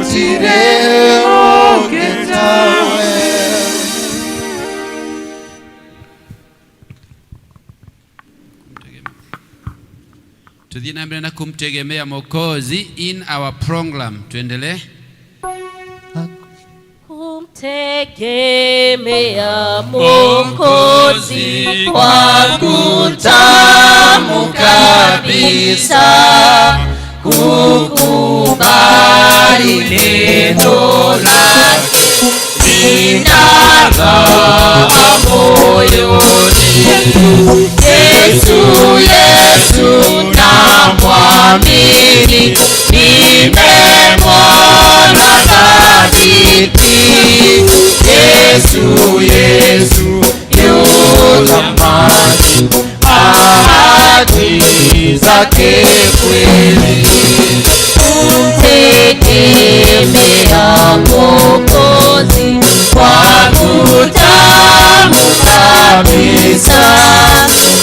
Gũtirĩ ũngĩ tawe. Tuthiĩ na mbere na kumtegemea Mwokozi in our program. Tuendelee. Kumtegemea Mwokozi kwangu tamu kabisa, kukubali neno lake linang'aa moyoni. Yesu, Yesu namwamini, nimemwona thabiti. Yesu, Yesu yu thamani, ahadi zake kweli. Kumtegemea Mwokozi kwangu tamu kabisa,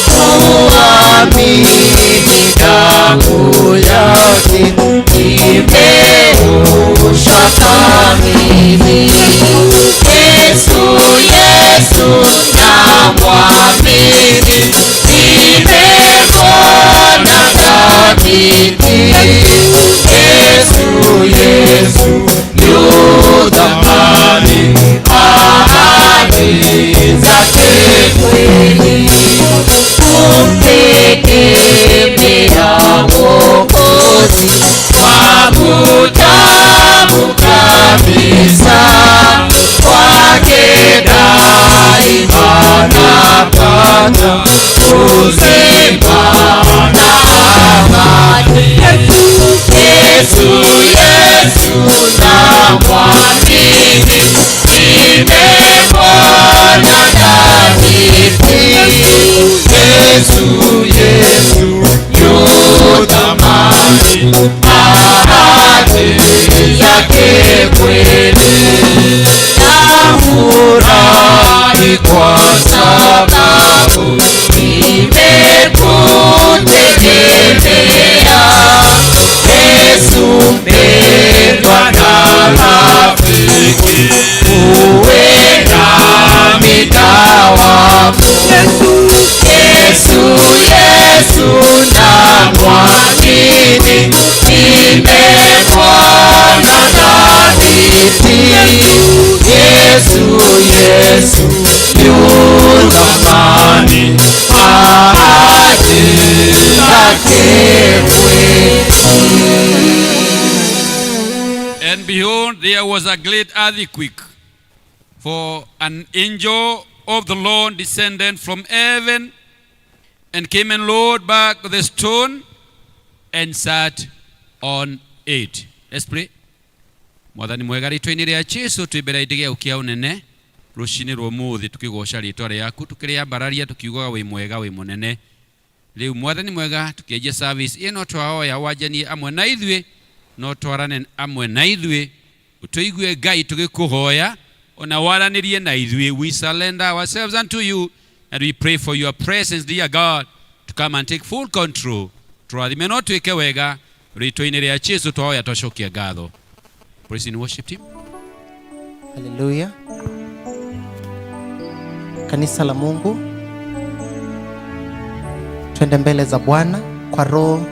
kuamini damu yake imeosha kamili. Yesu, Yesu namwamini, nimemwona thabiti. Yesu, Yesu yu thamani, ahadi zake kweli. Kumtegemea Mwokozi kwangu tamu kabisa, kwake daima napata uzima na amani. Yesu, Yesu namwamini, nimemwona thabiti. Yesu, Yesu yu thamani, ahadi zake kweli. Nafurahi kwa sababu nimekutegemea. Yesu mpendwa na rafiki, uwe nami dawapo. Yesu, Yesu namwamini, nimemwona thabiti. Yesu, Yesu yu thamani, ahadi zake kweli. And behold, there was a great earthquake, for an angel of the Lord descended from heaven and came and rolled back the stone and sat on it. Let's pray. Mwathani mwega, rĩtwa-inĩ rĩa Jesu twĩ mbere ya gĩaku kĩa ũnene rũcinĩ rwa ũmũthĩ, tũkĩgoca rĩtwa rĩaku, tũkĩrĩambararia, tũkiugaga wĩ mwega, wĩ mũnene. Rĩu Mwathani mwega, tũkĩanjia service ĩno, twahoya wanjanie amwe na ithuĩ, no twarane amwe na ithuĩ, ũtũigue Ngai tũgĩkũhoya, ona waranĩrie na ithuĩ. We surrender ourselves unto you and we pray for your presence, dear God, to come and take full control. Tũrathime no twĩke wega, rĩtwa-inĩ rĩa Jesu twahoya, twacokia ngatho. Praise and worship team. Haleluya. Kanisa la Mungu, twende mbele za Bwana kwa roho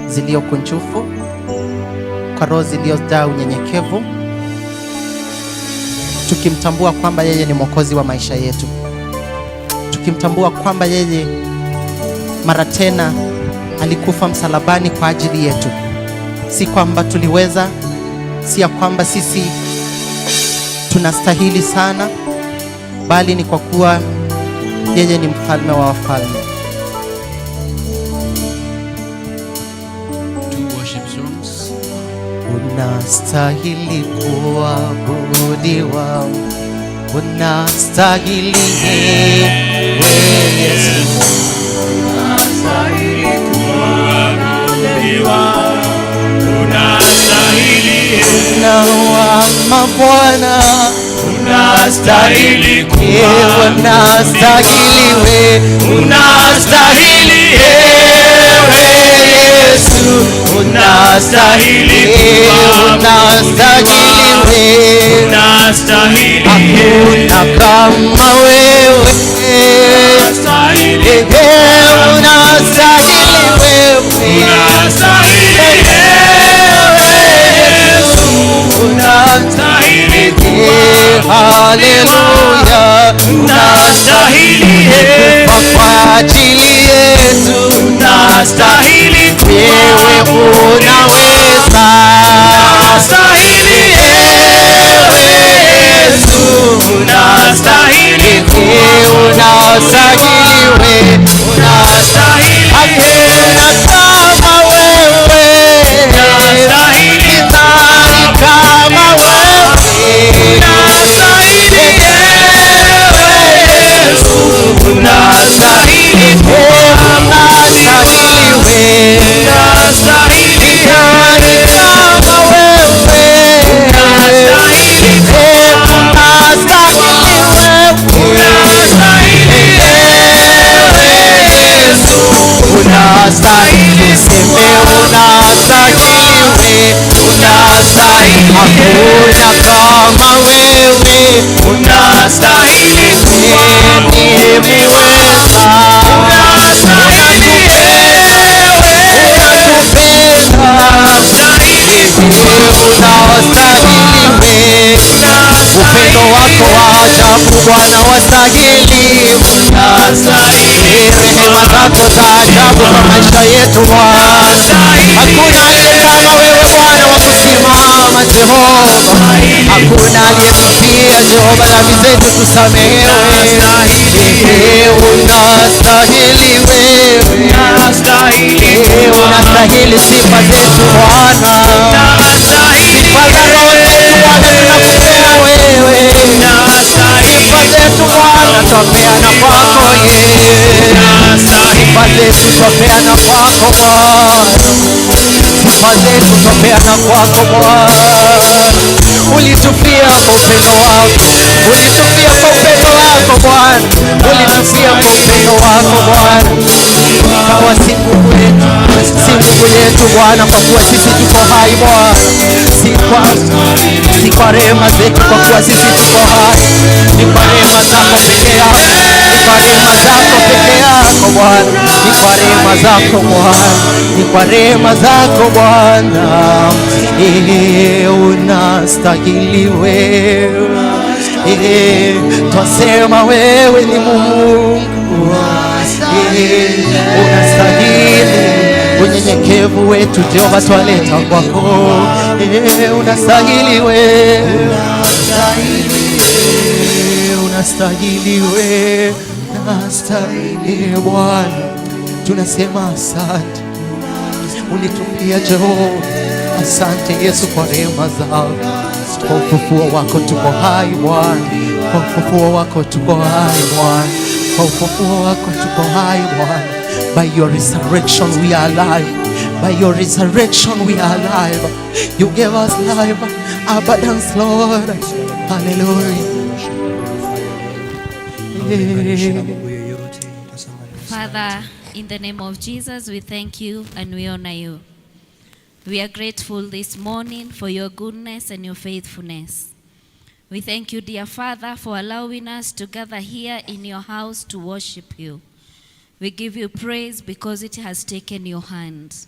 zilizokunjufu, kwa roho zilizojaa unyenyekevu, tukimtambua kwamba yeye ni Mwokozi wa maisha yetu, tukimtambua kwamba yeye mara tena alikufa msalabani kwa ajili yetu. Si kwamba tuliweza, si ya kwamba sisi tunastahili sana, bali ni kwa kuwa yeye ni mfalme wa wafalme. Two worship songs. Unastahili kuabudiwa, unastahili ewe Yesu. Unastahili kuabudiwa, unastahili. Na wa mabwana. Unastahili. Ewe unastahili we. Unastahili ewe Yesu, unastahili. Unastahili. Hakuna kama wewe. Unastahili wewe. Unastahili, haleluya, unastahili kufa kwa ajili yetu, Unastahili, wewe unaweza, unastahili ewe Yesu, unastahili, unastahili wewe, unastahili, hakuna kama wewe, unastahili, nani kama wewe, unastahili ewe Yesu, unastahili, unastahili wewe, unastahili, nani kama wewe, unastahili, unastahili wewe, unastahili ewe Yesu, unastahili, seme unastahili wewe, unastahili, hakuna kama wewe, unastahili, ndiye mwema, unastahili, unatupenda, unastahili, unastahili wewe, upendo wako wa ajabu Bwana wastahili, unastahili, rehema zako za ajabu kwa maisha yetu Bwana. Hakuna aliye kama wewe Bwana wa kusimama Jehova, hakuna aliyetupia Jehova dhambi zetu tusamehewe. Unastahili wewe, unastahili, unastahili sifa zetu Bwana, sifa za roho zetu Bwana tunakupea wewe, sifa zetu Bwana twapeana kwako yeye, sifa zetu twapeana kwako Bwana, sifa zetu twapeana kwako Bwana. Ulitufia kwa upendo wako, ulitufia kwa upendo wako Bwana, ulitufia kwa upendo wako Bwana. Ikawa si nguvu yetu, si nguvu yetu Bwana, kwa kuwa sisi tuko hai Bwana, si kwa rehema zetu, kwa kuwa sisi tuko hai, ni kwa rehema zako peke yako, ni kwa rehema zako peke yako Bwana, ni kwa rehema zako Bwana, ni kwa rehema zako Bwana. Unastahili wewe, twasema wewe ni Mungu, unastahili unyenyekevu wetu Jehova, twaleta kwako. Unastahili wewe, unastahili wewe, unastahili Bwana, tunasema asante, ulitupia Jehova. Asante Yesu kwa rehema zako, kwa ufufuo wako tuko hai Bwana, kwa ufufuo wako tuko hai Bwana, kwa ufufuo wako tuko hai Bwana. By your resurrection we are alive. By your resurrection we are alive. You gave us life, abundance, Lord. Hallelujah. Father, in the name of Jesus, we thank you and we honor you. We are grateful this morning for your goodness and your faithfulness. We thank you, dear Father, for allowing us to gather here in your house to worship you. We give you praise because it has taken your hand.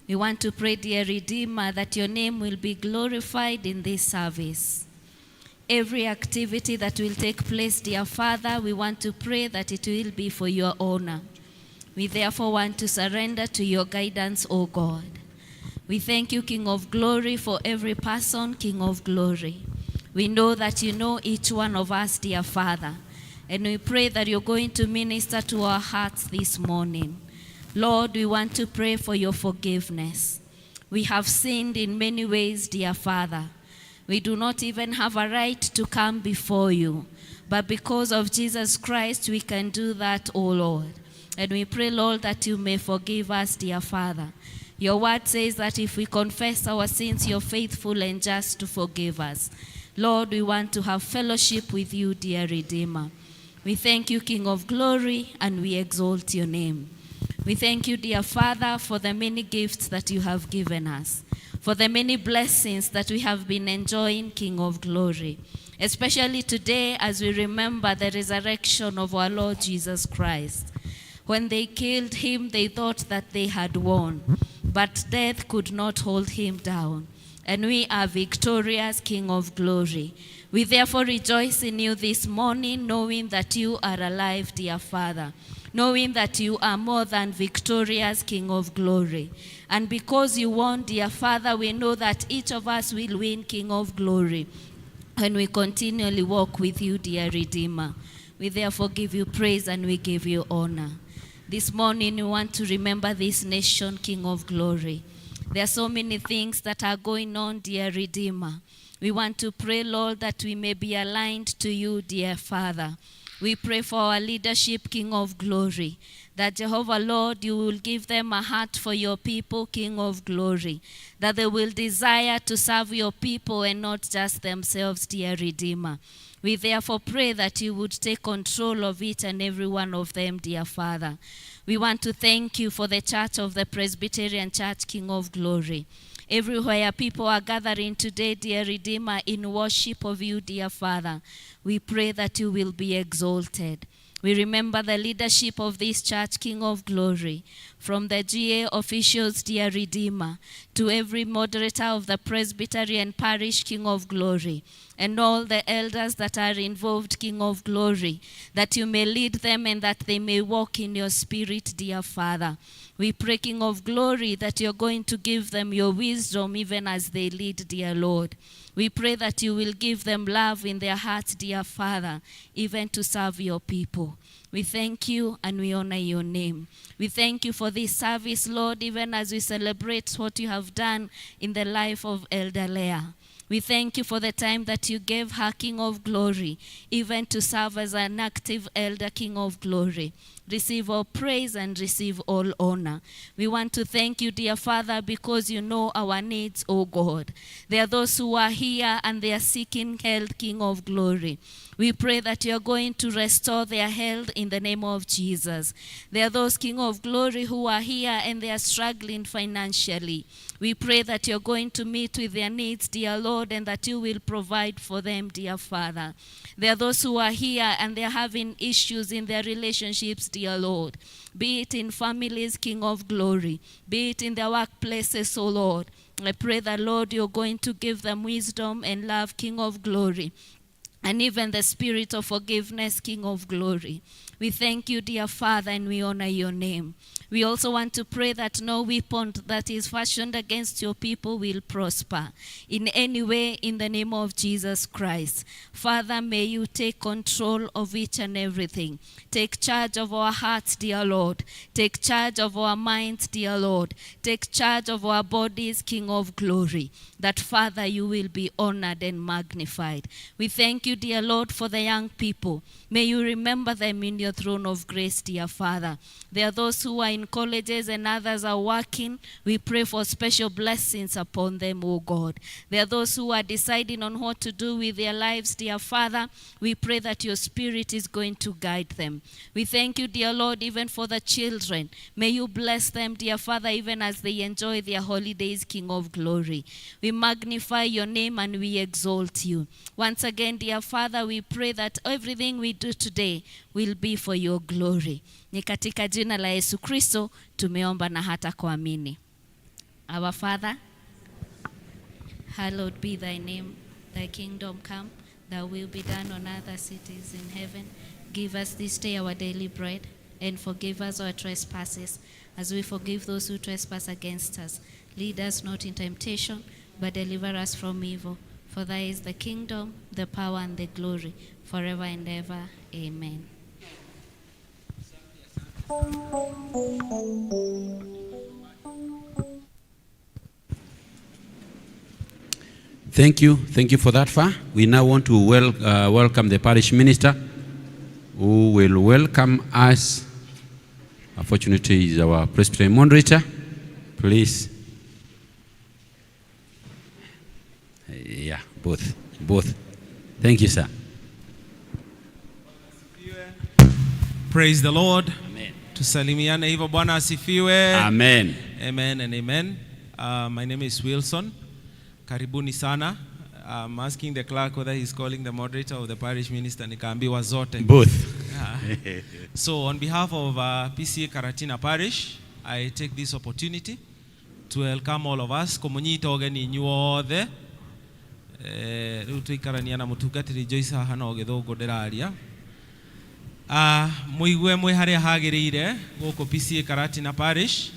We want to pray, dear Redeemer, that your name will be glorified in this service. Every activity that will take place, dear Father, we want to pray that it will be for your honor. We therefore want to surrender to your guidance, O God. We thank you, King of Glory, for every person, King of Glory. We know that you know each one of us, dear Father. And we pray that you're going to minister to our hearts this morning. Lord, we want to pray for your forgiveness. We have sinned in many ways, dear Father. We do not even have a right to come before you. But because of Jesus Christ, we can do that, O Lord. And we pray, Lord, that you may forgive us, dear Father. Your word says that if we confess our sins, you're faithful and just to forgive us. Lord, we want to have fellowship with you, dear Redeemer. We thank you, King of Glory, and we exalt your name. We thank you, dear Father, for the many gifts that you have given us, for the many blessings that we have been enjoying, King of Glory. Especially today as we remember the resurrection of our Lord Jesus Christ. When they killed him, they thought that they had won, but death could not hold him down. And we are victorious, King of Glory. We therefore rejoice in you this morning, knowing that you are alive, dear Father, knowing that you are more than victorious, King of Glory. And because you won, dear Father, we know that each of us will win, King of Glory, when we continually walk with you, dear Redeemer. We therefore give you praise and we give you honor. This morning, we want to remember this nation, King of Glory. There are so many things that are going on, dear Redeemer. We want to pray, Lord, that we may be aligned to you, dear Father. We pray for our leadership, King of Glory, that Jehovah, Lord, you will give them a heart for your people, King of Glory, that they will desire to serve your people and not just themselves, dear Redeemer. We therefore pray that you would take control of each and every one of them, dear Father. We want to thank you for the Church of the Presbyterian Church, King of Glory. Everywhere people are gathering today, dear Redeemer, in worship of you, dear Father, we pray that you will be exalted. We remember the leadership of this church, King of Glory, from the GA officials, dear Redeemer, to every moderator of the Presbytery and Parish, King of Glory, and all the elders that are involved, King of Glory, that you may lead them and that they may walk in your spirit, dear Father. We pray, King of Glory, that you're going to give them your wisdom even as they lead, dear Lord. We pray that you will give them love in their hearts, dear Father, even to serve your people. We thank you and we honor your name. We thank you for this service, Lord, even as we celebrate what you have done in the life of Elder Leah. We thank you for the time that you gave her, King of Glory, even to serve as an active elder, King of Glory. Receive all praise and receive all honor. We want to thank you, dear Father, because you know our needs, O God. There are those who are here and they are seeking health, King of Glory. We pray that you are going to restore their health in the name of Jesus. There are those, King of Glory, who are here and they are struggling financially. We pray that you're going to meet with their needs, dear Lord, and that you will provide for them, dear Father. There are those who are here and they're having issues in their relationships, dear Lord. Be it in families, King of Glory. Be it in their workplaces, O Lord. I pray that, Lord, you're going to give them wisdom and love, King of Glory, and even the spirit of forgiveness, King of Glory. We thank you, dear Father, and we honor your name. We also want to pray that no weapon that is fashioned against your people will prosper in any way, in the name of Jesus Christ. Father, may you take control of each and everything. Take charge of our hearts, dear Lord. Take charge of our minds, dear Lord. Take charge of our bodies, King of Glory. That, Father, you will be honored and magnified. We thank you, dear Lord, for the young people. May you remember them in your throne of grace, dear Father. There are those who are in colleges and others are working. We pray for special blessings upon them, O God. There are those who are deciding on what to do with their lives, dear Father. We pray that your spirit is going to guide them. We thank you, dear Lord, even for the children. May you bless them, dear Father, even as they enjoy their holidays, King of Glory. We magnify your name and we exalt you. Once again, dear Father, we pray that everything we do today will be for your glory. Ni katika jina la Yesu Kristo tumeomba na hata kuamini. Our Father, hallowed be thy name, thy kingdom come, thy will be done on earth as it is in heaven. Give us this day our daily bread, and forgive us our trespasses, as we forgive those who trespass against us. Lead us not in temptation, but deliver us from evil. For thy is the kingdom, the power, and the glory, forever and ever. Amen. Thank you. Thank you for that, Fa. We now want to welcome the parish minister, who will welcome us. Unfortunately, he is our Presbyterian moderator. Please. Yeah, both. Both. Thank you, sir. Praise the Lord. Amen. Tusalimiane hivyo. Bwana asifiwe. Amen. Amen and amen. My name is Wilson. Karibuni sana. I'm asking the clerk whether he's calling the moderator or the parish minister. Nikaambiwa zote. Both. Yeah. So on behalf of PCEA Karatina Parish, I take this opportunity to welcome all of us. Kũmũnyita ũgeni inyuothe. Rĩu tũikarania na mũtungatĩri Joyce haha no gĩthũngũ ndĩraria. Mũigue mwĩ harĩa hagĩrĩire gũkũ PCEA Karatina Parish,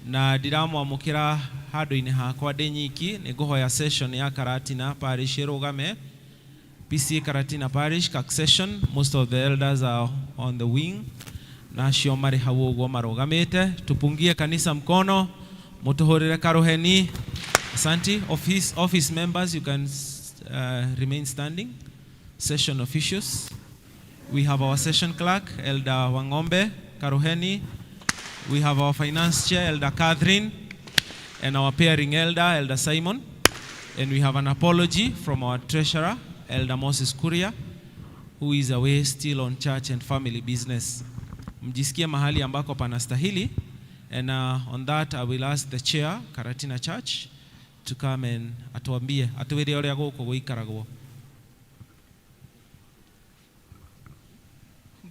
na ndiramwamũkĩra handũ-inĩ hakwa ndĩ nyiki. Nĩ ngũhoya session ya Karatina Parish ĩrũgame. PCEA Karatina Parish session, most of the elders are on the wing, na acio marĩ hau ũguo marũgamĩte. Tupungie kanisa mkono, mũtũhũrĩre karuheni. Asante. Office members, you can remain standing. Session officials, we have our session clerk, Elder Wangombe Karuheni. We have our finance chair, Elder Catherine, and our pairing elder, Elder Simon. And we have an apology from our treasurer, Elder Moses Kuria, who is away still on church and family business. Mjisikie mahali ambako panastahili. And on that, I will ask the chair, Karatina Church, to come and atuambie, atwĩre ũrĩa gũkũ gũikaragwo.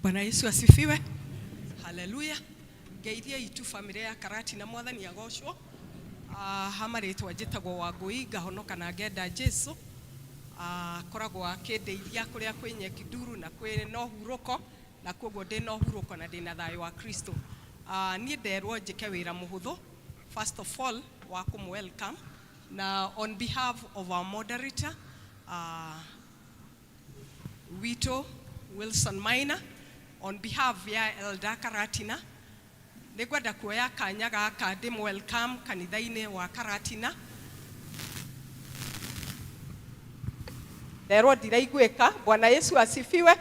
Bwana Yesu asifiwe. Haleluya. Ngeithia itu family ya Karatina, Mwathani agocwo. Ha marĩtwa njĩtagwo Wangũi, ngahonoka na ngenda Jesu. Akoragwo akĩndeithia kũrĩa kwĩ nyeki nduru na kwĩ na ũhurũko, na koguo ndĩ na ũhurũko na ndĩ na thayũ wa Kristo. Niĩ nderwo njĩke wĩra mũhũthũ, first of all wa kũmũ welcome na on behalf of our moderator witũ Wilson Maina, on behalf ya Elder Karatina, nĩngwenda kuoya kanya gaka ndĩ welcome kanitha-inĩ wa Karatina. Nderwo ndiraiguĩka. Bwana Yesu asifiwe.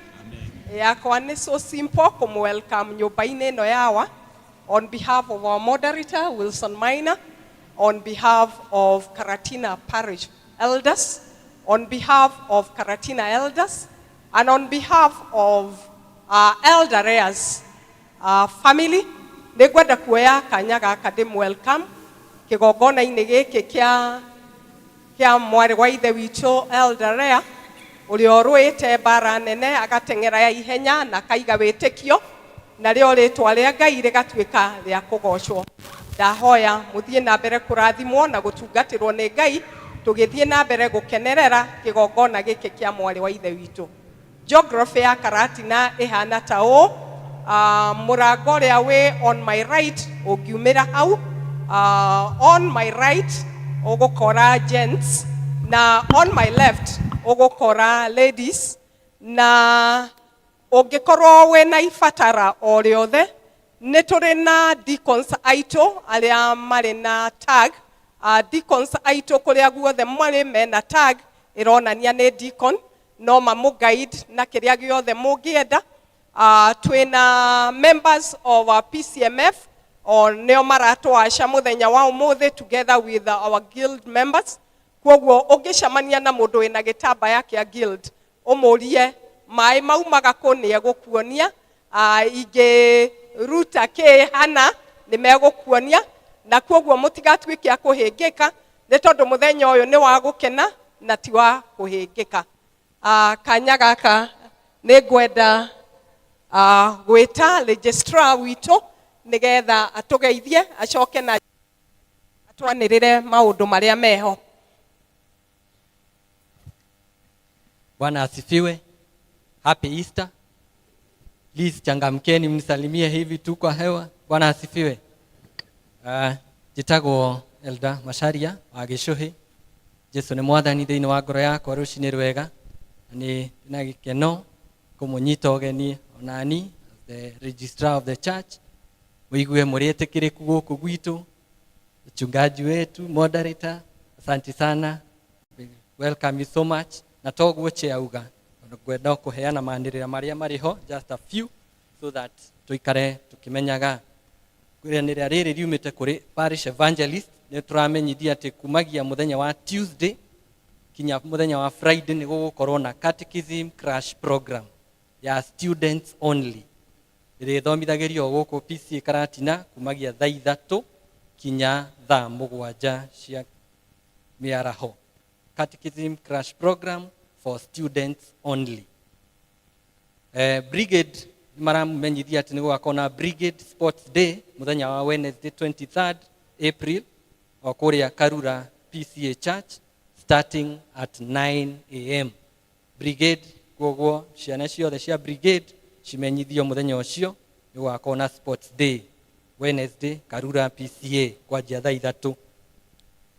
Yakwa nĩ so simple kũmũ welcome nyũmba-inĩ ĩno yawa, on behalf of our moderator Wilson Maina, on behalf of Karatina Parish elders, on behalf of Karatina elders, and on behalf of Elder Rares family. Nĩngwenda kuoya kanya gaka ndĩ welcome kĩgongona-inĩ gĩkĩ kĩa mwarĩ wa ithe witũ Elder Rea, ũrĩa ũrũĩte mbara nene, agateng'era ya ihenya na akaiga wĩtĩkio, narĩo rĩtwa rĩa Ngai rĩgatuĩka rĩa kũgocwo. Ndahoya mũthiĩ na mbere kũrathimwo na gũtungatĩrwo nĩ Ngai, tũgĩthiĩ na mbere gũkenerera kĩgongona gĩkĩ kĩa mwarĩ wa ithe witũ. Geography ya Karatina ĩhana ta ũũ: mũrango ũrĩa wĩ on my right, ũngiumĩra hau, on my right ũgũkora gents, na on my left ũgũkora ladies. Na ũngĩkorwo wĩna ibatara o rĩothe, nĩ tũrĩ na deacons aitũ arĩa marĩ na tag. Deacons aitũ kũrĩa guothe marĩ mena tag ĩronania nĩ deacon, no mamũ guide na kĩrĩa gĩothe mũngĩenda. Twĩna members of our PCMF o nĩo maratwaca mũthenya wa ũmũthĩ together with our guild members. Koguo ũngĩcemania na mũndũ wĩna gĩtambaya kĩa guild, ũmũrie maĩ maumaga kũ, nĩ egũkuonia. Ingĩruta kĩ hana, nĩ megũkuonia. Na koguo mũtigatuĩke a kũhĩngĩka, nĩ tondũ mũthenya ũyũ nĩ wa gũkena na ti wa kũhĩngĩka. Kanya gaka nĩ ngwenda gwĩta registrar witũ nĩgetha atũgeithie, acoke na atwanĩrĩre maũndũ marĩa meho. Bwana asifiwe. Happy Easter. Please changamkeni mnisalimie hivi tu kwa hewa. Bwana asifiwe. Njĩtagwo Elder Macharia wa Gĩcũhĩ. Jesu nĩ mwathani thĩinĩ wa ngoro yakwa. Rũcinĩ rwega, na nĩ na gĩkeno kũmũnyita ũgeni onani the registrar of the church, mũigue mũrĩ etĩkĩrĩku gũkũ gwitũ. Mchungaji wetu moderator, asante sana. We welcome you so much. Na toguo auga, ngwenda kũheana manĩrĩra marĩa marĩ ho, just a few, so that tũikare tũkĩmenyaga. Rĩanĩrĩra rĩrĩ riumĩte kũrĩ parish evangelist. Nĩ tũramenyithia atĩ kumagia mũthenya wa Tuesday kinya mũthenya wa Friday nĩ gũgũkorwo na catechism crash program ya students only, ĩrĩa ĩthomithagĩrio gũkũ PCEA Karatina kumagia thaa 3 kinya thaa 7 cia mĩaraho. Catechism Crash Program for students only. Brigade nĩ maramenyithia atĩ nĩ gũgakorwo na Brigade Sports Day mũthenya wa Wednesday 23rd April o kũrĩa Karura PCA Church starting at 9 a.m. Brigade, koguo ciana ciothe cia brigade cimenyithio mũthenya ũcio nĩ gũgakorwo na Sports Day Wednesday Karura PCA kwanjia thaa 3.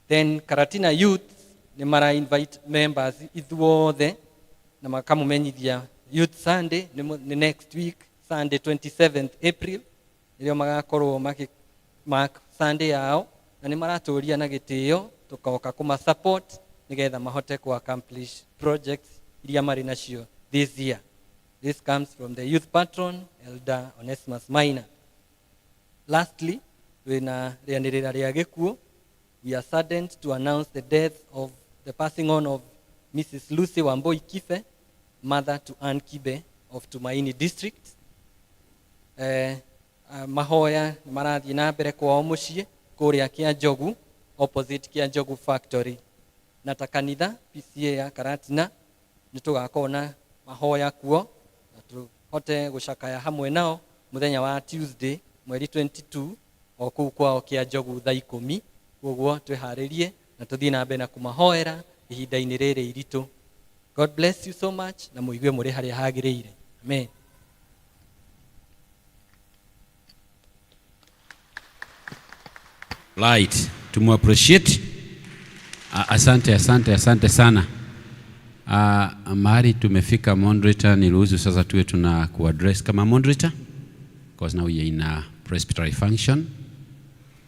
Then Karatina Youth nĩ mara invite members ithuothe na makamumenyithia Youth Sunday nĩ next week Sunday, 27th April, nĩrĩo magakorwo maki mark Sunday yao, na nĩ maratũria na gĩtĩo tũkoka kũma support nĩgetha mahote ku accomplish projects iria marĩ nacio this year. This comes from the youth patron, Elder Onesimus Maina. Lastly, twĩna rĩanĩrĩra rĩa gĩkuũ. We are saddened to announce the death of the passing on of Mrs. Lucy Wamboi Kife, mother to Ann Kibe of Tumaini District. Mahoya nĩ marathiĩ na mbere kwao mũciĩ kũrĩa Kĩanjogu, opposite Kĩanjogu Factory. Na ta kanitha PCA ya Karatina nĩ tũgakorwo na mahoya kuo na tũhote gũcakaya hamwe nao mũthenya wa Tuesday mweri 22 o kũu kwao Kĩanjogu thaa 10. Koguo twĩharĩrie na tũthiĩ na mbere na kũmahoera ihinda-inĩ rĩrĩ iritũ. God bless you so much na mũigue mũrĩ harĩa hagĩrĩire. Amen. Right, tumu appreciate. Asante, asante, asante sana. Mahali tumefika, moderator, niruhusu sasa tuwe tuna kuaddress kama moderator because now we are in a presbytery function.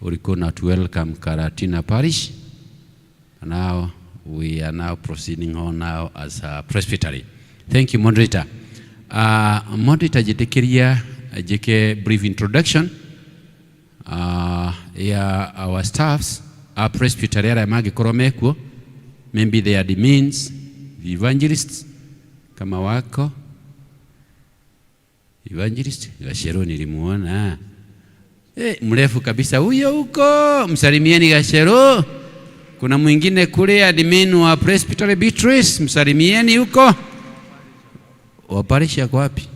Ulikuwa na to welcome Karatina Parish. Now we are now proceeding on now as a presbytery. Thank you, moderator. Moderator, jitikiria jike brief introduction ya our staffs, our presbytery arĩa mangĩkorwo mekuo, maybe the admins, the evangelists kama wako. Evangelist Gashero nilimuona, mrefu kabisa huyo huko, msalimieni Gashero. Kuna mwingine kule admin wa presbytery, Beatrice, msalimieni huko. Wa parish yako wapi?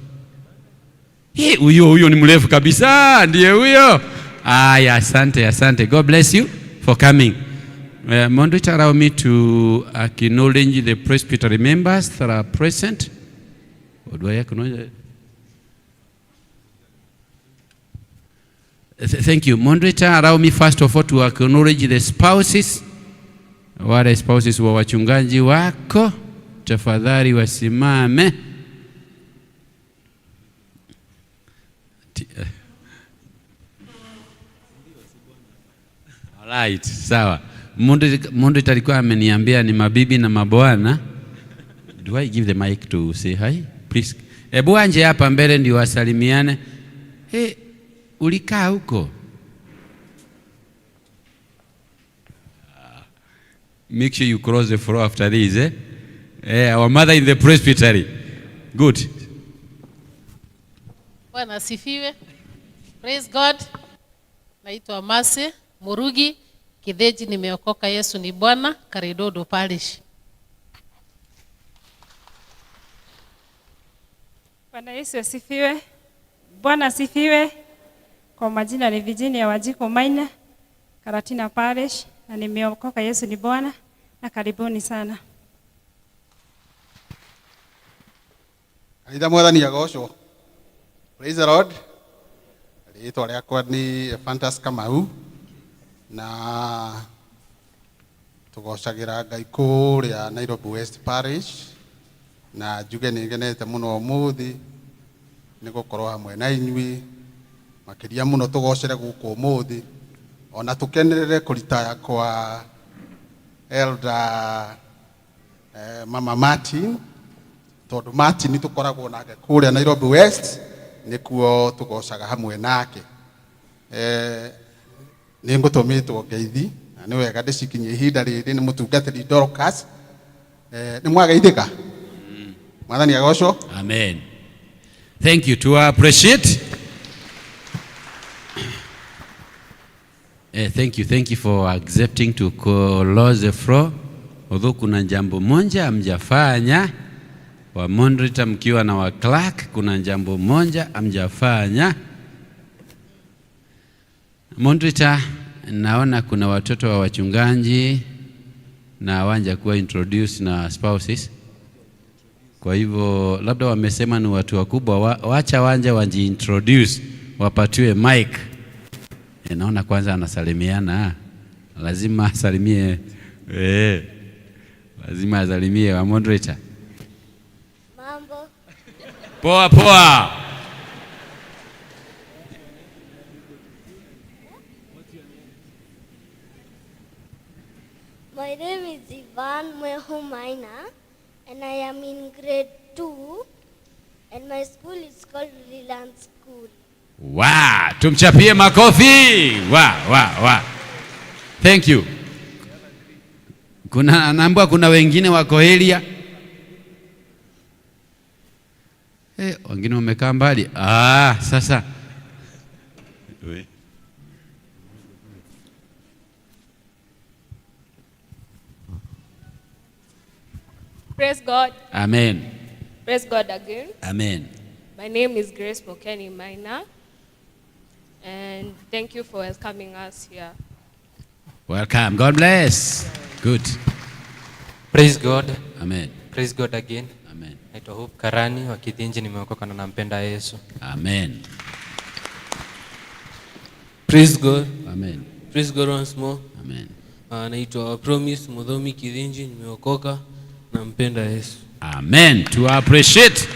Huyo huyo ni mrefu kabisa, ndiye huyo. Aya, asante, asante. God bless you for coming. Moderator, allow me to acknowledge the presbytery members that are present. Or do I acknowledge? Thank you. Moderator, allow me first of all to acknowledge the spouses. Wale spouses wa wachungaji wako, tafadhali wasimame. Alright, sawa. Moderator alikuwa ameniambia ni mabibi na mabwana. Do I give the mic to say hi? Please. Ebu anje hapa mbele ndio wasalimiane. Hey, ulikaa huko? Make sure you cross the floor after this, eh? Our mother in the presbytery. Good. Bwana asifiwe. Praise God. Naitwa Mercy Murugi Kitheji, nimeokoka. Yesu ni Bwana, Karidodo Parish. Bwana Yesu asifiwe. Bwana asifiwe. Kwa majina ni Virginia Wajiko Maina, Karatina Parish, na nimeokoka. Yesu ni Bwana na karibuni sana. Kanitha, Mwathani agocwo. Praise the Lord. Rĩtwa rĩakwa nĩ Ephantus Kamau na tũgocagĩra Ngai kũrĩa Nairobi West Parish, na njuge nĩ ngenete mũno ũmũthĩ nĩ gũkorwo hamwe na inyuĩ, makĩria mũno tũgocere gũkũ ũmũthĩ ona tũkenerere kũritaya kwa Elder Mama Martin, tondũ Martin tũkoragwo nake kũrĩa Nairobi West, nĩkuo tũgocaga hamwe nake. Nĩ ngũtũmĩtwo ngeithi na nĩ wega ndĩcikinyie ihinda rĩrĩ nĩ mũtungatĩri Dorcas. Nĩ mwageithĩka. Mwathani agocwo. Amen. Thank you. To appreciate. Thank you. Thank you for accepting to close the floor. Although kuna jambo moja hamjafanya, wa moderator mkiwa na wa clerk, kuna jambo moja hamjafanya. Moderator, naona kuna watoto wa wachungaji na hawanja kuwa introduced na spouses. Kwa hivyo labda wamesema ni watu wakubwa, wacha wanja wajiintroduce, wapatiwe mic. E, naona kwanza anasalimiana, lazima asalimie lazima asalimie wa moderator. Mambo. Poa poa. My name is Ivan Mwehu Maina and I am in grade 2 and my school is called Leland School. Wow, tumchapie makofi. Wa. Thank you. Kuna anaambiwa kuna wengine wako area. Wengine wamekaa mbali. Ah, sasa. We. Praise God. Amen. Praise God again. Amen. My name is Grace Mokeni Maina, and thank you for welcoming us here. Welcome. God bless. Good. Praise God. Amen. Praise God again. Amen. Naitwa Hope Karani wa Kithinji, nimeokoka na nampenda Yesu. Amen. Praise God. Amen. Praise God once more. Amen. Naitwa Promise Mudhomi Kithinji, nimeokoka nampenda Yesu. Amen. To appreciate.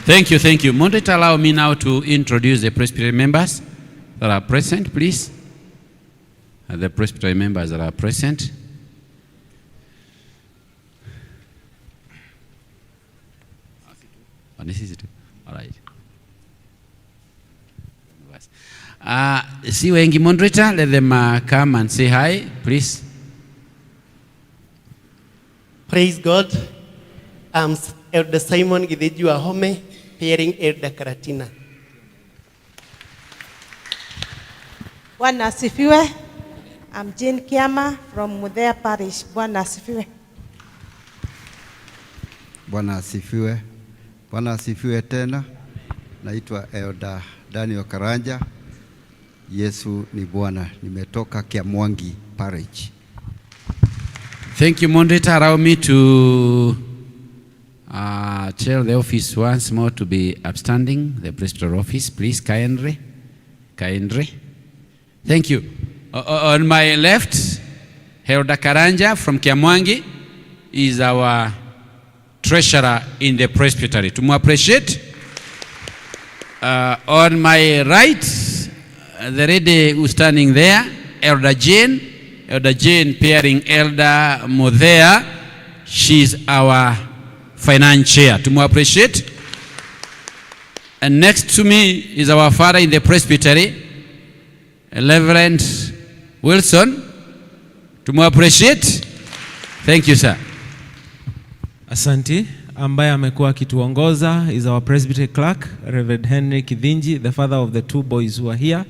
Thank you, thank you. Moderator, allow me now to introduce the Presbytery members that are present, please. The Presbytery members that are present. Oh, this is it. All right. Si wengi, moderator, let them come and say hi, please. Praise God. I'm Elder Simon Githiju Wahome, pairing Elder Karatina. Bwana asifiwe. I'm Jane Kiama from Muthea Parish. Bwana asifiwe. Bwana asifiwe. Bwana asifiwe tena. Naitwa Elder Daniel Karanja. Yesu ni Bwana. Nimetoka Kiamwangi Parish. Thank you, moderator. Allow me to tell the office once more to be upstanding, the Presbytery office, please, kindly. Kindly. Thank you. On my left, Elder Karanja from Kiamwangi is our treasurer in the presbytery. To appreciate. On my right, the lady who's standing there, Elder Jane, Elder Jane pairing Elder Muthea, she's our finance chair. To appreciate. And next to me is our father in the presbytery, Reverend Wilson. To appreciate. Thank you, sir. Asante. Ambaye amekuwa akituongoza is our presbytery clerk, Reverend Henry Kithinji, the father of the two boys who are here,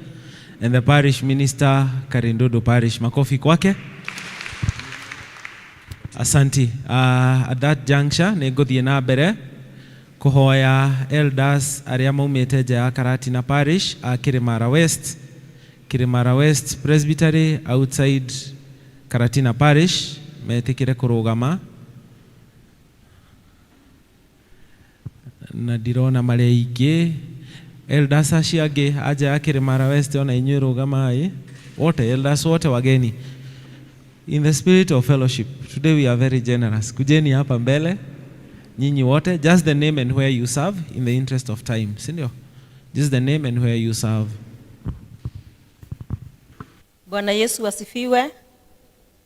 and the parish minister, Karindudu Parish. Makofi kwake. Asante. At that juncture, nĩ ngũthiĩ na mbere kũhoya elders arĩa maumĩte nja ya Karatina Parish a Kirimara West, Kirimara West Presbytery outside Karatina Parish metĩkĩre kũrũgama na ndirona marĩ aingĩ. Elders acio angĩ a nja ya Kirimara West, ona inyuĩ rũgamai wote, elders wote wageni, in the spirit of fellowship today we are very generous. Kujeni hapa mbele nyinyi wote, just the name and where you serve, in the interest of time, si ndio? Just the name and where you serve. Bwana Yesu asifiwe.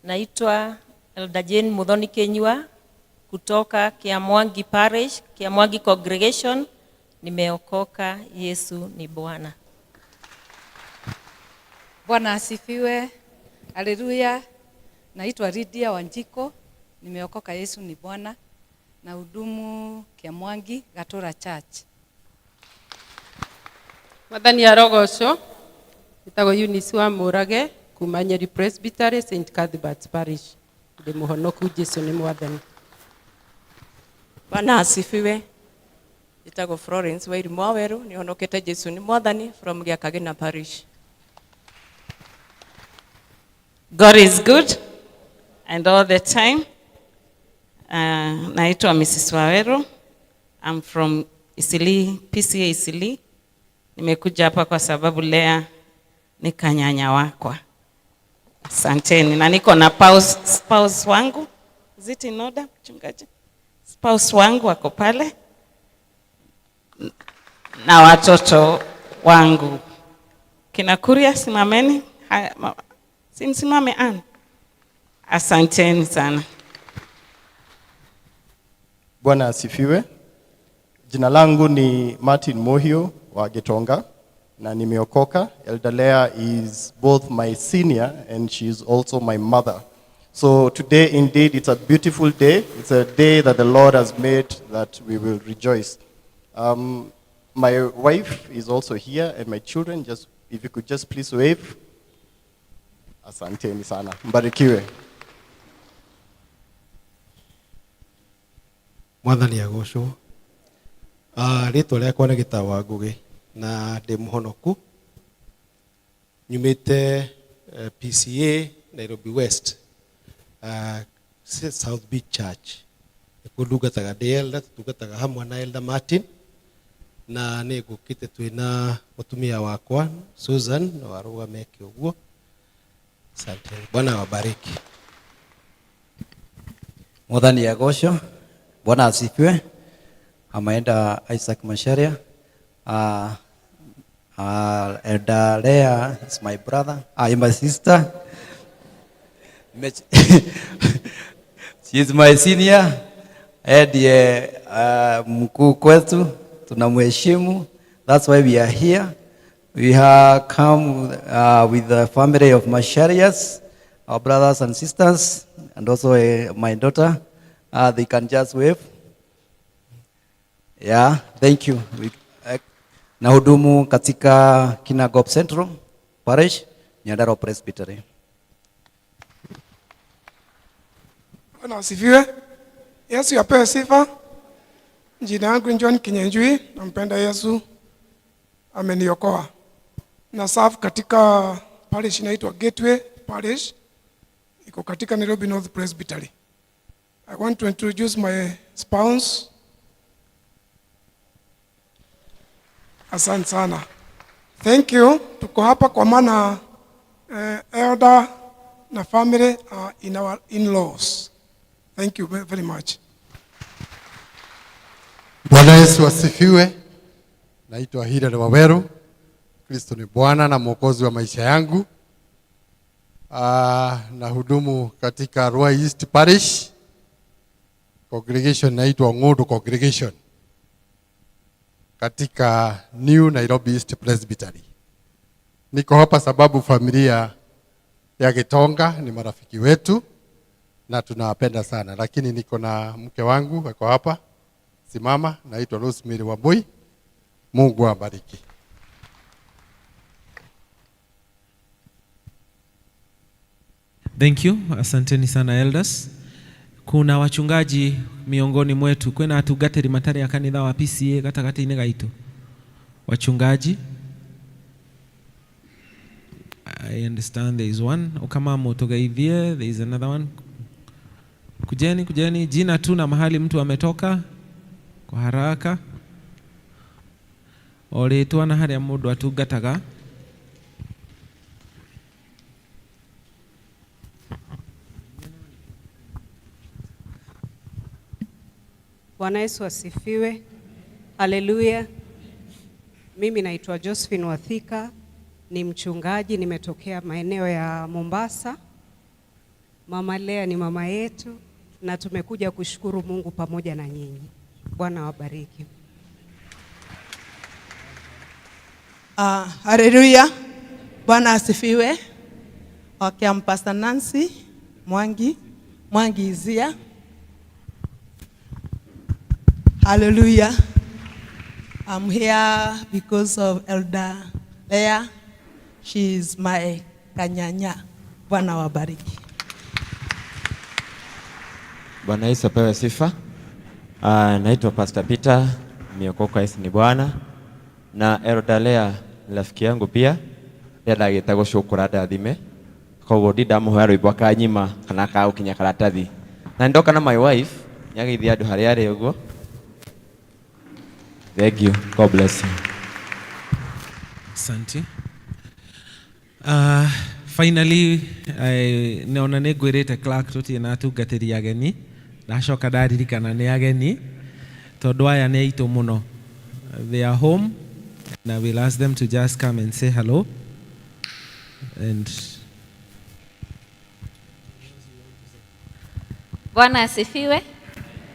Naitwa Elder Jane Muthoni Kenywa kutoka Kiamwangi Parish, Kiamwangi Congregation. Nimeokoka, Yesu ni Bwana. Bwana asifiwe. Haleluya. Naitwa Lydia Wanjiko, nimeokoka, Yesu ni Bwana. Na hudumu Kiamwangi Gatura Church. Mwathani arogocwo. Njĩtagwo Eunice wa Mũrage kuma Nyeri Presbytery, St Cuthbert's Parish. Ndĩ mũhonoku, Jesu nĩ Mwathani. Bwana asifiwe. Njĩtagwo Florence Wairimu Waweru, nĩhonokete Jesu nĩ Mwathani from Gĩakagĩna Parish. God is good and all the time. Naitwa Mrs. Waweru. I'm from Isili, PCA Isili. Nimekuja hapa kwa sababu Lea ni kanyanya wakwa. Asanteni. Na niko na spouse wangu. Is it in order, mchungaji? Spouse wangu wako pale na watoto wangu. Kina Kuria, simameni. Haya, simsimame Ann. Asanteni sana. Bwana asifiwe. Jina langu ni Martin Mohio wa Getonga na nimeokoka. Elder Leah is both my senior and she is also my mother. So today indeed it's a beautiful day. It's a day that the Lord has made that we will rejoice. My wife is also here and my children, just if you could just please wave. Asanteni sana. Mbarikiwe. Mwathani agocwo. Rĩtwa rĩakwa nĩ Gĩtawa Ngũgĩ na ndĩ mũhonoku, nyumĩte PCA Nairobi West, South Beach Church nĩkuo ndungataga ndĩ elder, tũtungataga hamwe na Elder Martin, na nĩ ngũkĩte twĩna mũtumia wakwa Susan no arũgame eke ũguo. Asante, Bwana awabariki. Mwathani agocwo. Bwana asifiwe. Amaenda Isaac Macharia. Elder Leah is my brother. My sister. She is my senior. Ndiye mkuu kwetu, tunamheshimu. That's why we are here. We have come with the family of Macharias, our brothers and sisters, and also my daughter. They can just wave. Yeah, thank you. Nahudumu katika Kinangop Central Parish, Nyandarua Presbytery. Bwana asifiwe. Yesu apewe sifa. Jina langu ni John Kinyanjui, nampenda Yesu, ameniokoa. Na serve katika parish inaitwa Gateway Parish, iko katika Nairobi North Presbytery. I want to introduce my spouse. Asante sana. Thank you. Tuko hapa kwa maana elder na family are in our in-laws. Thank you very much. Bwana Yesu asifiwe. Naitwa Hilary Waweru. Kristo ni Bwana na Mwokozi wa maisha yangu. Nahudumu katika Ruai East Parish. Congregation inaitwa Ng'undu Congregation katika New Nairobi East Presbytery. Niko hapa sababu familia ya Gitonga ni marafiki wetu na tunawapenda sana, lakini niko na mke wangu ako hapa, simama, naitwa Rosemary Wambui. Mungu awabariki. Thank you. Asanteni sana elders. Kuna wachungaji miongoni mwetu, kwina atungatĩri matarĩ a kanitha wa PCA gatagatĩ-inĩ gaitũ. Wachungaji, I understand there is one. Ukama mutugeithie, there is another one. Kujeni, kujeni, jina tu na mahali mtu ametoka kwa haraka. O rĩtwa na harĩa mũndũ atungataga. Bwana Yesu asifiwe. Haleluya. Mimi naitwa Josephine Wathika, ni mchungaji, nimetokea maeneo ya Mombasa. Mama Lea ni mama yetu na tumekuja kushukuru Mungu pamoja na nyinyi. Bwana awabariki. Haleluya. Bwana asifiwe. Okay, I'm Pastor Nancy Mwangi. Mwangi is here. Hallelujah. I'm here because of Elder Leah. She is my kanyanya. Bwana wabariki. Bwana Yesu apewe sifa. Naitwa Pastor Peter, nimeokoka, Yesu ni Bwana. Na Elder Lea ni rafiki yangu pia, ndagĩte gũcũkũra ndathime, koguo ndindamuhoya rwĩmbo akanyima kana akaga gũkinya karatathi. Na ndoka na my wife, nĩageithia andũ harĩa arĩ ũguo. Thank you. God bless you. Asante. Finally, nona nĩ ngwĩrĩte clerk tũtirĩ na atungatĩri ageni, ndacoka ndaririkana nĩ ageni tondũ aya nĩ aitũ mũno. They are home and I will ask them to just come and say hello. And Bwana asifiwe.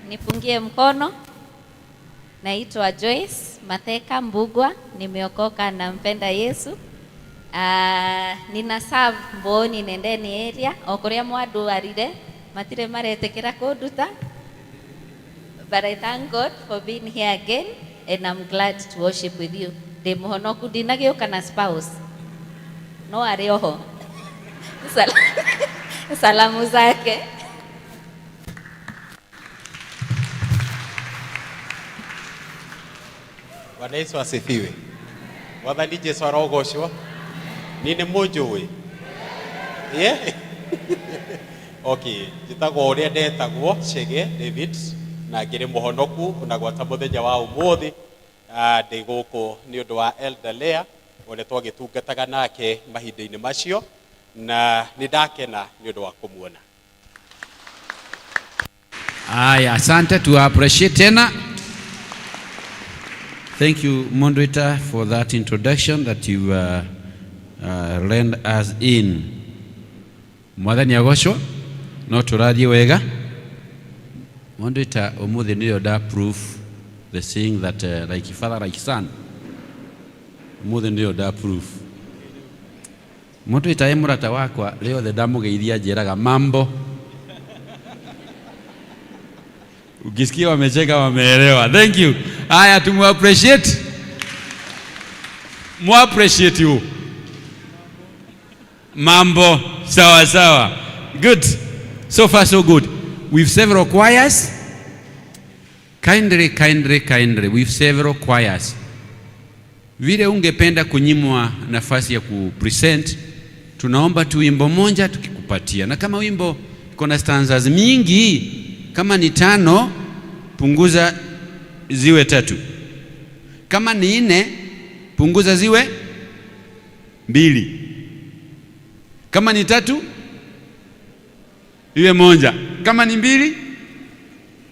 Nipungie mkono. Naitwa Joyce Matheka Mbugwa, nimeokoka, nampenda Yesu. Nina serve Mboni Nendeni area o kuria mwandwarire matire maretekera kunduta, but I thank God for being here again and I'm glad to worship with you. Ndi muhonoku, ndinagĩũka na spouse no arĩ oho. Salamu zake. Bwana Yesu asifiwe. Mwathani Jesu arogocwo. Ni nĩ mũnjũĩ? Yeah? Okay, njĩtagwo ũrĩa ndetagwo Chege David na ngĩrĩ mũhonoku ona gwata mũthenya wa ũmũthĩ. Ndĩ gũkũ nĩ ũndũ wa Elder Lea ũrĩa twagĩtungataga nake mahinda-inĩ macio na nĩ ndakena nĩ ũndũ wa kũmuona. Aya, asante, tu appreciate tena. Thank you, moderator, for that introduction that you lend us in. Mwathani agocwo, no tũrathiĩ wega. Moderator, ũmũthĩ nĩrĩo nda proof the saying that like father like son. Ũmũthĩ nĩrĩo nda proof. Moderator e mũrata wakwa rĩothe ndamũgeithia njĩraga mambo. Ukisikia wamecheka wameelewa. Thank you. Haya, tumu appreciate. Mu appreciate you. Mambo sawa sawa. Good. So far so good. We've several choirs. Kindly, kindly, kindly. We've several choirs. Vile ungependa kunyimwa nafasi ya kupresent, tunaomba tu wimbo moja tukikupatia. Na kama wimbo iko na stanzas mingi, kama ni 5, punguza ziwe 3. Kama ni 4, punguza ziwe 2. Kama ni 3, iwe 1. Kama ni 2,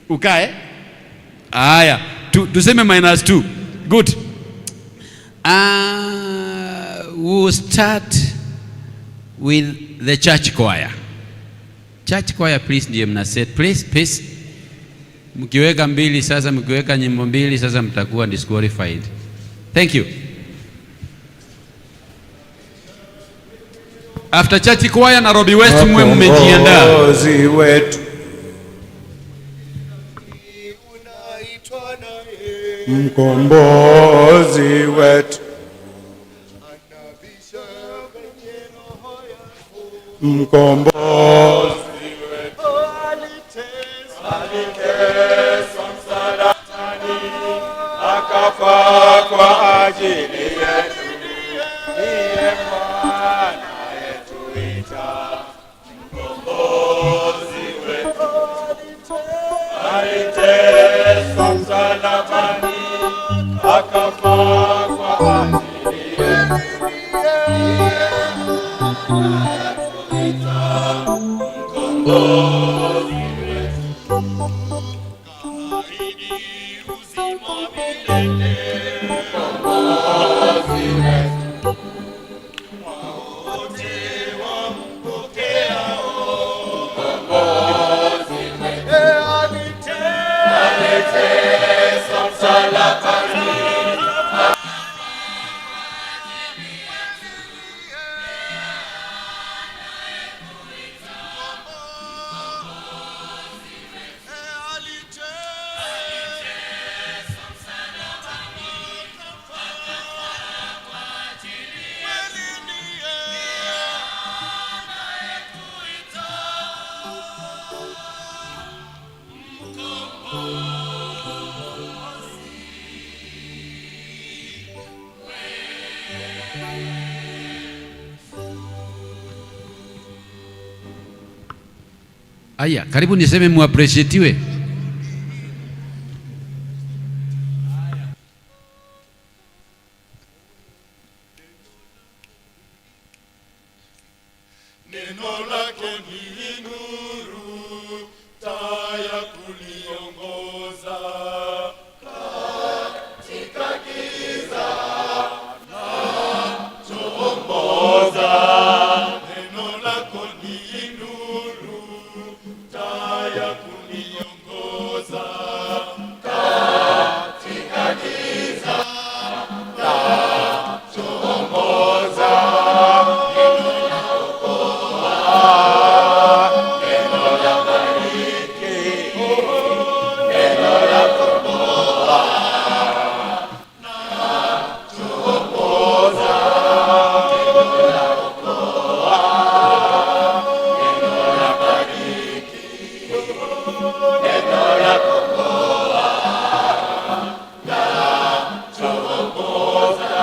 ukae. Aya, tuseme -2. Good. We'll start with the church choir. Church choir, please, ndiye mna set. Please, please. Mkiweka 2 sasa, mkiweka nyimbo 2 sasa mtakuwa disqualified. Thank you. After church choir, Nairobi West mwe mmejiandaa. Mkombozi wetu. Mkombozi wetu. Mkombozi wetu. Aliteswa msalabani, akafa kwa ajili yetu. Ndiye Bwana yetuita. Mkombozi wetu. Aliteswa msalabani, akafa kwa ajili yetu. Mkombozi wetu. Mkombozi wetu. Wote wampokeao. Mkombozi wetu. Aliteswa msalabani. Aya, karibu niseme muappreciatiwe. Neno lake ni nuru, taa ya kuniongoza katika giza na choongoza. Neno lako ni nuru, taa ya kuniongoza katika giza na choongoza. Neno la okoa, neno la bariki, neno la komboa na tuongoza. Neno la okoa, neno la bariki, neno la komboa na tuongoza.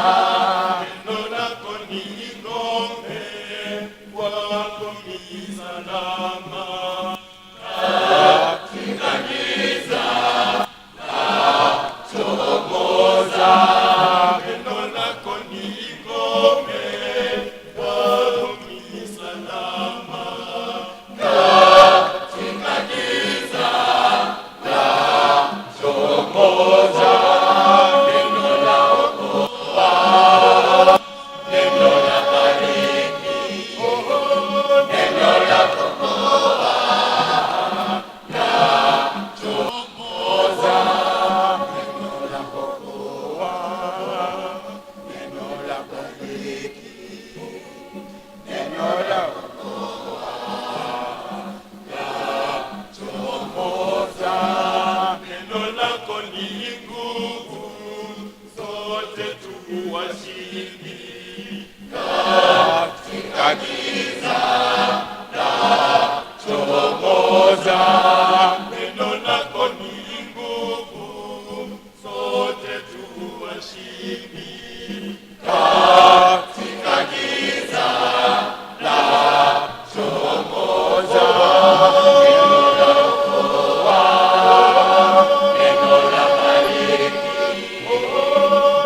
Neno lako ni ngome, kwako ni salama katika giza na tuongoza. Neno lako ni ngome, kwako ni salama katika giza na tuongoza. Neno la okoa, neno la bariki, neno la komboa na tuongoza. Neno la okoa, neno la bariki, neno la okoa na tuongoza. Neno lako ni nguvu, sote tuwashindi katika giza na tuongoza. Neno lako ni nguvu, sote tuwashindi katika giza na tuongoza. Neno la okoa, neno la bariki,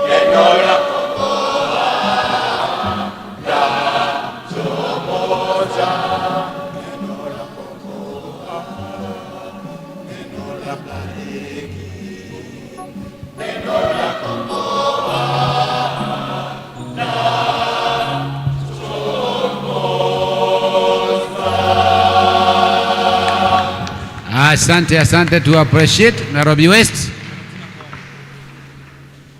neno la komboa na tuongoza. Neno la komboa, neno la bariki, neno la komboa na tuongoza. Asante, asante, to appreciate Nairobi West.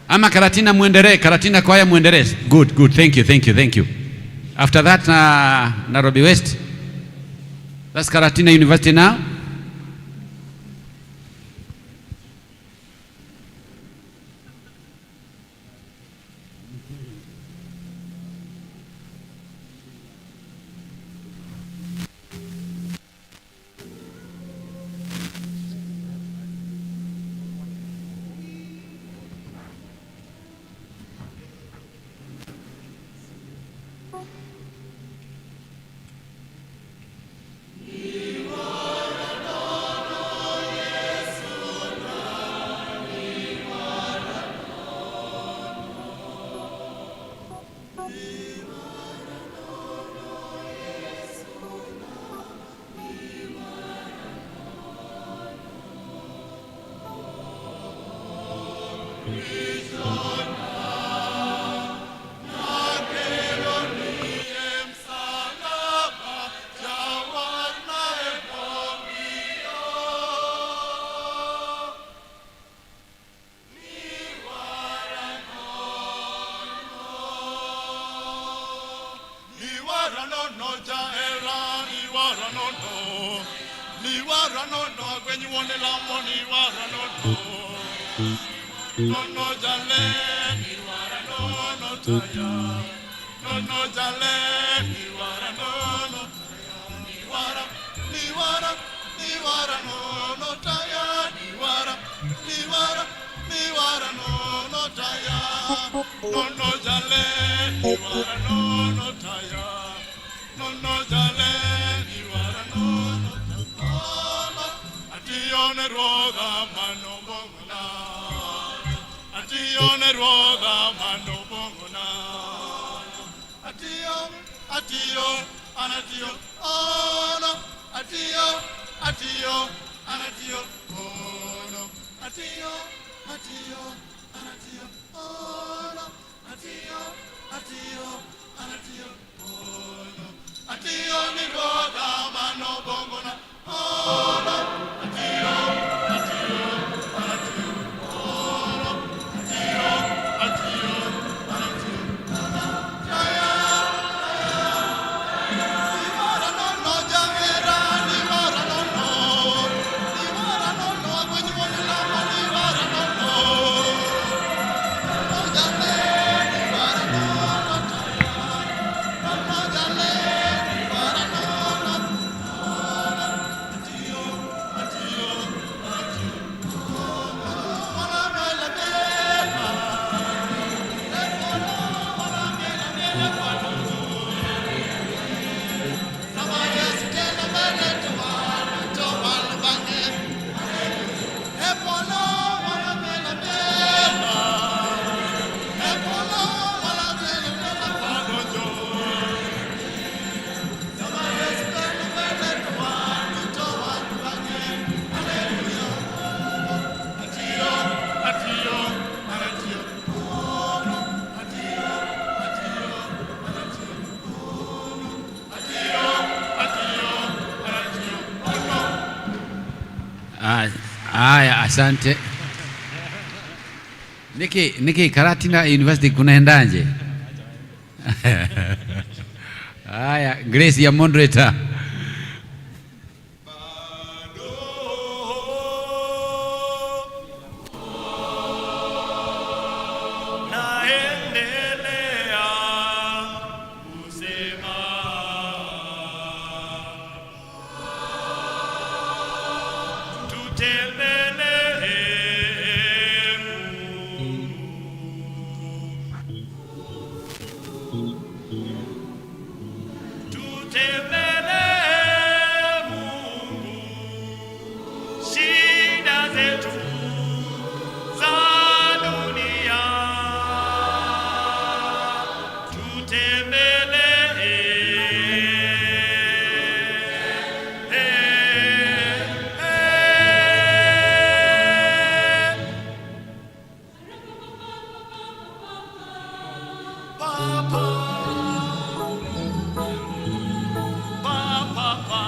Ama Karatina muendelee, Karatina kwaya muendelee. Good, good. Thank you, thank you, thank you. After that, Nairobi West. That's Karatina University now. No, no, jale, ni wara, no, no, Atiyo ne ruodha mano bongona. Atiyo ne ruodha mano bongona. Atiyo, atiyo, an atiyo, ono. Atiyo, atiyo, an atiyo, ono. Atiyo, atiyo, an atiyo, ono. Atiyo, atiyo, an atiyo, ono. Atiyo ne ruodha mano bongona, ono. Atiyo, atiyo, an atiyo, ono. Atiyo, atiyo, an atiyo, ono. Jaya, jaya, no no jahera ni wara no no, ni wara no no, agwenyi woni lamo ni wara no no. No jale ni wara no no, no no jale ni wara no no. Atiyo, atiyo, atiyo, wana mela mela, wana mela mela kwano. Sama Yesu kelo mbele to wan to wan bang'e. E polo wana mela mela, e polo wana mela mela kwano jo. Sama Yesu kelo mbele to wan to wan bang'e. Haleluya. Atiyo, atiyo, an atiyo, ono. Atiyo, atiyo, an atiyo, ono. Atiyo, atiyo, an atiyo, ono. Haya, asante. Niki Karatina University kunaendaje? Haya, Grace ya moderator. Naendelea kusema tutembelee Mungu. Tutembelee Mungu. Shida zetu za dunia tutembelee. Pa, pa. Pa, pa, pa.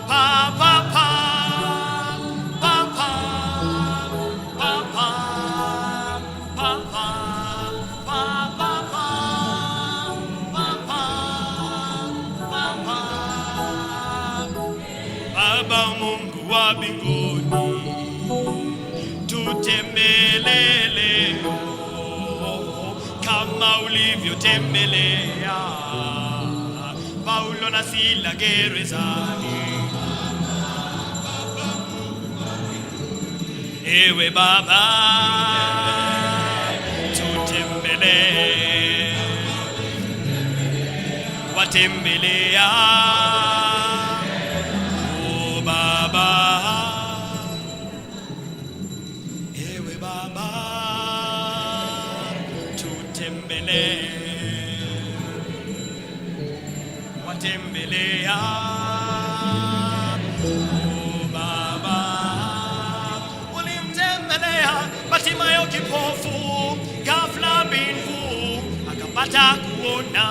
Pa, pa, pa. Pa, pa. Pa, pa. Pa, pa. Pa, pa, pa. Pa, pa. Pa, pa. Baba Mungu wa mbinguni, tutembelee leo kama ulivyotembelea Paulo na Sila gerezani. Ewe Baba, tutembelee, watembelea, o Baba, ewe Baba, tutembelee, watembelea, o Baba, ulimtembelea Bartimayo kipofu, ghafla binvu akapata kuona.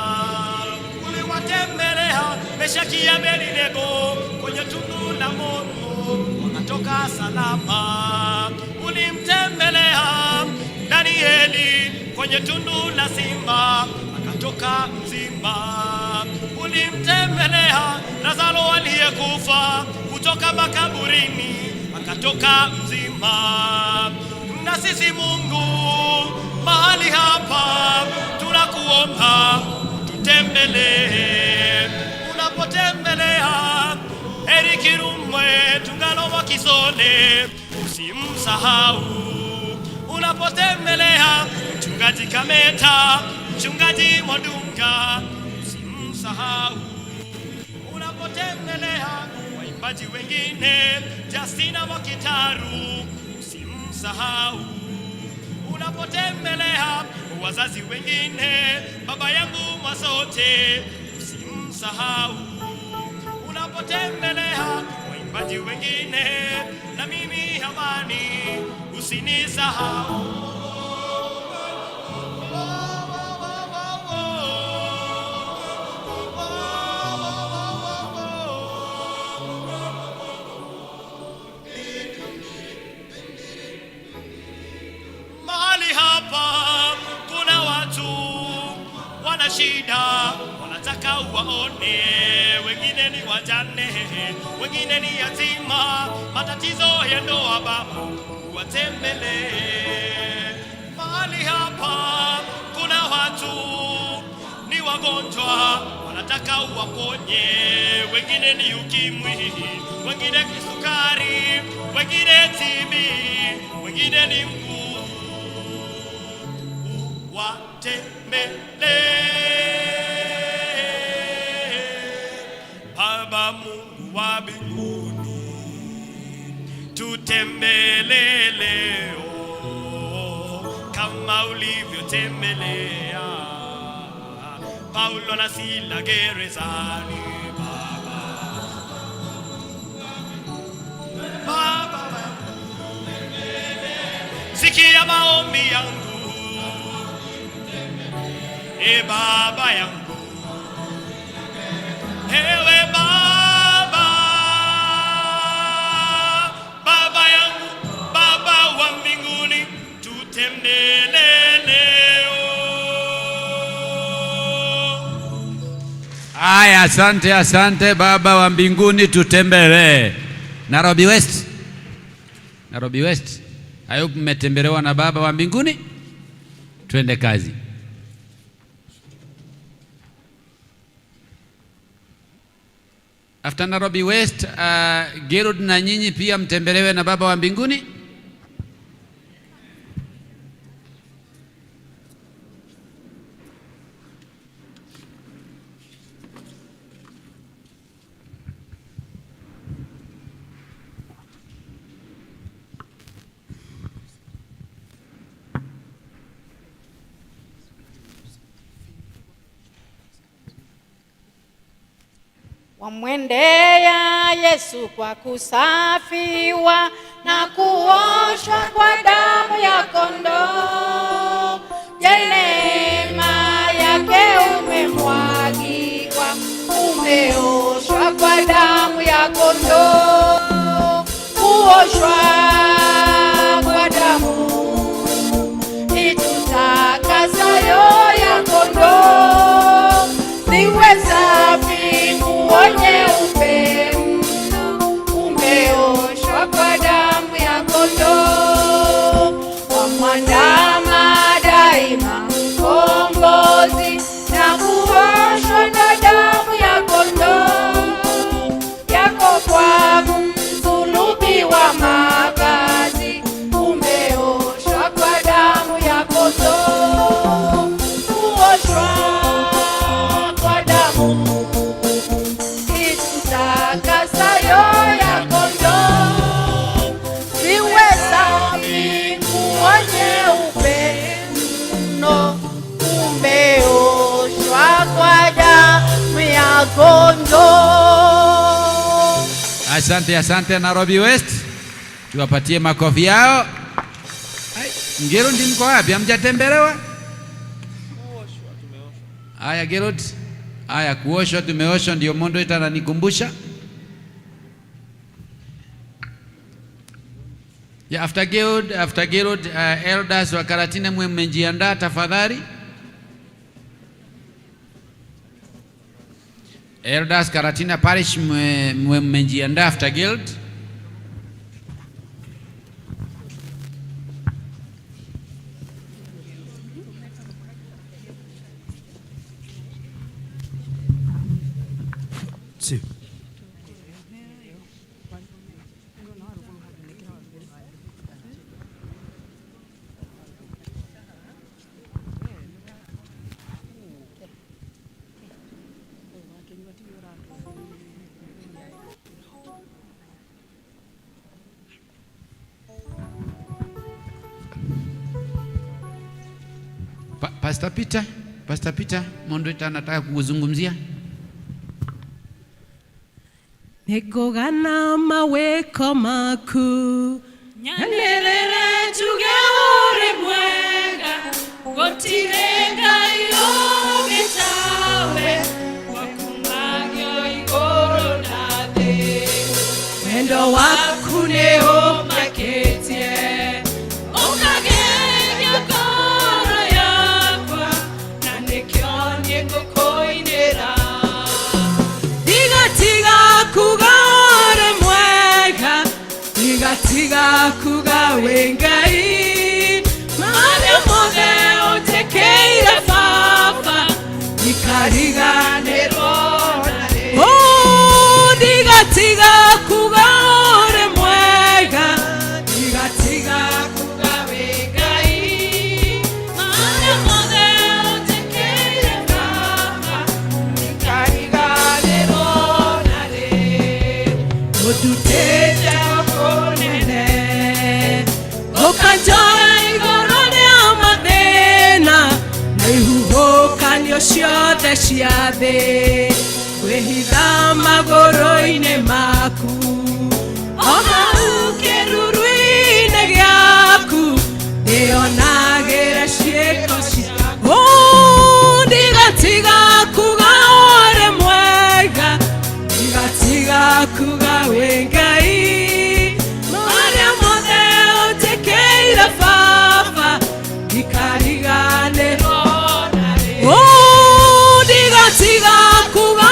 Uliwatembelea Meshaki ya Abednego kwenye tundu la moto, wakatoka salama. Ulimtembelea Danieli kwenye tundu la simba, akatoka mzima. Ulimtembelea Lazaro aliyekufa kutoka makaburini, akatoka mzima. Na sisi Mungu mahali hapa tunakuomba tutembelee. Unapotembelea Eric Kirumwe Tungalo wa Kisole, usimsahau. Unapotembelea mchungaji Kameta, mchungaji Modunga, usimsahau. Unapotembelea waimbaji wengine Justina Mwakitaru usimsahau unapotembelea wazazi wengine, baba yangu Mwasote usimsahau unapotembelea waimbaji wengine, na mimi amani usinisahau. Mahali hapa kuna watu wana shida, wanataka uwaone. Wengine ni wajane, wengine ni yatima, matatizo ya ndoa, Baba uwatembelee. Mahali hapa kuna watu ni wagonjwa, wanataka uwaponye. Wengine ni ukimwi, wengine kisukari, wengine TB, wengine ni mguu. Watembelee Baba Mungu wa mbinguni, tutembelee leo kama ulivyotembelea Paulo na Sila gerezani. Baba, Baba, sikia maombi yangu, e Baba yangu, ewe Baba, Baba yangu, Baba wa mbinguni, tutembelee leo. Aya, asante, asante Baba wa mbinguni, tutembelee. Nairobi West, Nairobi West, I hope mmetembelewa na Baba wa mbinguni. Twende kazi. After Nairobi West, Gerald na nyinyi pia mtembelewe na Baba wa mbinguni. Wamwendea Yesu kwa kusafiwa na kuoshwa kwa damu ya kondoo. Je, neema yake umemwagikwa, umeoshwa kwa damu ya kondoo. Kuoshwa kwa damu itutakasayo ya kondoo, ziwe safi nguo nyeupe mno, umeoshwa kwa damu ya kondoo. Wamwandama daima mkombozi na kuoshwa na damu ya kondoo, yako kwa msulubi wa mavazi, umeoshwa kwa damu ya kondoo. Kuoshwa kwa damu itutakasayo ya kondoo, ziwe safi nguo nyeupe mno, umeoshwa kwa damu ya kondoo. Asante, asante Nairobi West, tuwapatie makofi yao. Ai, Gerald mko wapi? Hamjatembelewa? Haya Gerald, haya kuoshwa, tumeoshwa, ndio mondo itananikumbusha. Yeah, after Gerald, after Gerald, elders wa Karatina mwe mmejiandaa tafadhali. Elders Karatina Parish mwe mmejiandaa after Guild. Two. Pastor Peter, Pastor Peter Mondweta anataka kuzungumzia. Nĩngũgana mawĩko maku nyanĩrĩre njuge ũrĩ mwega gũtirĩ Ngai ũngĩ tawe wakumagio igũrũ na thĩ wendo waku nĩ ũmakĩtie ũkageria ngoro yakwa na nĩkĩo niĩ ngũkũinĩra Tiga kuga ũrĩ mwega tiga kuga wĩ Ngai marĩa mothe ũnjĩkĩire baba ndikariganĩrwo narĩ. Oh, ndiga kuga ũrĩ mwega tiga kuga wĩ Ngai marĩa mothe ũnjĩkĩire baba ndikariganĩrwo narĩ. Ũndutĩte kũnene ũkanjoya igũrũ rĩa mathĩna na ihuhũkanio ciothe cia thĩ ngwĩhitha magũrũ-inĩ maku o hau kĩruru-inĩ gĩaku ndĩonagĩra ciĩko ciaku. Oh, ndigatiga kuga ũrĩ mwega ndigatiga kuga wĩ Ngai marĩa mothe ũnjĩkĩire baba ndikariganĩrwo narĩ. Oh, ndigatiga kuga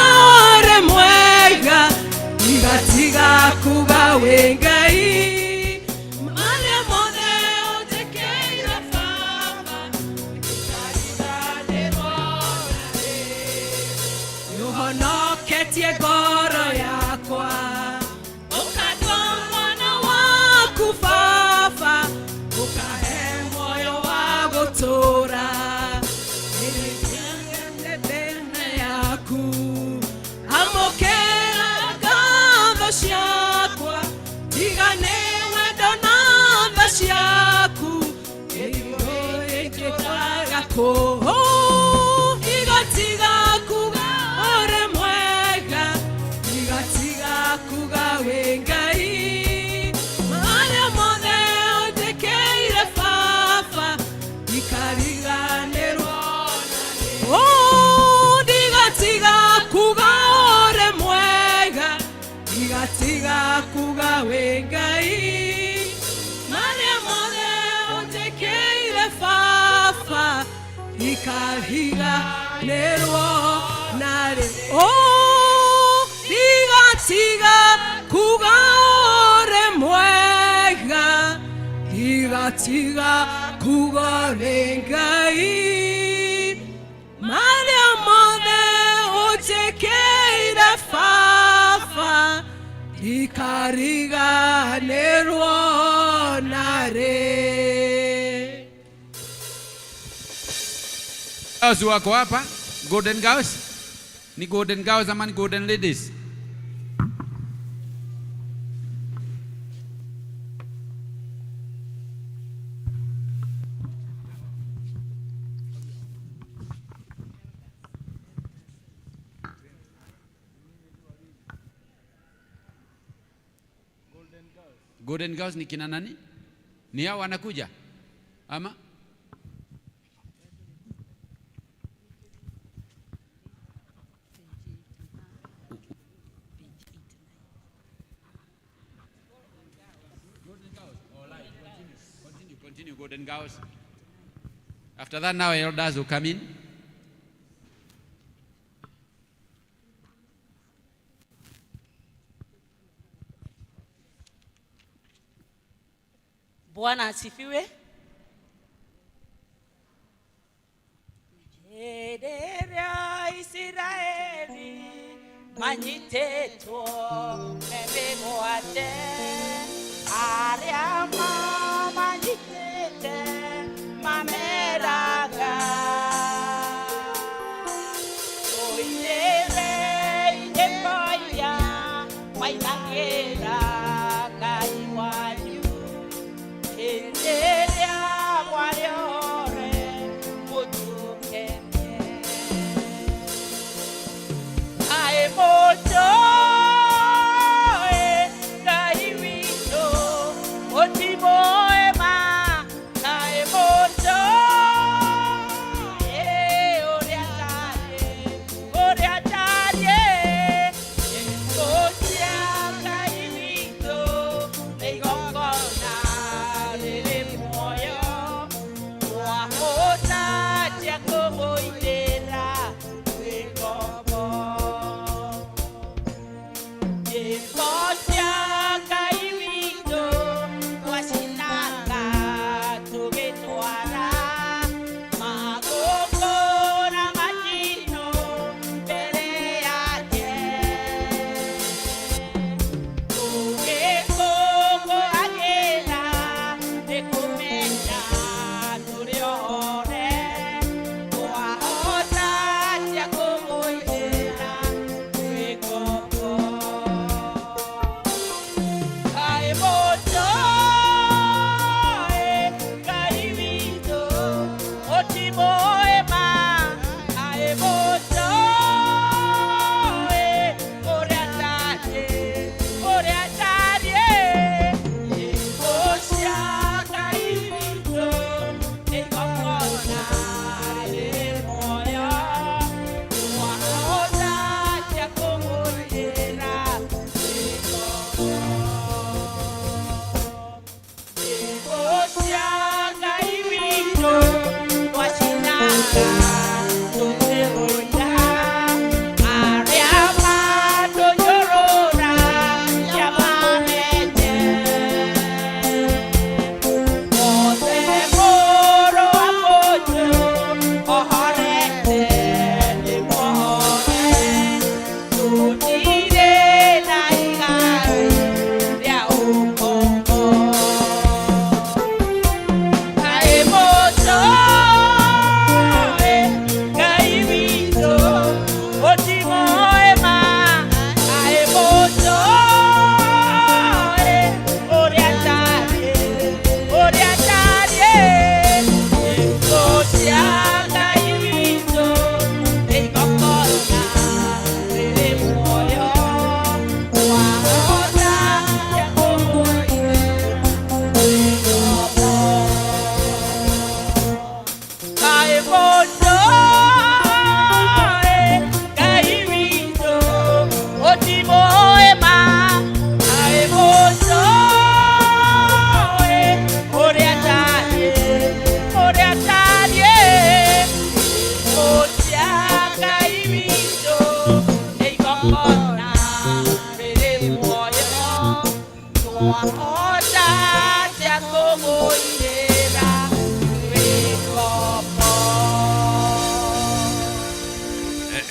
ũrĩ mwega ndigatiga kuga wĩ Ngai marĩa mothe ũnjĩkĩire baba ndikariganĩrwo narĩ. Nĩũhonoketie ngoro yakwa ũkandua mwana waku baba ũkahe muoyo wa gũtũũra thĩna yaku amũkĩra ngatho ciakwa tiga nĩ wendo na tha ciaku ĩrimũ ĩngĩkaga kũ igatiga kuga ũrĩ mwega igatiga kuga wĩ Ngai marĩa mothe ũnjĩkĩire baba ndikariganĩrwo narĩ. Oh, ndigatiga kuga ũrĩ mwega ndigatiga kuga wĩ Ngai marĩa mothe ũnjĩkĩire baba ndikariganĩrwo narĩ. Oh, ndigatiga kuga ũrĩ mwega ndigatiga kuga wĩ Ngai marĩa mothe ũnjĩkĩire baba ndikariganĩrwo narĩ. Girls wako hapa, Golden Girls? Ni Golden Girls ama ni Golden Ladies? Golden Girls ni kina nani? Ni hao wanakuja? Ama? Continue, Golden Girls. After that, now elders will come in. Bwana asifiwe. Hĩndĩ ĩrĩa Isiraeli manyitĩtwo me mĩgwate, arĩa mamanyitĩte mameraga, tũinĩre nyĩmbo iria mainagĩra Ngai wanyu. Hĩndĩ ĩrĩa mwarĩore mũtũ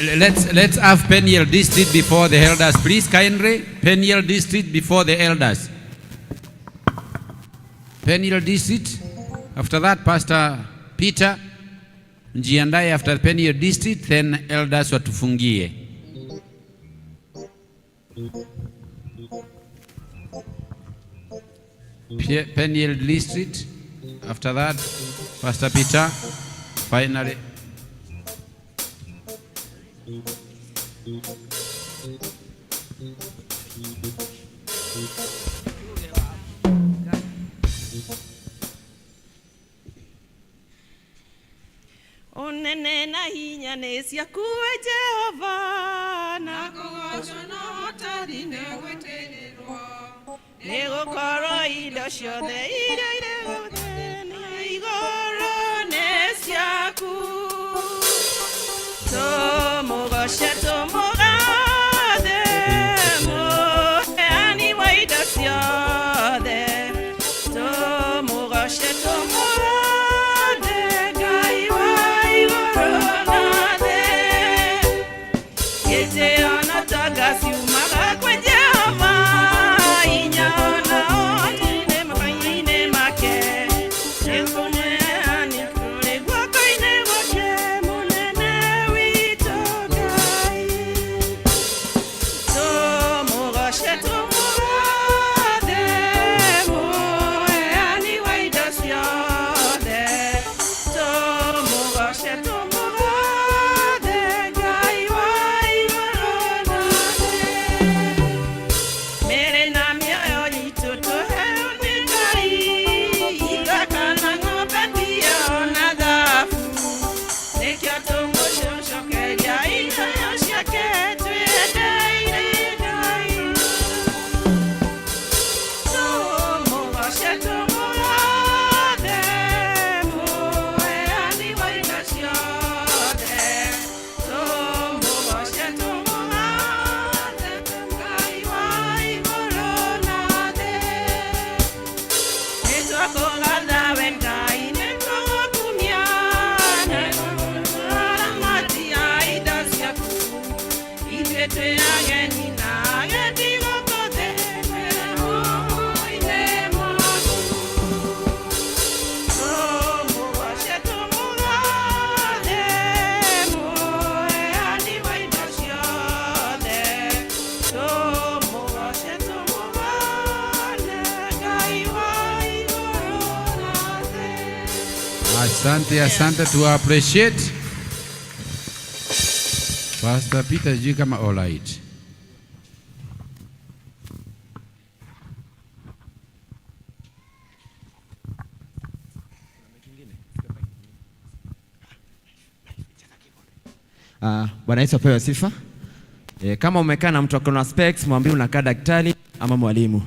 Let's have Peniel District before the elders, please, kindly. Peniel District before the elders. Peniel District. After that, Pastor Peter mjiandae after Peniel District, then elders watufungie. Peniel District. After that, Pastor Peter, finally. Unene na hinya nĩ ciaku we Jehova, na kũgoocwo na ũhotani nĩ gwĩtĩrĩrwo, nĩ gũkorwo indo ciothe iria irĩ gũkũ na igũrũ nĩ ciaku. Tũmũgooce, tũmũgathe, mũheani wa indo ciothe. Tũmũgooce, tũmũgathe, Ngai wa igũrũ na thĩ. Gĩtĩo na tonga ciumaga kwĩ Jehova, hinya na ũhoti nĩ moko-inĩ make. Nĩkũneani kũrĩ guoko-inĩ gwake, mũnene witũ Ngai. Tũmũgooce, tũmũgathe, mũheani wa indo ciothe. Tũmũgooce, tũmũgathe, Ngai wa igũrũ na thĩ. Mĩĩrĩ na mĩoyo itũ tũheo nĩ Ngai, ithaka na ng'ombe mbia na thahabu. Nĩkĩo tũmũcokeria iheo ciake twĩendeire Ngai. Tũmũgooce, tũmũgathe, mũheani wa indo ciothe. Tũmũgooce, tũmũgathe, Ngai wa igũrũ na thĩ. Nĩtwakũgatha we Ngai, nĩtũgũkumia, nĩtũramati a indo ciaku. Ithuĩ twĩ ageni na agendi gũkũ thĩ, twĩ moko-inĩ maku. Tũmũgooce, tũmũgathe, mũheani wa indo ciothe. Tũmũgooce, tũmũgathe, Ngai wa igũrũ na thĩ. Asante, asante, to appreciate. Pastor Peter sijui kama all right. Bwana Yesu apewe sifa. Kama umekaa na mtu akona specs, mwambie unakaa daktari ama mwalimu.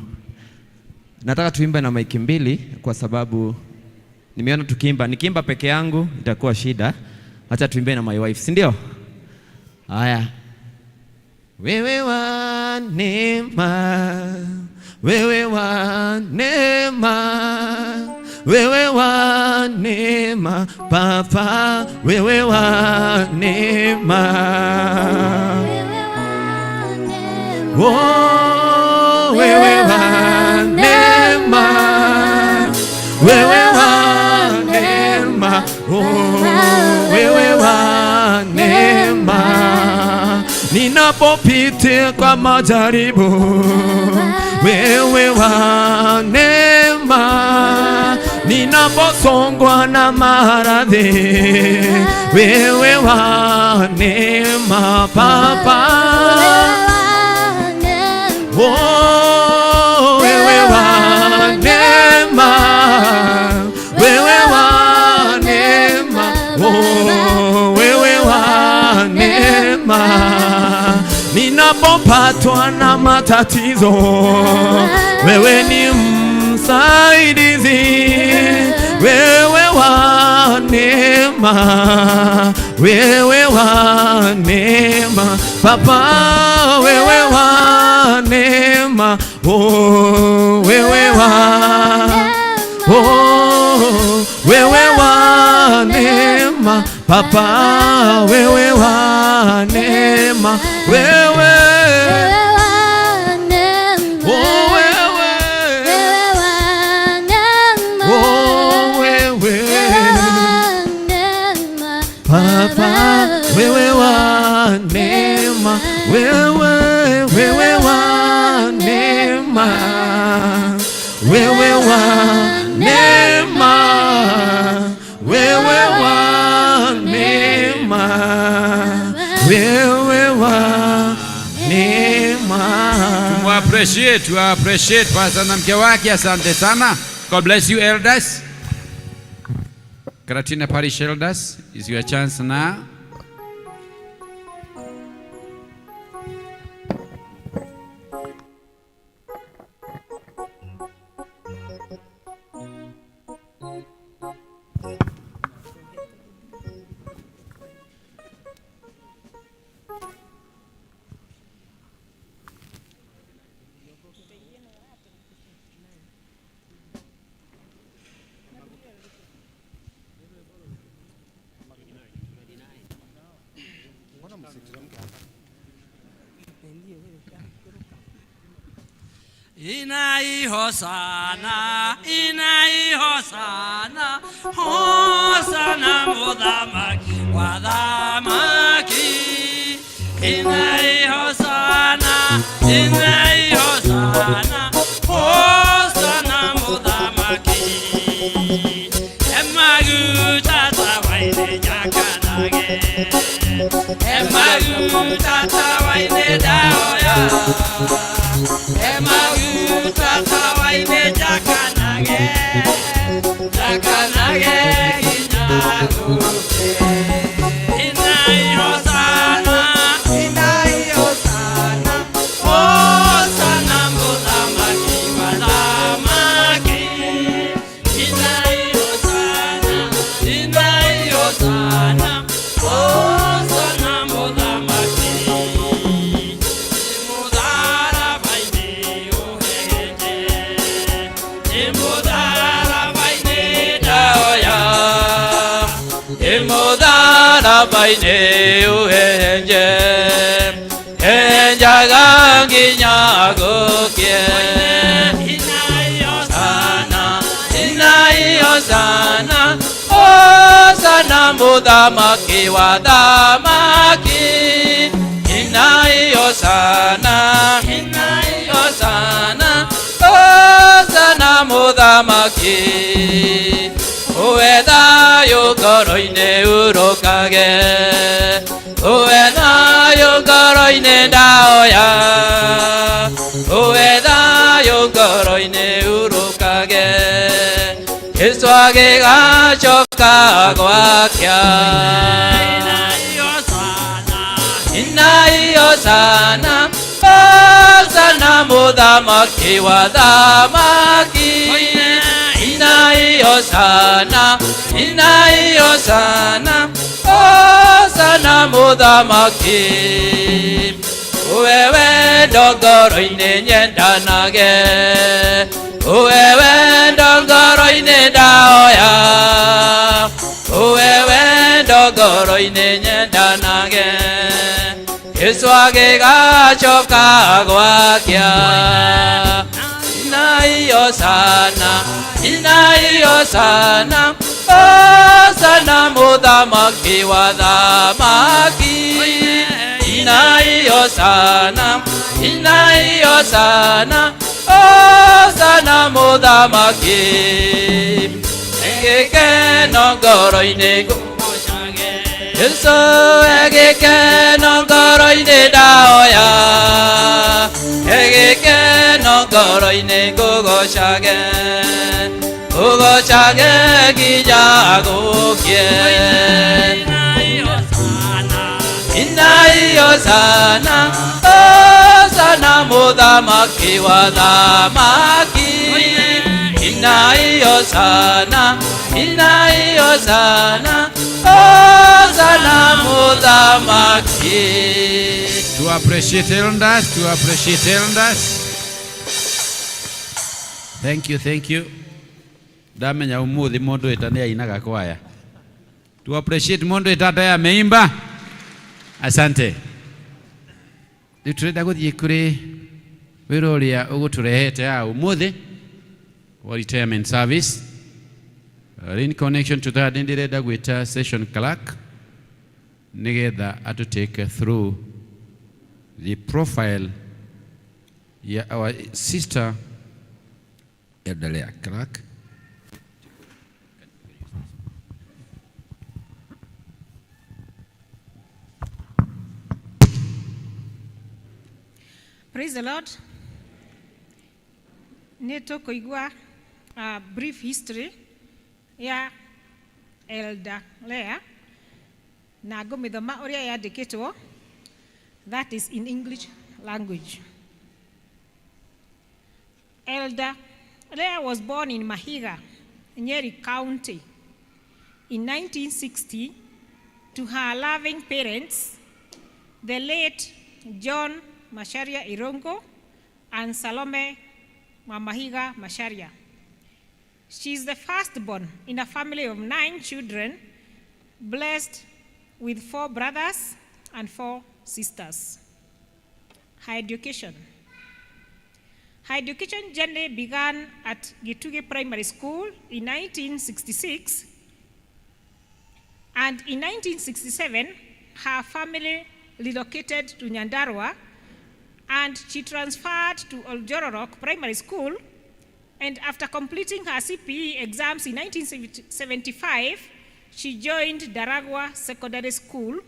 Nataka tuimbe na maiki mbili kwa sababu nimeona tukiimba, nikiimba peke yangu itakuwa shida. Acha tuimbe na my wife, si ndio? Haya. Wewe wa neema, wewe wa neema, wewe wa neema, Papa, wewe wa neema. Oh, wewe wa neema, wewe wa neema, oh, wewe wa neema. Ninapopitia kwa majaribu, wewe wa neema. Ninaposongwa na maradhi, wewe wa neema, Papa. Oh, wewe wa neema, wewe wa neema, oh, wewe wa neema. Ninapopatwa na matatizo, wewe ni msaidizi, wewe wa neema, wewe wa neema, Papa, wewe wa neema, oh, wewe wa, oh, wewe wa neema, Papa wewe wa neema, wewe Oh, wewe. Oh, wewe. Papa wewe wa neema, wewe wewe wa neema, wewe wa neema, wewe wa neema, wewe wa neema. Tumu appreciate, to appreciate Pastor na mke wake, asante sana. God bless you elders. Karatina Parish elders, is your chance now. Inai hosana, inai hosana, hosana muthamaki wa thamaki. Inai hosana, inai hosana, hosana muthamaki. Emagu tata waine jakanage, emagu tata waine daoya. Emagu tata waine jakanage, jakanage kinyaguke. Inai hosana, inai hosana, hosana muthamaki wa thamaki. Inai hosana, inai hosana, hosana muthamaki. Imudharabaine uhenje, henjaga nginyagukie. Hosana, inai hosana, hosana muthamaki wa thamaki. Inai hosana, inai hosana, hosana muthamaki. Uwe thayũ ngoro-inĩ urũkage, uwe thayũ ngoro-inĩ ndaoya, uwe thayũ ngoro-inĩ urũkage, Jesũ agĩgacoka gwakĩa. Inai hosana, hosana muthamaki wa thamaki. Inai hosana, inai hosana, hosana muthamaki. Uwe wendo ngoro-inĩ nyendanage, uwe wendo ngoro-inĩ ndaoya, uwe wendo ngoro-inĩ nyendanage, Jesũ agĩgacoka gwakĩa. Inai hosana, inai hosana, hosana muthamaki wa thamaki. Inai hosana, inai hosana, hosana muthamaki. Gĩkeno ngoro-inĩ ngũgocage, Jesũ gĩkeno ngoro-inĩ ndaoya, gĩkeno ngoro-inĩ ngũgocage, ngũgocage nginya gũkĩe. Inai hosana, hosana muthamaki wa thamaki. Inai hosana, inai hosana, hosana muthamaki. To appreciate elders, to appreciate elders. Thank you, thank you. Ndamenya umuthi mundu wita ni ainaga kwaya. Tu appreciate mundu itata ameimba. Asante. Riu turenda guthie kuri wira uria uguturehete haha umuthi wa retirement service. In connection to that, ndirenda gwita session clerk nigetha atu take through the profile ya our sister Elder Leah. Clerk. Praise the Lord. Nĩ tũkũigua a brief history ya Elder Leah na ngũmĩthoma ũrĩa yandĩkĩtwo, that is in English language. Elder Leah was born in Mahiga, Nyeri County in 1960 to her loving parents, the late John Macharia Irongo and Salome Mamahiga Macharia. She is the firstborn in a family of 9 children, blessed with 4 brothers and 4 sisters. Her education. Her education journey began at Gitugi Primary School in 1966, and in 1967, her family relocated to Nyandarua, and she transferred to Oljororok Primary School, and after completing her CPE exams in 1975, she joined Daragwa Secondary School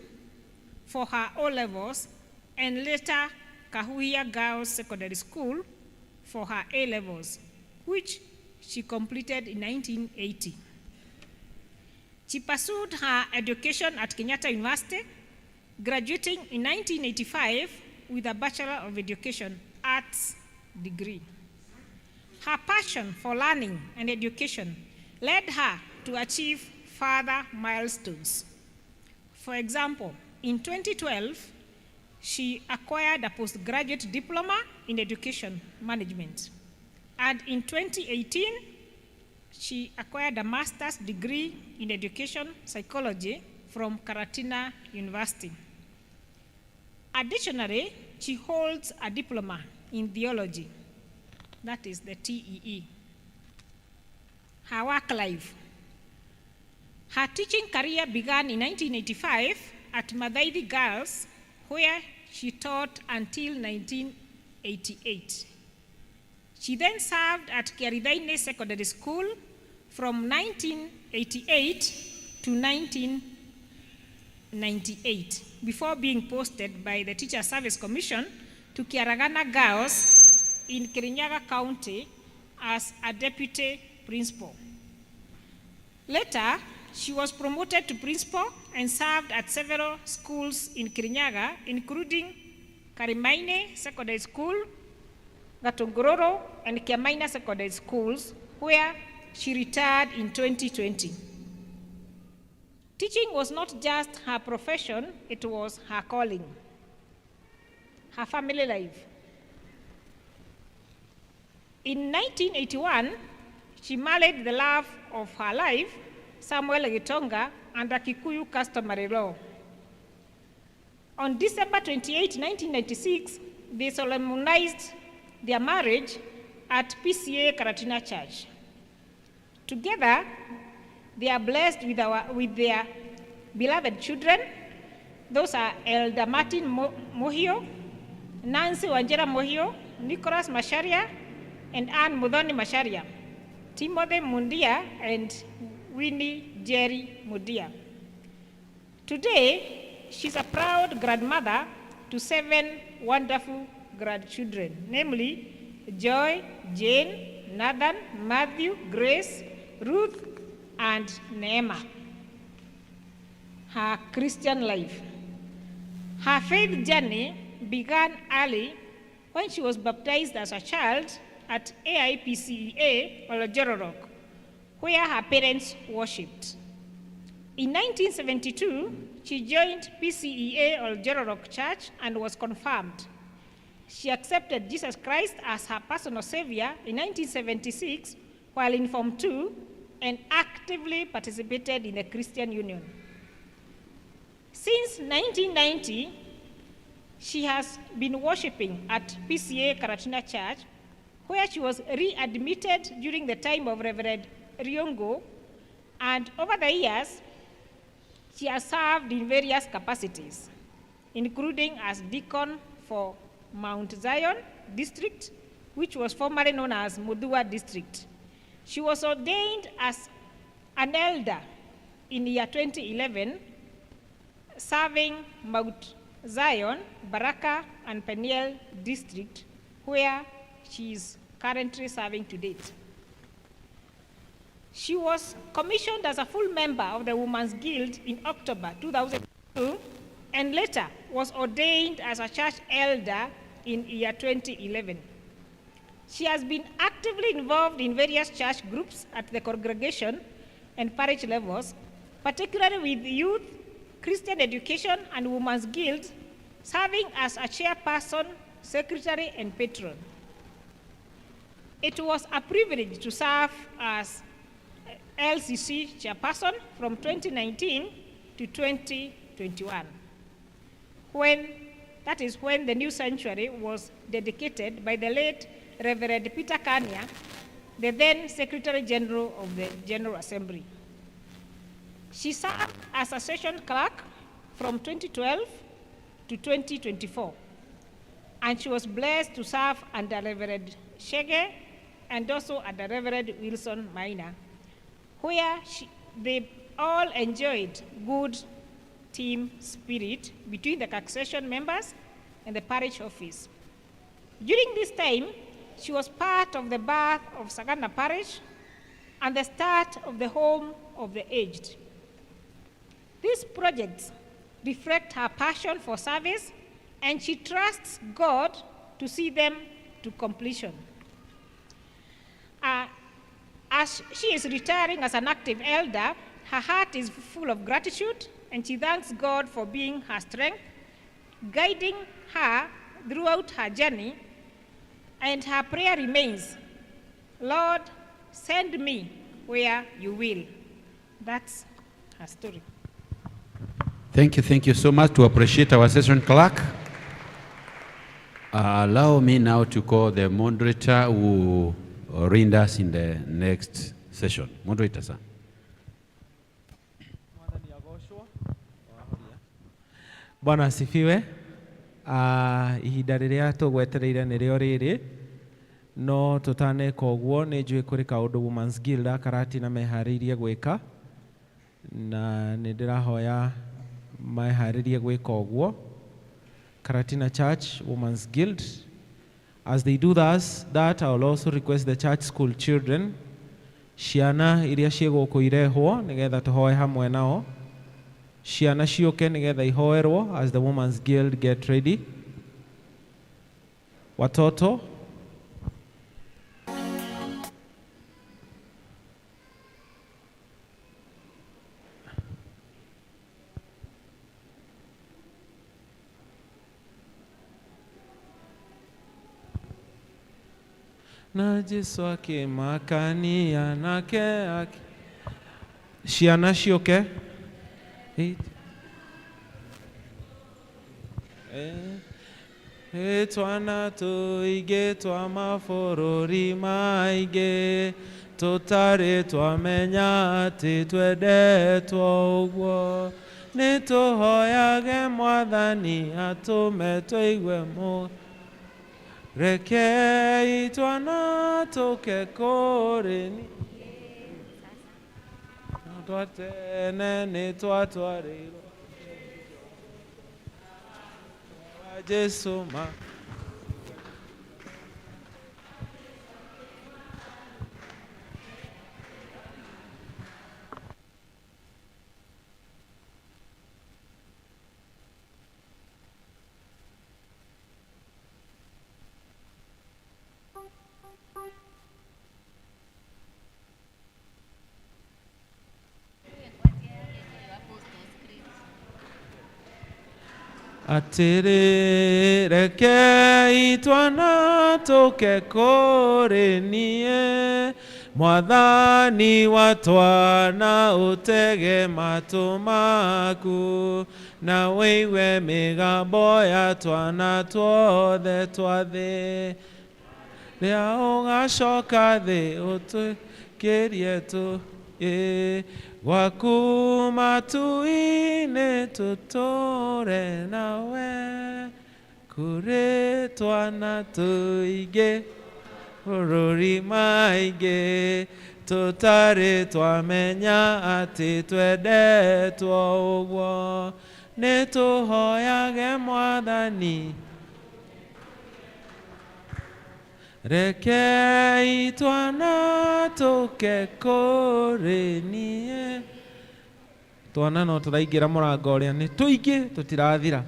for her O-levels and later Kahuhia Girls Secondary School for her A-levels, which she completed in 1980. She pursued her education at Kenyatta University, graduating in 1985 with a Bachelor of Education Arts degree. Her passion for learning and education led her to achieve further milestones. For example, in 2012, she acquired a postgraduate diploma in education management. And in 2018, she acquired a master's degree in education psychology from Karatina University. Additionally, she holds a diploma in theology, that is the TEE. Her work life. Her teaching career began in 1985 at Mathaithi Girls, where she taught until 1988. She then served at Kiarithaini Secondary School from 1988 to 1998, before being posted by the Teacher Service Commission to Kiaragana Girls in Kirinyaga County as a deputy principal. Later, she was promoted to principal and served at several schools in Kirinyaga, including Karimaine Secondary School, Gatunguroro, and Kiamaina Secondary Schools, where she retired in 2020. Teaching was not just her profession, it was her calling. Her family life. In 1981, she married the love of her life, Samuel Gitonga, under Kikuyu customary law. On December 28, 1996, they solemnized their marriage at PCA Karatina Church. Together, they are blessed with their beloved children. Those are Elder Martin Mohio, Nancy Wanjera Mohio, Nicholas Macharia, and Anne Muthoni Macharia, Timothy Mundia, and Winnie Jerry Mundia. Today, she's a proud grandmother to 7 wonderful grandchildren, namely Joy, Jane, Nathan, Matthew, Grace, Ruth, and Neema. Her Christian life. Her faith journey began early when she was baptized as a child at AIPCEA Oljororok, where her parents worshipped. In 1972, she joined PCEA Oljororok Church and was confirmed. She accepted Jesus Christ as her personal savior in 1976 while in Form 2 and actively participated in the Christian Union. Since 1990, she has been worshiping at PCA Karatina Church, where she was readmitted during the time of Reverend Riongo, and over the years, she has served in various capacities, including as deacon for Mount Zion District, which was formerly known as Mudua District. She was ordained as an elder in the year 2011, serving Mount Zion, Baraka, and Peniel District, where she is currently serving to date. She was commissioned as a full member of the Women's Guild in October 2002 and later was ordained as a church elder in year 2011. She has been actively involved in various church groups at the congregation and parish levels, particularly with youth, Christian education, and Women's Guild, serving as a chairperson, secretary, and patron. It was a privilege to serve as LCC chairperson from 2019 to 2021, when that is when the new sanctuary was dedicated by the late Reverend Peter Kania, the then Secretary General of the General Assembly. She served as a session clerk from 2012 to 2024, and she was blessed to serve under Reverend Shege and also under Reverend Wilson Minor, where they all enjoyed good team spirit between the succession members and the parish office. During this time, she was part of the birth of Sagana Parish and the start of the Home of the Aged. These projects reflect her passion for service, and she trusts God to see them to completion. As she is retiring as an active elder, her heart is full of gratitude, and she thanks God for being her strength, guiding her throughout her journey, and her prayer remains, Lord, send me where you will. That's her story. Thank you so much. To appreciate our session clerk. Allow me now to call the moderator who will read us in the next session. Moderator, sir. Bwana asifiwe. Ihinda rĩrĩa tũgwetereire nĩrĩo rĩrĩ no tũtaneka ũguo nĩ njũĩ kũrĩ kaũndũ Women's Guild a Karatina meharĩirie gwĩka na nĩ ndĩrahoya meharĩrie gwĩka ũguo. Karatina Church Women's Guild. As they do that, I will also request the church school children, ciana iria ciĩ gũkũ irehwo nĩgetha tũhoe hamwe nao. Ciana ciũke nĩgetha ihoerwo as the Women's Guild get ready. Watoto. Na Jesu akĩmakania nake akĩ ciana ciũke. Twana tũingĩ twa mabũrũri maingĩ tũtarĩ twamenya atĩ twendetwo ũguo nĩ tũhoyage Mwathani atũme tũigue mũ rekei twana tũke kũrĩ niĩ twatene nĩ twatwarĩirwo Jesu ma Atĩrĩ rekei twana tũke kũrĩ niĩ Mwathani wa twana ũtege matũ maku na wĩigue mĩgambo ya twana tuothe twa thĩ rĩa ũgacoka thĩ ũtwĩkĩrie tũ ĩ gwaku matu-inĩ tũtũre nawe kũrĩ twana tũingĩ bũrũri maingĩ tũtarĩ twamenya atĩ twendetwo ũguo nĩ tũhoyage mwathani rekei twana tũke kũrĩ niĩ twana no tũraingĩra mũrango ũrĩa nĩ tũingĩ tũtirathira.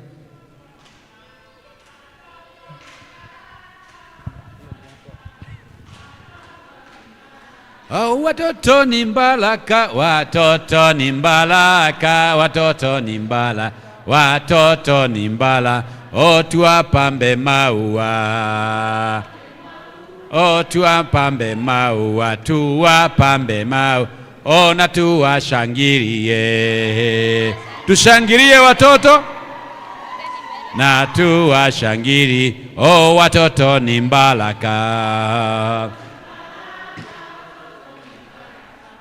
Oh, watoto ni mbaraka, watoto ni mbaraka, watoto ni mbala, watoto ni mbala. Oh, tuwapambe maua. Oh, tuwapambe maua, tuwapambe maua. Oh, na tuwashangilie. Tushangilie watoto na tuwashangili. Oh, watoto ni mbaraka.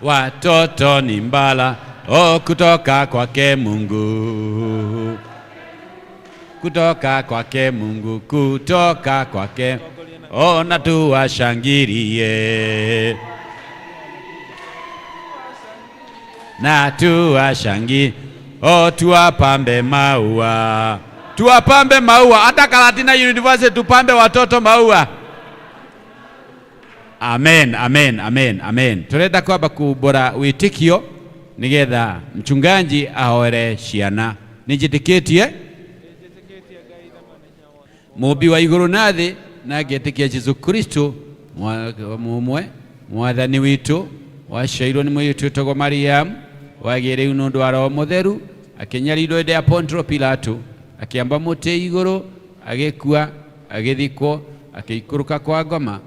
Watoto ni mbala, oh, kutoka kwake Mungu, kutoka kwake Mungu, kutoka kwake, oh, na tuwashangilie, na tuwashangi, oh, tuwapambe maua, tuwapambe maua. Hata Karatina University tupambe watoto maua. Amen, amen, amen, amen. Turenda kwamba kumbura witikio nigetha mchungaji ahoere ciana. Ninjitikitie Mũmbi wa igũrũ na thĩ na ngetikia Jesu Kristo mumwe mwathani witũ waciarirwo nĩ mũirĩtu wĩtagwo Mariamu wagĩrĩirwo nĩ ũndũ wa Roho Mũtheru akĩnyarirwo hĩndĩ ya Pontio Pilato akĩamba mũtĩ igũrũ agĩkua agĩthikwo akĩikũrũka kwa ngoma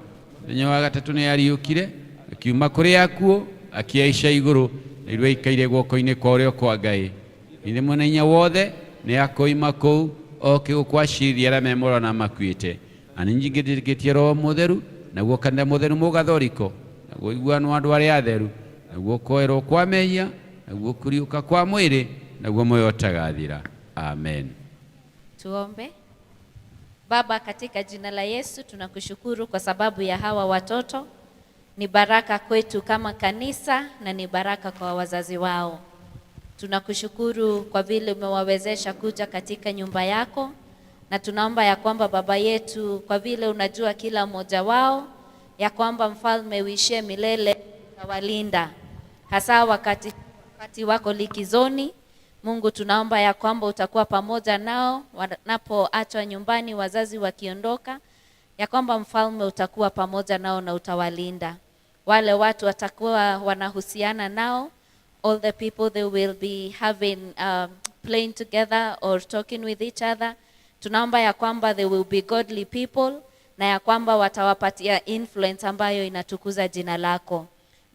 mũthenya wa gatatũ nĩ ariũkire akiuma kũrĩ akuũ akĩaica igũrũ na irua ikaire guoko-inĩ kwa ũrĩo kwa Ngai ithe mwene hinya wothe nĩ akoima kũu oke gũkwacirithia arĩa me muoyo na makuĩte na nĩ njingĩtĩkĩtie Roho Mũtheru naguo kanitha mũtheru mũgathoriko naguo ũiguano wa andũ arĩa atheru naguo kwoerwo kwa mehia naguo kũriũka kwa mwĩrĩ naguo muoyo ũtagathira. Amen. Tuombe. Baba, katika jina la Yesu tunakushukuru kwa sababu ya hawa watoto. Ni baraka kwetu kama kanisa na ni baraka kwa wazazi wao. Tunakushukuru kwa vile umewawezesha kuja katika nyumba yako, na tunaomba ya kwamba Baba yetu, kwa vile unajua kila mmoja wao, ya kwamba Mfalme uishie milele utawalinda, hasa wakati wako likizoni. Mungu, tunaomba ya kwamba utakuwa pamoja nao wanapoachwa nyumbani, wazazi wakiondoka, ya kwamba Mfalme utakuwa pamoja nao na utawalinda. Wale watu watakuwa wanahusiana nao, all the people they will be having playing together or talking with each other. Tunaomba ya kwamba they will be godly people na ya kwamba watawapatia influence ambayo inatukuza jina lako.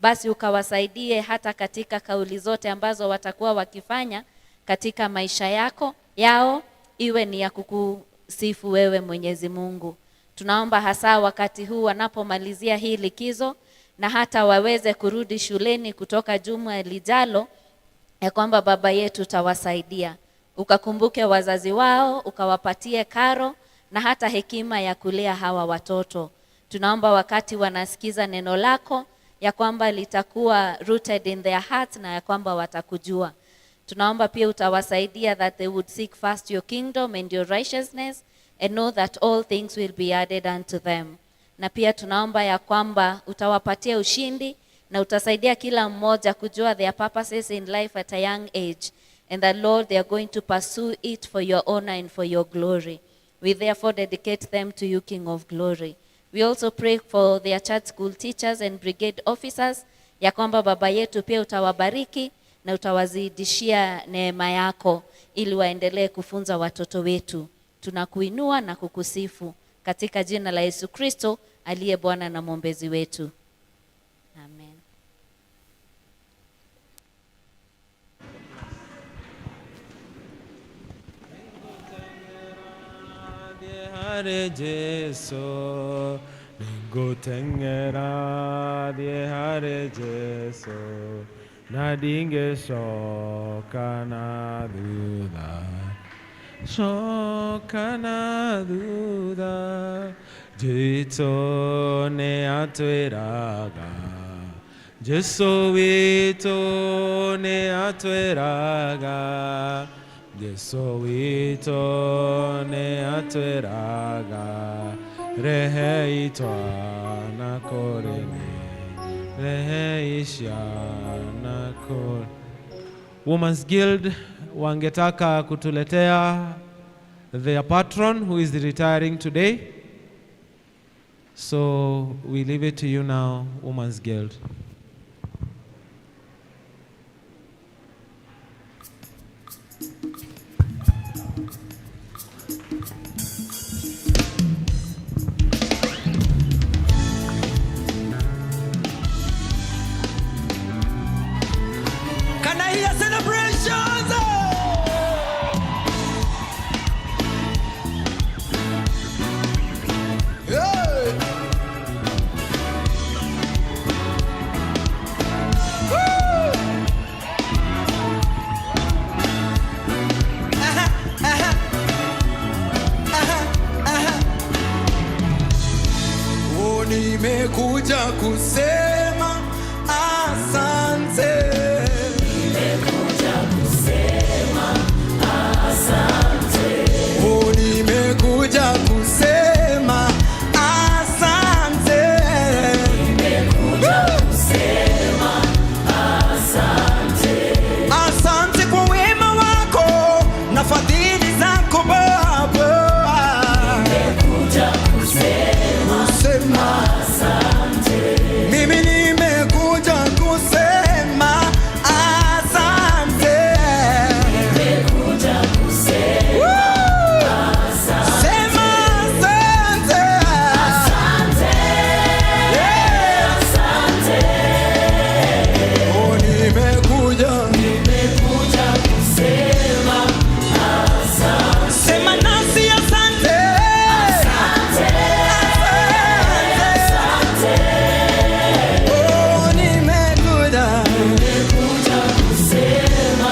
Basi ukawasaidie hata katika kauli zote ambazo watakuwa wakifanya katika maisha yao, iwe ni ya kukusifu wewe Mwenyezi Mungu. Tunaomba hasa wakati huu wanapomalizia hii likizo na hata waweze kurudi shuleni kutoka juma lijalo, ya kwamba Baba yetu utawasaidia. Ukakumbuke wazazi wao, ukawapatie karo na hata hekima ya kulea hawa watoto. Tunaomba wakati wanasikiza neno lako, ya kwamba litakuwa rooted in their hearts na ya kwamba watakujua. Tunaomba pia utawasaidia that they would seek first your kingdom and your righteousness and know that all things will be added unto them. Na pia tunaomba ya kwamba utawapatia ushindi na utasaidia kila mmoja kujua their purposes in life at a young age, and that Lord, they are going to pursue it for your honor and for your glory. We therefore dedicate them to you, King of Glory. We also pray for their church school teachers and brigade officers, ya kwamba Baba yetu pia utawabariki na utawazidishia neema yako ili waendelee kufunza watoto wetu. Tunakuinua na kukusifu katika jina la Yesu Kristo aliye Bwana na mwombezi wetu. Amen. Harĩ Jesu, nĩngũteng'era thiĩ harĩ Jesu, na ndingĩcoka na thutha. Coka na thutha, Jesu nĩ atwĩraga. Jesu witũ nĩ atwĩraga. Jesu witũ nĩ atwĩraga. Rehei twana kũrĩ niĩ, rehei ciana kũrĩ. Women's Guild wangetaka kutuletea their patron who is retiring today. So we leave it to you now, Women's Guild. Can I hear celebrations? Hey! Woo! Aha, aha. Aha, aha. Oh, nimekuja kusema asante. Nimekuja kusema asante. Oh, nimekuja kusema asante. Nimekuja kusema asante. Asante kwa wema wako na fadhili zako Baba. Nimekuja kusema asante. Mimi nimekuja kusema asante. Nimekuja kusema asante. Sema asante. Asante. Asante. Oh, nimekuja kusema asante. Sema nasi asante. Asante. Asante. Oh, nimekuja kusema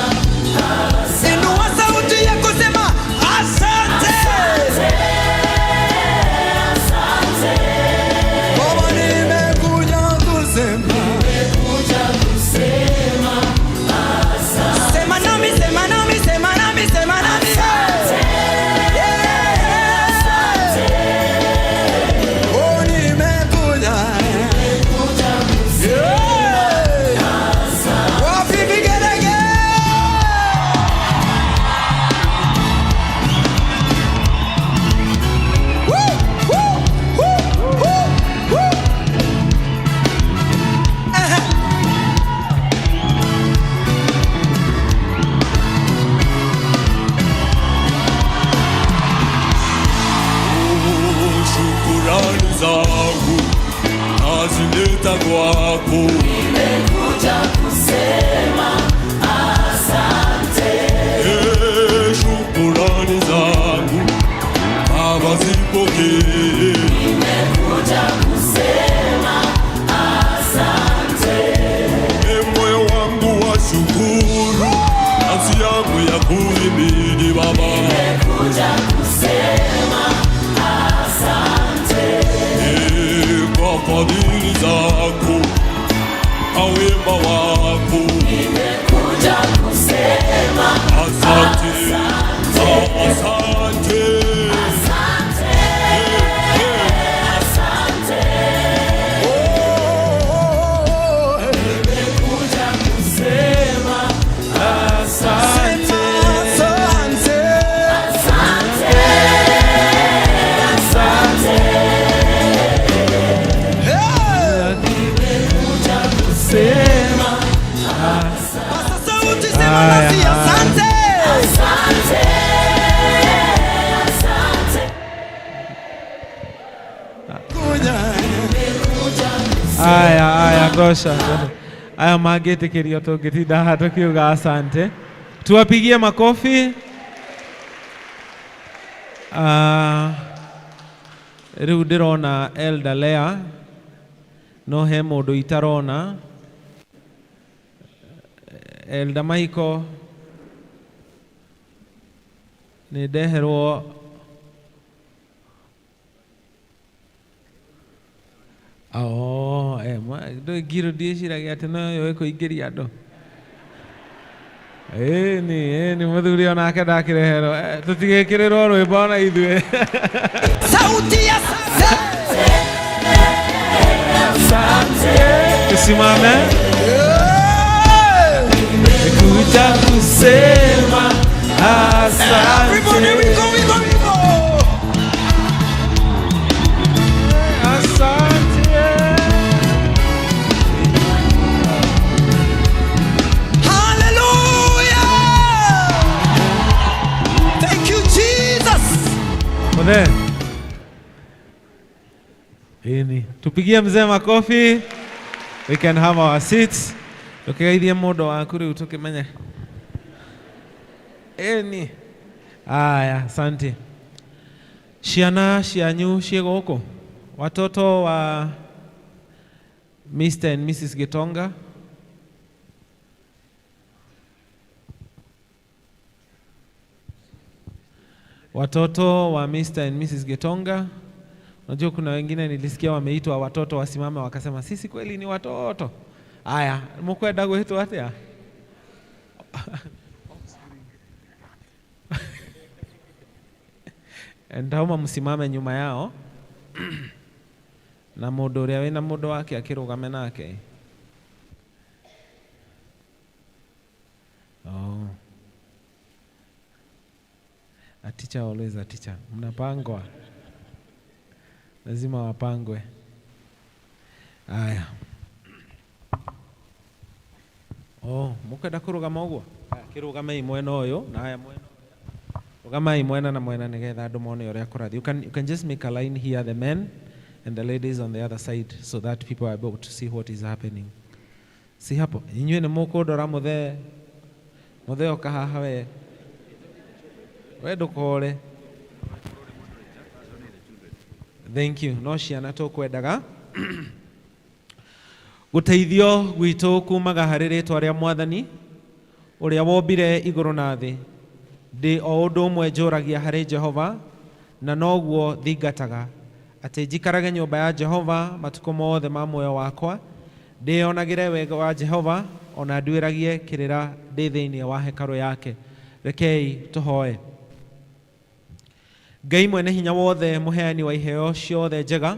asante. Inua sauti yako sema asante. Asante. Baba, nimekuja kusema asante. Sema nami, sema nami, sema nami, sema nami. Asante. Asante. Oh, nimekuja kusema asante. Wapi vigelegele? Woo, woo, woo, woo, woo. Aha. Shukurani zangu nazileta kwako. Nimekuja kusema asante. Eh, shukurani zangu Baba zipokee. Nimekuja kusema asante. E, moyo wangu wa shukuru, nafsi yangu ya kuhimidi Baba. Nimekuja kusema asante. Eh, kwa fadhili zako na wema wako. Nimekuja kusema asante, asante. Asante. Asante. Nimekuja kusema asante. Asante. Asante. Asante. Nimekuja kusema Sauti sema nasi asante. Asante. Asante. Kuja. Aya, aya, tosha. Aya mangĩtĩkĩrio tũngĩtinda haha tũkiuga asante. Tuwapigie makofi. Rĩu ndĩrona Elder Lea, no he mũndũ itarona. Elder Michael nĩ ndeherwo. Oh, ndũĩ ngirũ ndiĩciragia atĩ no yũĩ kũingĩria andũ. Ĩni ĩni mũthuri onake ndakĩreherwo. Tũtigĩkĩrĩrwo rwĩmbo ona ithuĩ. Sauti ya Tusimame. Kuja kusema asante. Everybody, we go, we go, we go. Asante. Hallelujah. Thank you, Jesus. Mzee. Ĩni. Tupigie mzee makofi. We can have our seats. Tukigeithie mũndũ waku rĩu tũkĩmenye. Ĩni. Aya, asante. Ciana cianyu ciĩ gũkũ? Watoto wa Mr. and Mrs. Gitonga. Watoto wa Mr. and Mrs. Gitonga. Unajua kuna wengine nilisikia wameitwa watoto wasimame wakasema sisi kweli ni watoto. Aya, mukwenda gwĩtwo atĩa? Ndauma msimame nyuma yao na mũndũ ũrĩa wĩna mũndũ wake akĩrũgame nake. Oh. A teacher always a teacher. Mnapangwa. Lazima wapangwe. Aya. Oh, mukwenda kũrũgama ũguo? Aya, kĩrũgamei mwena ũyũ na aya mwena ũrĩa. Rũgamai mwena na mwena nĩgetha andũ mone ũrĩa kũrathiĩ. You can just make a line here, the men and the ladies on the other side, so that people are able to see what is happening. Si hapo? Inyuĩ nĩ mũkũndora mũthee. Mũthee ũka haha we. We ndũkore. Thank you. No ciana tũkwendaga. Gũteithio gwitũ kumaga harĩ rĩtwa rĩa Mwathani ũrĩa wombire igũrũ na thĩ. Ndĩ o ũndũ ũmwe njũragia harĩ Jehova na noguo thingataga atĩ njikarage nyũmba ya Jehova matukũ mothe ma muoyo wakwa, ndĩyonagĩre wega wa Jehova ona nduĩragie kĩrĩra ndĩ thĩinĩ wa hekarũ yake. Rekei tũhoe. Ngai mwene hinya wothe, mũheani wa iheo ciothe njega,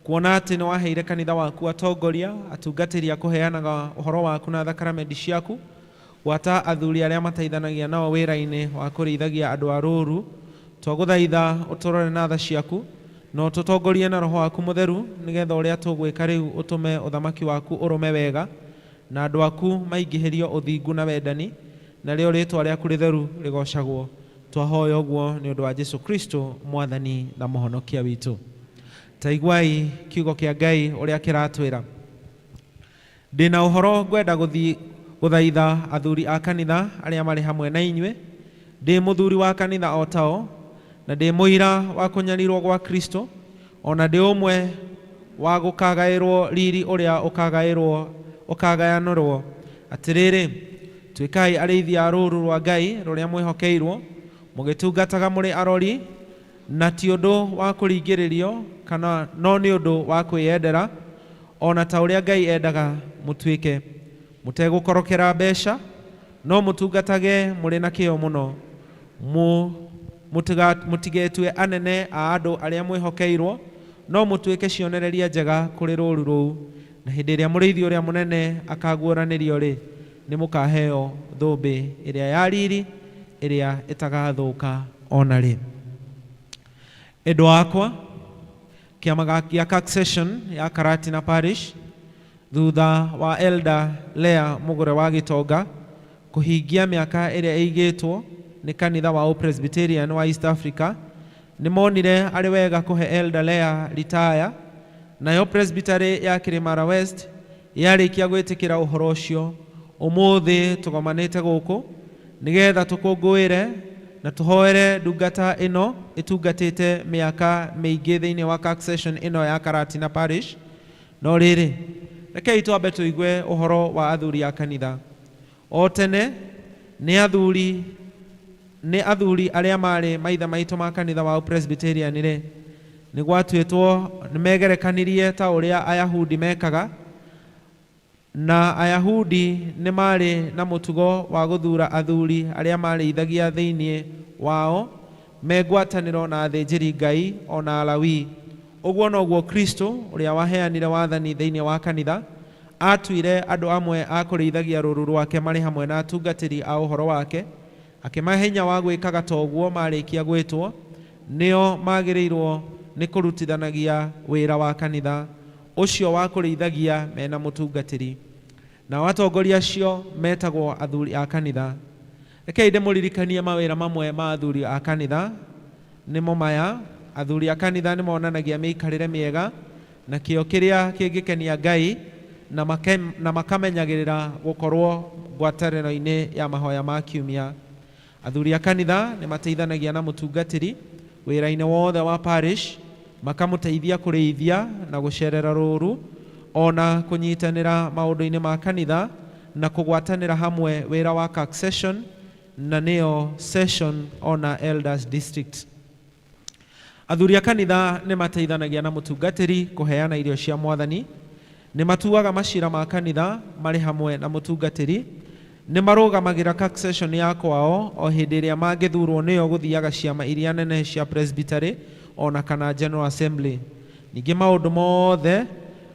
kuona atĩ nĩ waheire kanitha waku atongoria atungatĩri a kũheanaga ũhoro waku na thakaramendi ciaku, gwata athuri arĩa mateithanagia nao wĩra-inĩ wa kũrĩithagia andũ a rũũru, twagũthaitha ũtũrore na tha ciaku na ũtũtongorie na roho waku mũtheru, nĩgetha ũrĩa tũgwĩka rĩu ũtũme ũthamaki waku ũrũme wega na andũ aku maingĩhĩrio ũthingu na wendani, narĩo rĩtwa rĩaku rĩtheru rĩgocagwo. Twahoya ũguo nĩ ũndũ wa Jesu Kristo Mwathani na Mũhonokia witũ. Ta iguai kiugo kĩa Ngai ũrĩa kĩratwĩra. Ndĩna ũhoro ngwenda gũthiĩ gũthaitha athuri a kanitha arĩa marĩ hamwe na inyuĩ. Ndĩ mũthuri wa kanitha o tao, na ndĩ mũira wa kũnyarirwo gwa Kristo, ona ndĩ ũmwe wa gũkagaĩrwo riri ũrĩa ũkagaĩrwo ũkagayanũrwo. Atĩrĩrĩ, tuĩkai arĩithi a rũũru rwa Ngai rũrĩa mwĩhokeirwo, mũgĩtungataga mũrĩ arori, na ti ũndũ wa kũringĩrĩrio kana no nĩ ũndũ wa kwĩyendera, ona ta ũrĩa Ngai endaga mũtuĩke, mũtegũkorokera mbeca, no mũtungatage mũrĩ na kĩyo mũno. Mũtigetue anene a andũ arĩa mwĩhokeirwo, no mũtuĩke cionereria njega kũrĩ rũũru rũu. Na hĩndĩ ĩrĩa mũrĩithi ũrĩa mũnene akaguũranĩrio rĩ, nĩ mũkaheo thũmbĩ ĩrĩa ya riri ĩrĩa ĩtagathũka ona rĩ. Endwa akwa, kĩama gĩa succession ya Karatina Parish, thutha wa Elder Lea Mũgũre wa Gĩtonga kũhingia mĩaka ĩrĩa ĩigĩtwo nĩ kanitha wa Presbyterian wa East Africa, nĩ monire arĩ wega kũhe Elder Lea ritaya. Nayo Presbytery ya Kĩrĩmara West yarĩkia gwĩtĩkĩra ũhoro ũcio, ũmũthĩ tũgomanĩte gũkũ nĩgetha tũkũngũĩre Na tũhoere ndungata ĩno ĩtungatĩte mĩaka mĩingĩ thĩinĩ wa session ĩno ya Karatina Parish. No rĩrĩ, rekei twambe tũigue ũhoro wa athuri a kanitha. O tene nĩ athuri nĩ athuri arĩa marĩ maithe maitũ ma kanitha wa Presbyterian rĩ, nĩ gwatuĩtwo nĩ megerekanirie ta ũrĩa Ayahudi mekaga, na Ayahudi nĩ marĩ na mũtugo wa gũthura athuri arĩa marĩithagia thĩinĩ wao me ngwatanĩro na athĩnjĩri Ngai ona Alawii. Ũguo noguo Kristo ũrĩa waheanire wathani thĩinĩ wa kanitha atuire andũ amwe a kũrĩithagia rũũru rwake marĩ hamwe na atungatĩri a ũhoro wake, akĩmahe hinya wa gwĩkaga ta ũguo marĩkia gwĩtwo, nĩo magĩrĩirwo nĩ kũrutithanagia wĩra wa kanitha ũcio wa kũrĩithagia mena mũtungatĩri. Nao atongoria acio metagwo athuri a kanitha. Rekei ndĩmũririkanie mawĩra mamwe ma athuri a kanitha nĩmo maya: athuri a kanitha nĩ monanagia mĩikarĩre mĩega na kĩo kĩrĩa kĩngĩkenia Ngai, na makamenyagĩrĩra gũkorwo ngwatanĩro-inĩ ya mahoya ma kiumia. Athuri a kanitha nĩ mateithanagia na mũtungatĩri wĩra-inĩ wothe wa parish, makamũteithia kũrĩithia na gũcerera rũũru, ona kũnyitanĩra maũndũ-inĩ ma kanitha na kũgwatanĩra hamwe wĩra wa session na nĩyo session ona elders district. Athuri a kanitha nĩ mateithanagia na mũtungatĩri kũheana irio cia mwathani, nĩ matuaga macira ma kanitha marĩ hamwe na mũtungatĩri, nĩ marũgamagĩra session ya kwao o hĩndĩ ĩrĩa mangĩthurwo nĩo gũthiaga ciama iria nene cia presbytery ona kana general assembly. Ningĩ maũndũ mothe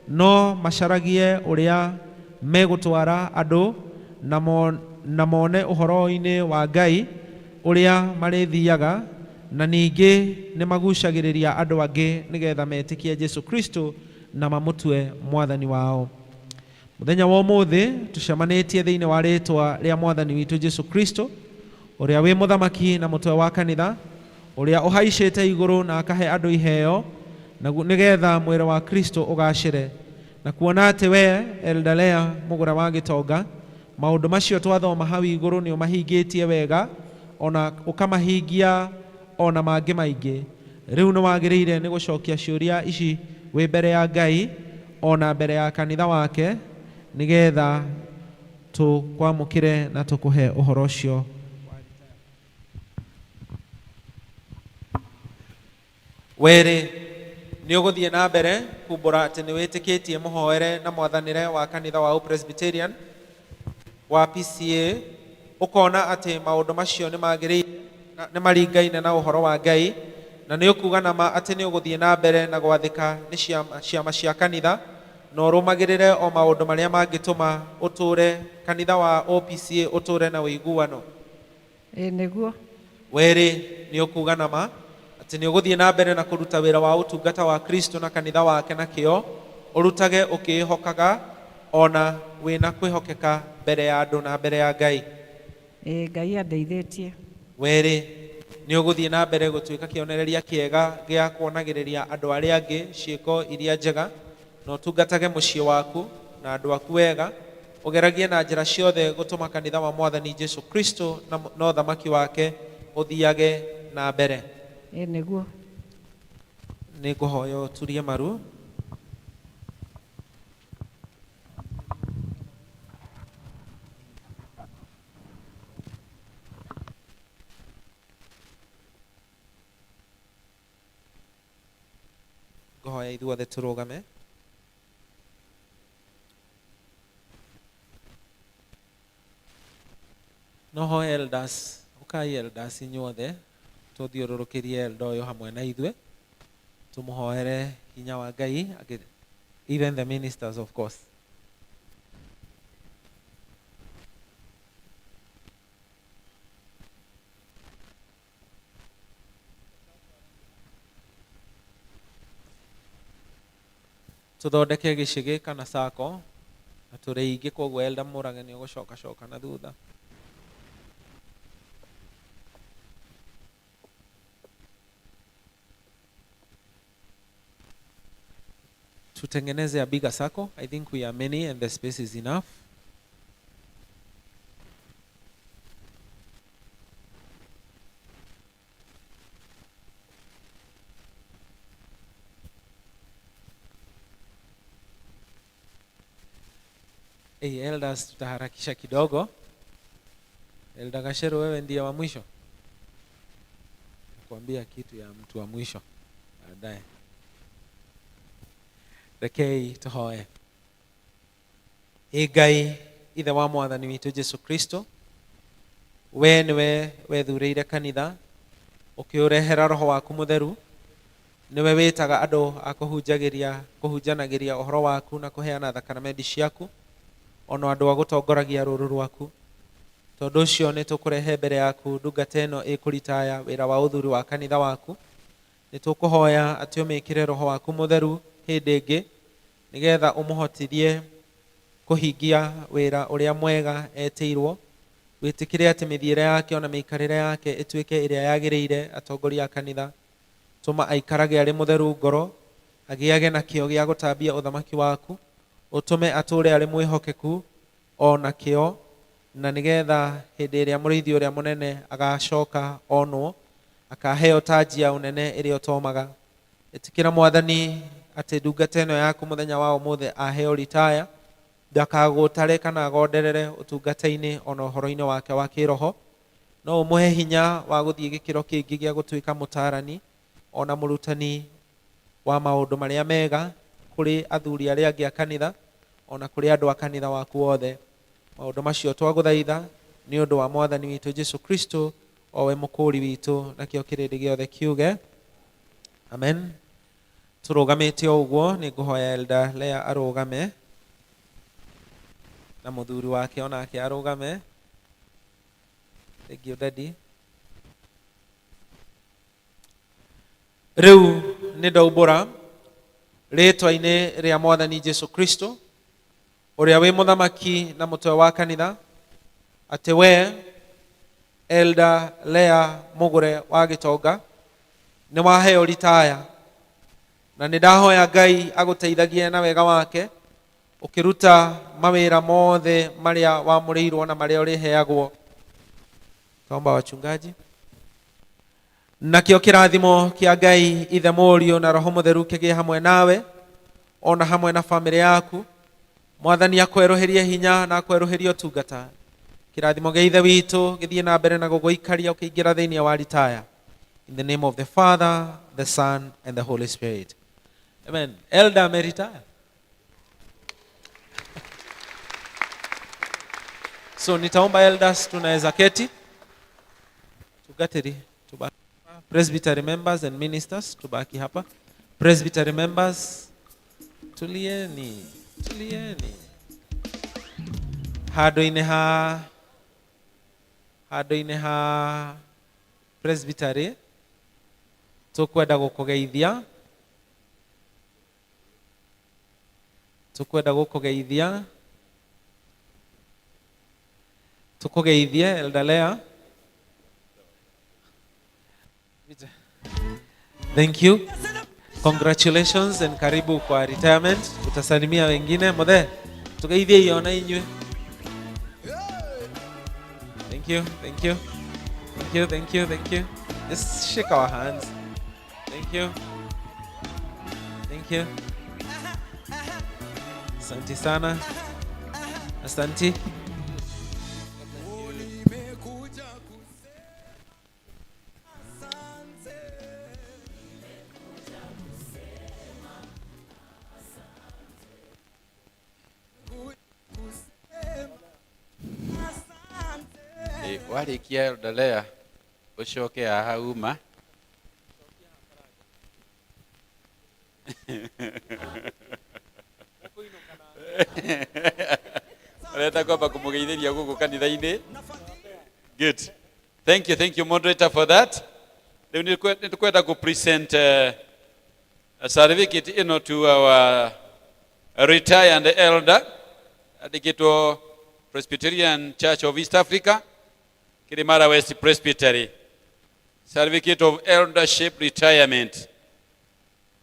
no macaragie ũrĩa megũtwara andũ na mone ũhoro-inĩ wa Ngai ũrĩa marĩthiaga, na ningĩ nĩ magucagĩrĩria andũ angĩ nĩgetha metĩkie Jesu Kristo na mamũtue mwathani wao. Mũthenya wa ũmũthĩ tũcemanĩtie thĩinĩ wa rĩtwa rĩa mwathani witũ Jesu Kristo, ũrĩa wĩ mũthamaki na mũtwe wa kanitha, ũrĩa ũhaicĩte igũrũ na akahe andũ iheo nĩgetha mwĩrĩ wa Kristo ũgacĩre. Na kuona atĩ we Elder Leah mũgũra wa gĩtonga, maũndũ macio twathoma hau igũrũ nĩ ũmahingĩtie wega, ona ũkamahingia ona mangĩ maingĩ. Rĩu nĩ wagĩrĩire nĩ gũcokia ciũria ici wĩ mbere ya Ngai ona mbere ya kanitha wake, nĩgetha tũkwamũkĩre na tũkũhe ũhoro ũcio. Werĩ, nĩ ũgũthiĩ na mbere kumbũra atĩ nĩ wĩtĩkĩtie mũhoere na mwathanĩre wa kanitha wa Presbyterian wa PCA, ũkona atĩ maũndũ macio nĩ magĩrĩire nĩ maringaine na ũhoro wa Ngai, na nĩ ũkuga na ma atĩ nĩ ũgũthiĩ na mbere na gwathĩka nĩ ciama cia kanitha, na ũrũmagĩrĩre o maũndũ marĩa mangĩtũma ũtũre kanitha wa OPCA ũtũre na ũiguano. Ĩĩ nĩguo. Werĩ, nĩ ũkuga na ma atĩ nĩ ũgũthiĩ na mbere na kũruta wĩra wa ũtungata wa Kristo na kanitha wake na kĩo, ũrutage ũkĩĩhokaga ona wĩna kwĩhokeka mbere ya andũ na mbere ya Ngai. Ĩĩ Ngai andeithĩtie. Werĩ, nĩ ũgũthiĩ na mbere gũtuĩka kĩonereria kĩega gĩa kuonagĩrĩria andũ arĩa angĩ ciĩko iria njega, na ũtungatage mũciĩ waku na andũ aku wega, ũgeragie na njĩra ciothe gũtũma kanitha wa mwathani Jesu Kristo na ũthamaki wake ũthiage na mbere. Ĩĩ nĩguo. Nĩ ngũhoya ũturie maru. Ngũhoya ithuothe tũrũgame. No hoe elders, ũkai elders inyuothe tũthiũrũrũkĩrie elder ũyũ hamwe na ithuĩ, tũmũhoere hinya wa Ngai, even the ministers of course. Tũthondeke gĩcĩgĩ kana sako na tũrĩ aingĩ, koguo Elder Mũrage nĩ ũgũcokacoka na thutha. Tutengeneze a bigger circle. I think we are many and the space is enough. Hey, elders tutaharakisha kidogo. Elder Gasheru, wewe ndiye wa mwisho. Kuambia kitu ya mtu wa mwisho baadaye. Rekei tuhoe. Ĩ Ngai ithe wa mwathani witũ Jesu Kristo, we nĩwe wethurĩire kanitha ũkĩũrehera roho waku mũtheru, nĩwe wĩtaga andũ a kũhunjagĩria kũhunjanagĩria ũhoro waku na kũheana thakramenti ciaku, ona andũ a gũtongoragia rũũru rwaku. Tondũ ũcio nĩ tũkũrehe mbere yaku ndungata ĩno ĩkũritaya wĩra wa ũthuri wa kanitha waku. Nĩ tũkũhoya atĩ ũmĩkĩre roho waku mũtheru hĩndĩ ĩngĩ, nĩgetha ũmũhotithie kũhingia wĩra ũrĩa mwega etĩirwo. Wĩtĩkĩre atĩ mĩthiĩre yake ona mĩikarĩre yake ĩtuĩke ĩrĩa yagĩrĩire atongoria a kanitha. Tũma aikarage arĩ mũtheru ngoro, agĩage na kĩo gĩa gũtambia ũthamaki waku, ũtũme atũũre arĩ mwĩhokeku ona kĩo, na nĩgetha hĩndĩ ĩrĩa mũrĩithi ũrĩa mũnene agacoka onwo, akaheo taji ya ũnene ĩrĩa ũtomaga. Ĩtĩkĩra mwathani atĩ ndungata ĩno yaku mũthenya wa ũmũthĩ aheo ritaya, ndakagũtare kana agonderere ũtungata-inĩ ona ũhoro-inĩ wake wa kĩroho, no ũmũhe hinya wa gũthiĩ gĩkĩro kĩngĩ gĩa gũtuĩka mũtaarani ona mũrutani wa maũndũ marĩa mega kũrĩ athuri arĩa angĩ a kanitha ona kũrĩ andũ a kanitha waku othe. Maũndũ macio twagũthaitha nĩ ũndũ wa mwathani witũ Jesu Kristo, o we mũkũũri witũ, nakĩo kĩrĩndĩ gĩothe kiuge amen. Tũrũgamĩte o ũguo, nĩ ngũhoya Elder Lea arũgame na mũthuri wake onake arũgame. Thank you, daddy. Rĩu nĩ ndaumbũra rĩtwa-inĩ rĩa mwathani Jesu Kristo, ũrĩa wĩ mũthamaki na mũtwe wa kanitha, atĩ we Elder Lea Mũgũre wa Gĩtonga nĩ waheo ritaya, na nĩ ndahoya Ngai agũteithagie na wega wake ũkĩruta mawĩra mothe marĩa wamũrĩirwo na marĩa ũrĩheagwo. Taomba wachungaji. Nakĩo kĩrathimo kĩa Ngai Ithe, Mũriũ na Roho Mũtheru kĩgĩe hamwe nawe ona hamwe na bamĩrĩ yaku. Mwathani akwerũhĩrie hinya na akwerũhĩrie ũtungata. Kĩrathimo gĩa Ithe witũ gĩthiĩ na mbere na gũgũikaria ũkĩingĩra thĩinĩ wa ritaya. In the name of the Father, the Son, and the Holy Spirit. Amen. Elder ameretire. So nitaomba elders tunaweza keti. Tungatiri, tubaki. Presbytery members and ministers tubaki hapa. Presbytery members, tulieni, tulieni. Handũ-inĩ ha presbytery tũkwenda gũkũgeithia, tũkwenda gũkũgeithia, tũkũgeithie Elder Lea. Thank you. Congratulations and karibu kwa retirement. Utasalimia wengine. Muthe, tugeithie iona inyuĩ. Thank you, thank you. Thank you, thank you, thank you. Just shake our hands. Thank you. Thank you. Asante sana. Asante. Warĩkia Elder Lea ũcoke haha uma. Ũrenda kwamba kũmũgeithĩria gũkũ kanitha-inĩ. Good. Thank you, thank you, moderator, for that. Rĩu nĩ tũkwenda kũ present a certificate ĩno to our retired elder, andĩkĩtwo Presbyterian Church of East Africa, Kirimara West Presbytery. Certificate of Eldership Retirement.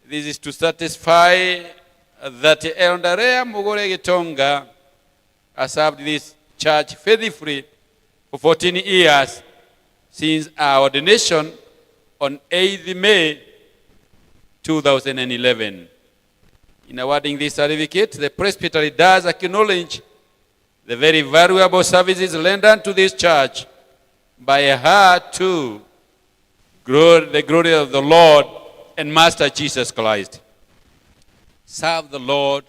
This is to satisfy that Elder Lea Mugure Gitonga has served this church faithfully for 14 years since our ordination on 8th May 2011. In awarding this certificate, the presbytery does acknowledge the very valuable services rendered to this church by her to the glory of the Lord and Master Jesus Christ. Serve the Lord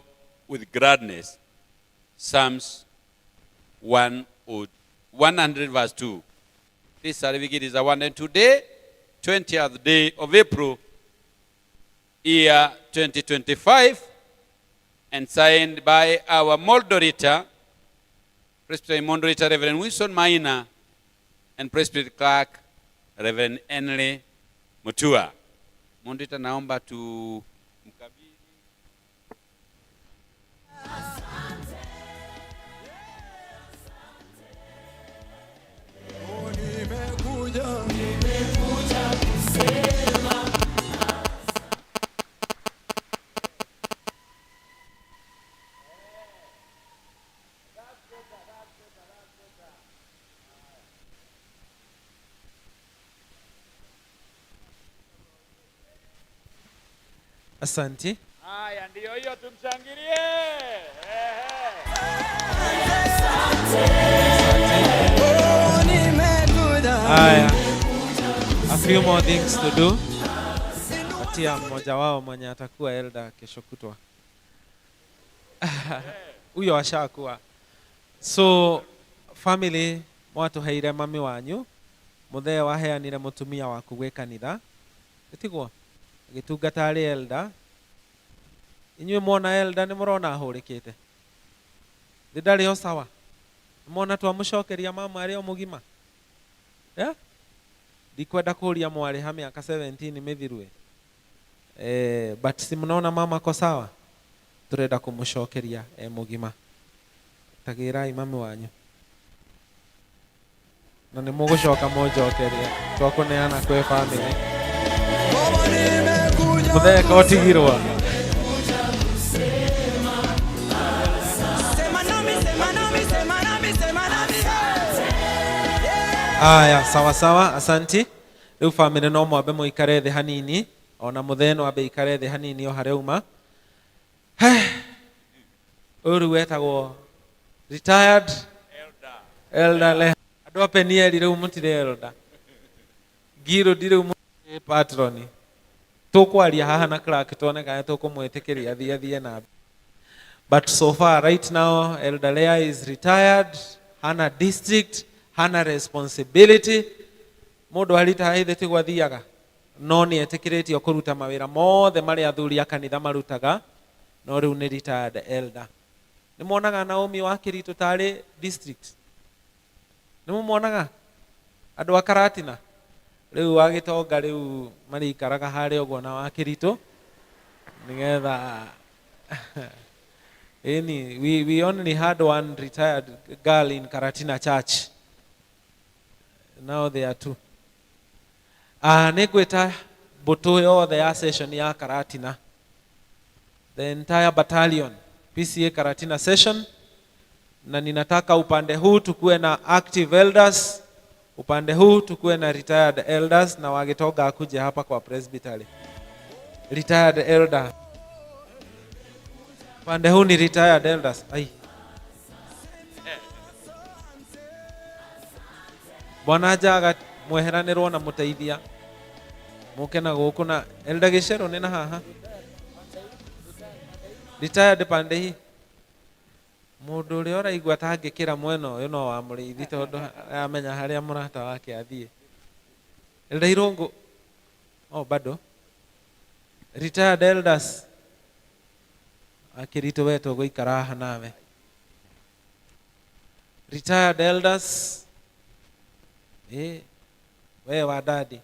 with gladness. Psalms 100 verse 2. This certificate is awarded today, 20th day of April, year 2025, and signed by our moderator, Presbyterian Moderator Reverend Wilson Maina, and Presbyterian Clerk Reverend Henry Mutua. Moderator, naomba tu mkabidhi. Nimekuja kusema. Asante. Haya, ndiyo hiyo, tumshangilie. Haya. A few more things to do. Patia mmoja wao mwenye atakuwa elder kesho kutwa. Huyo ashakuwa. So family mwatuheire mami wanyu, muthee waheanire mutumia waku gwĩ kanitha. Ĩtiguo? Agĩtungata arĩ elder. Inyuĩ mwona elder nĩ mũrona ahũrĩkĩte? Thĩ ndarĩ o sawa? Mona twamũcokeria mama arĩ o mũgima? Yeah? Ndikwenda kũria mwarĩ ha mĩaka 17 mĩthiru. But si mnaona mama ako sawa? Turenda kũmũcokeria e mũgima. Tagĩrai mami wanyu. Na nĩ mũgũcoka mũnjokerie. Twakũneana kwĩ family. Mũthee kotigirwo. Sema nami, sema nami, sema nami, sema nami. Aya, sawa sawa, asanti. Rĩu family no mwambe mũikare thĩ hanini, ona mũthee no ambe ikare thĩ hanini o harĩa uma. Ũyũ rĩu wetagwo retired elder. Le. Andũ a Penieli rĩu mũtirĩ elder. Ngirũ rĩu mũtirĩ patron. Tũkwaria haha na clerk tuone kana tũkũmwĩtĩkĩria athiĩ athiĩ na mbere. But so far right now Elder Leah is retired, hana district, hana responsibility. Mũndũ aritaya ithe tiguo athiaga, no nĩ etĩkĩrĩtio kũruta mawĩra mothe marĩa athuri a kanitha marutaga, no rĩu nĩ retired elder. Nĩ muonaga Naomi wa Kĩritũ tarĩ district? Nĩ mũmuonaga? Andũ a Karatina? Rĩu wa Gĩtonga rĩu marĩikaraga harĩa ũguo na wa Kĩritũ nĩgetha Ĩni, we only had one retired girl in Karatina Church. Now there are two. Nĩ ngwĩta mbũtũ yothe ya session ya Karatina. The entire battalion, PCA Karatina session. Na ninataka upande huu tukuwe na active elders, upande huu tukuwe na retired elders, na wagitoga akuje hapa kwa presbytery. Retired elder. Upande huu ni retired elders. Ai. Bwana Jaga mweheranĩrwo na mũteithia. Mũke na gũkũ na Elder Gĩcerũ nĩ na haha. Retired pande hii. Mũndũ ũrĩa ũraigua ta angĩkĩra mwena ũyũ no wa mũrĩithi tondũ amenya harĩa mũrata wake athiĩ. Elder Irũngũ. Oh, bado. Retired elders. Akĩritũ we tũgũikara haha nawe. Retired elders. We wa dadi.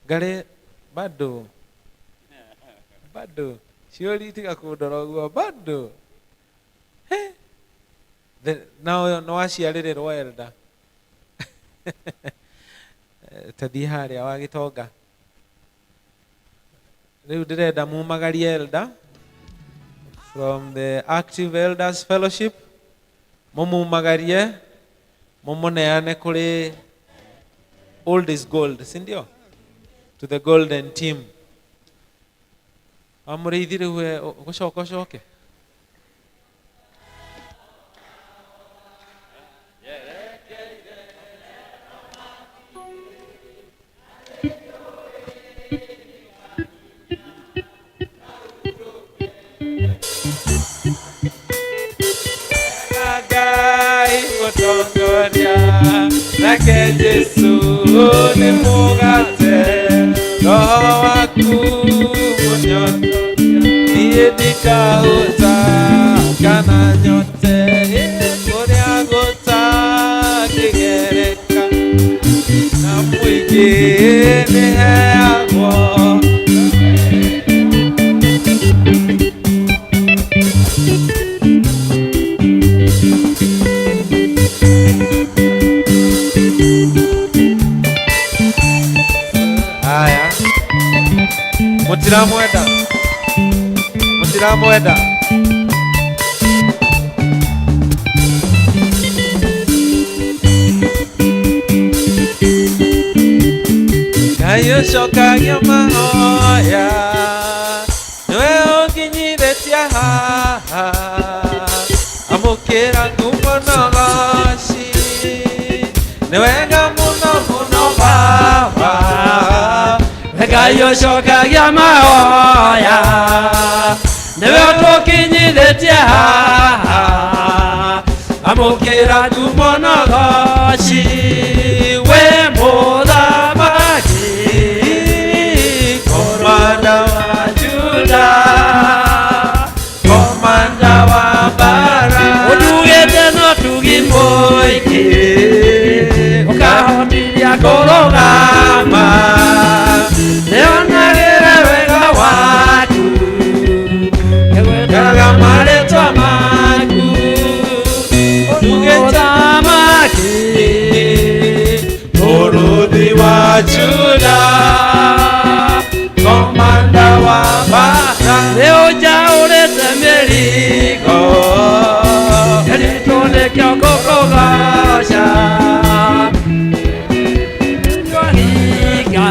Ngari bado. Bado. Ciũri tiga kũndora ũguo bado. He. Now no waciarĩrĩrwo elder. Ta thiĩ harĩa wa Gĩtonga. Rĩu ndĩrenda mumagarie elder from the Active Elders Fellowship, mumumagarie mumuneane kũrĩ old is gold, si ndio? To the golden team. Wa mũrĩithi rĩu we gũcoka ũcoke. Ngai mũtongoria nake Jesu nĩ mũgate roho waku mũnyotoria niĩ ndikahũta kana nyote kũrĩa gũtangĩgereka na mũingĩ nĩheagwo. Haya, mũtiramwenda, mũtiramwenda. Ngai ũcokagia mahoya nĩwe ũnginyithĩtie haha amũkĩra ngumo na ũgoci nĩ wega mũno mũno Baba. Ngai ũcokagia mahoya nĩwe ũtũkinyithĩtie haha amũkĩra ngumo na ũgoci we mũthamaki Komanda wa Juda, komanda wa bara, ũndugĩte no tugi mũingĩ ũkahotithia kũrũgama nĩonagĩre wega waku ngwĩtaga marĩtwa maku mũthamaki mũrũthi wa Juda, komanda wa bara, nĩ ũnjaũrĩte mĩrigo ĩritũ nĩkĩo ngũkũgoca Twahinga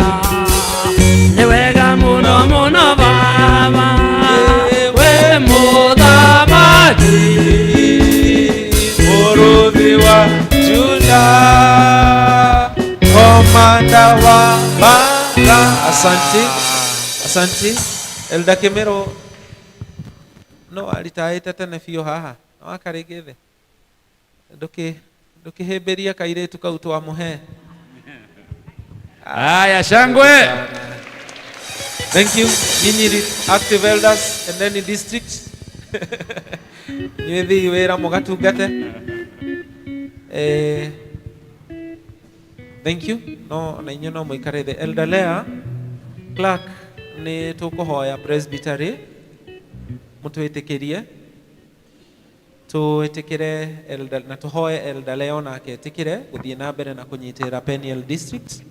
nĩ wega mũno mũno Baba we mũthamaki mũrũthi wa Juda, komanda wa bara. Asante, asante. Elda Kimero no aritaĩte tene biũ haha no akarĩngĩ thĩ ndũkĩhĩmbĩrie kairĩtu kau twamũhe. Haya, shangwe. Thank you. Nyinyi active elders and then in district. Inyuĩ thiĩ wĩra mũgatungate. Thank you. No na inyuĩ no mũikare thĩ. Elder Lea Clark nĩ tũkũhoya presbytery mũtwĩtĩkĩrie tũĩtĩkĩre Elder, na tũhoe Elder Lea onake etĩkĩre gũthiĩ na mbere na kũnyitĩrĩra Peniel district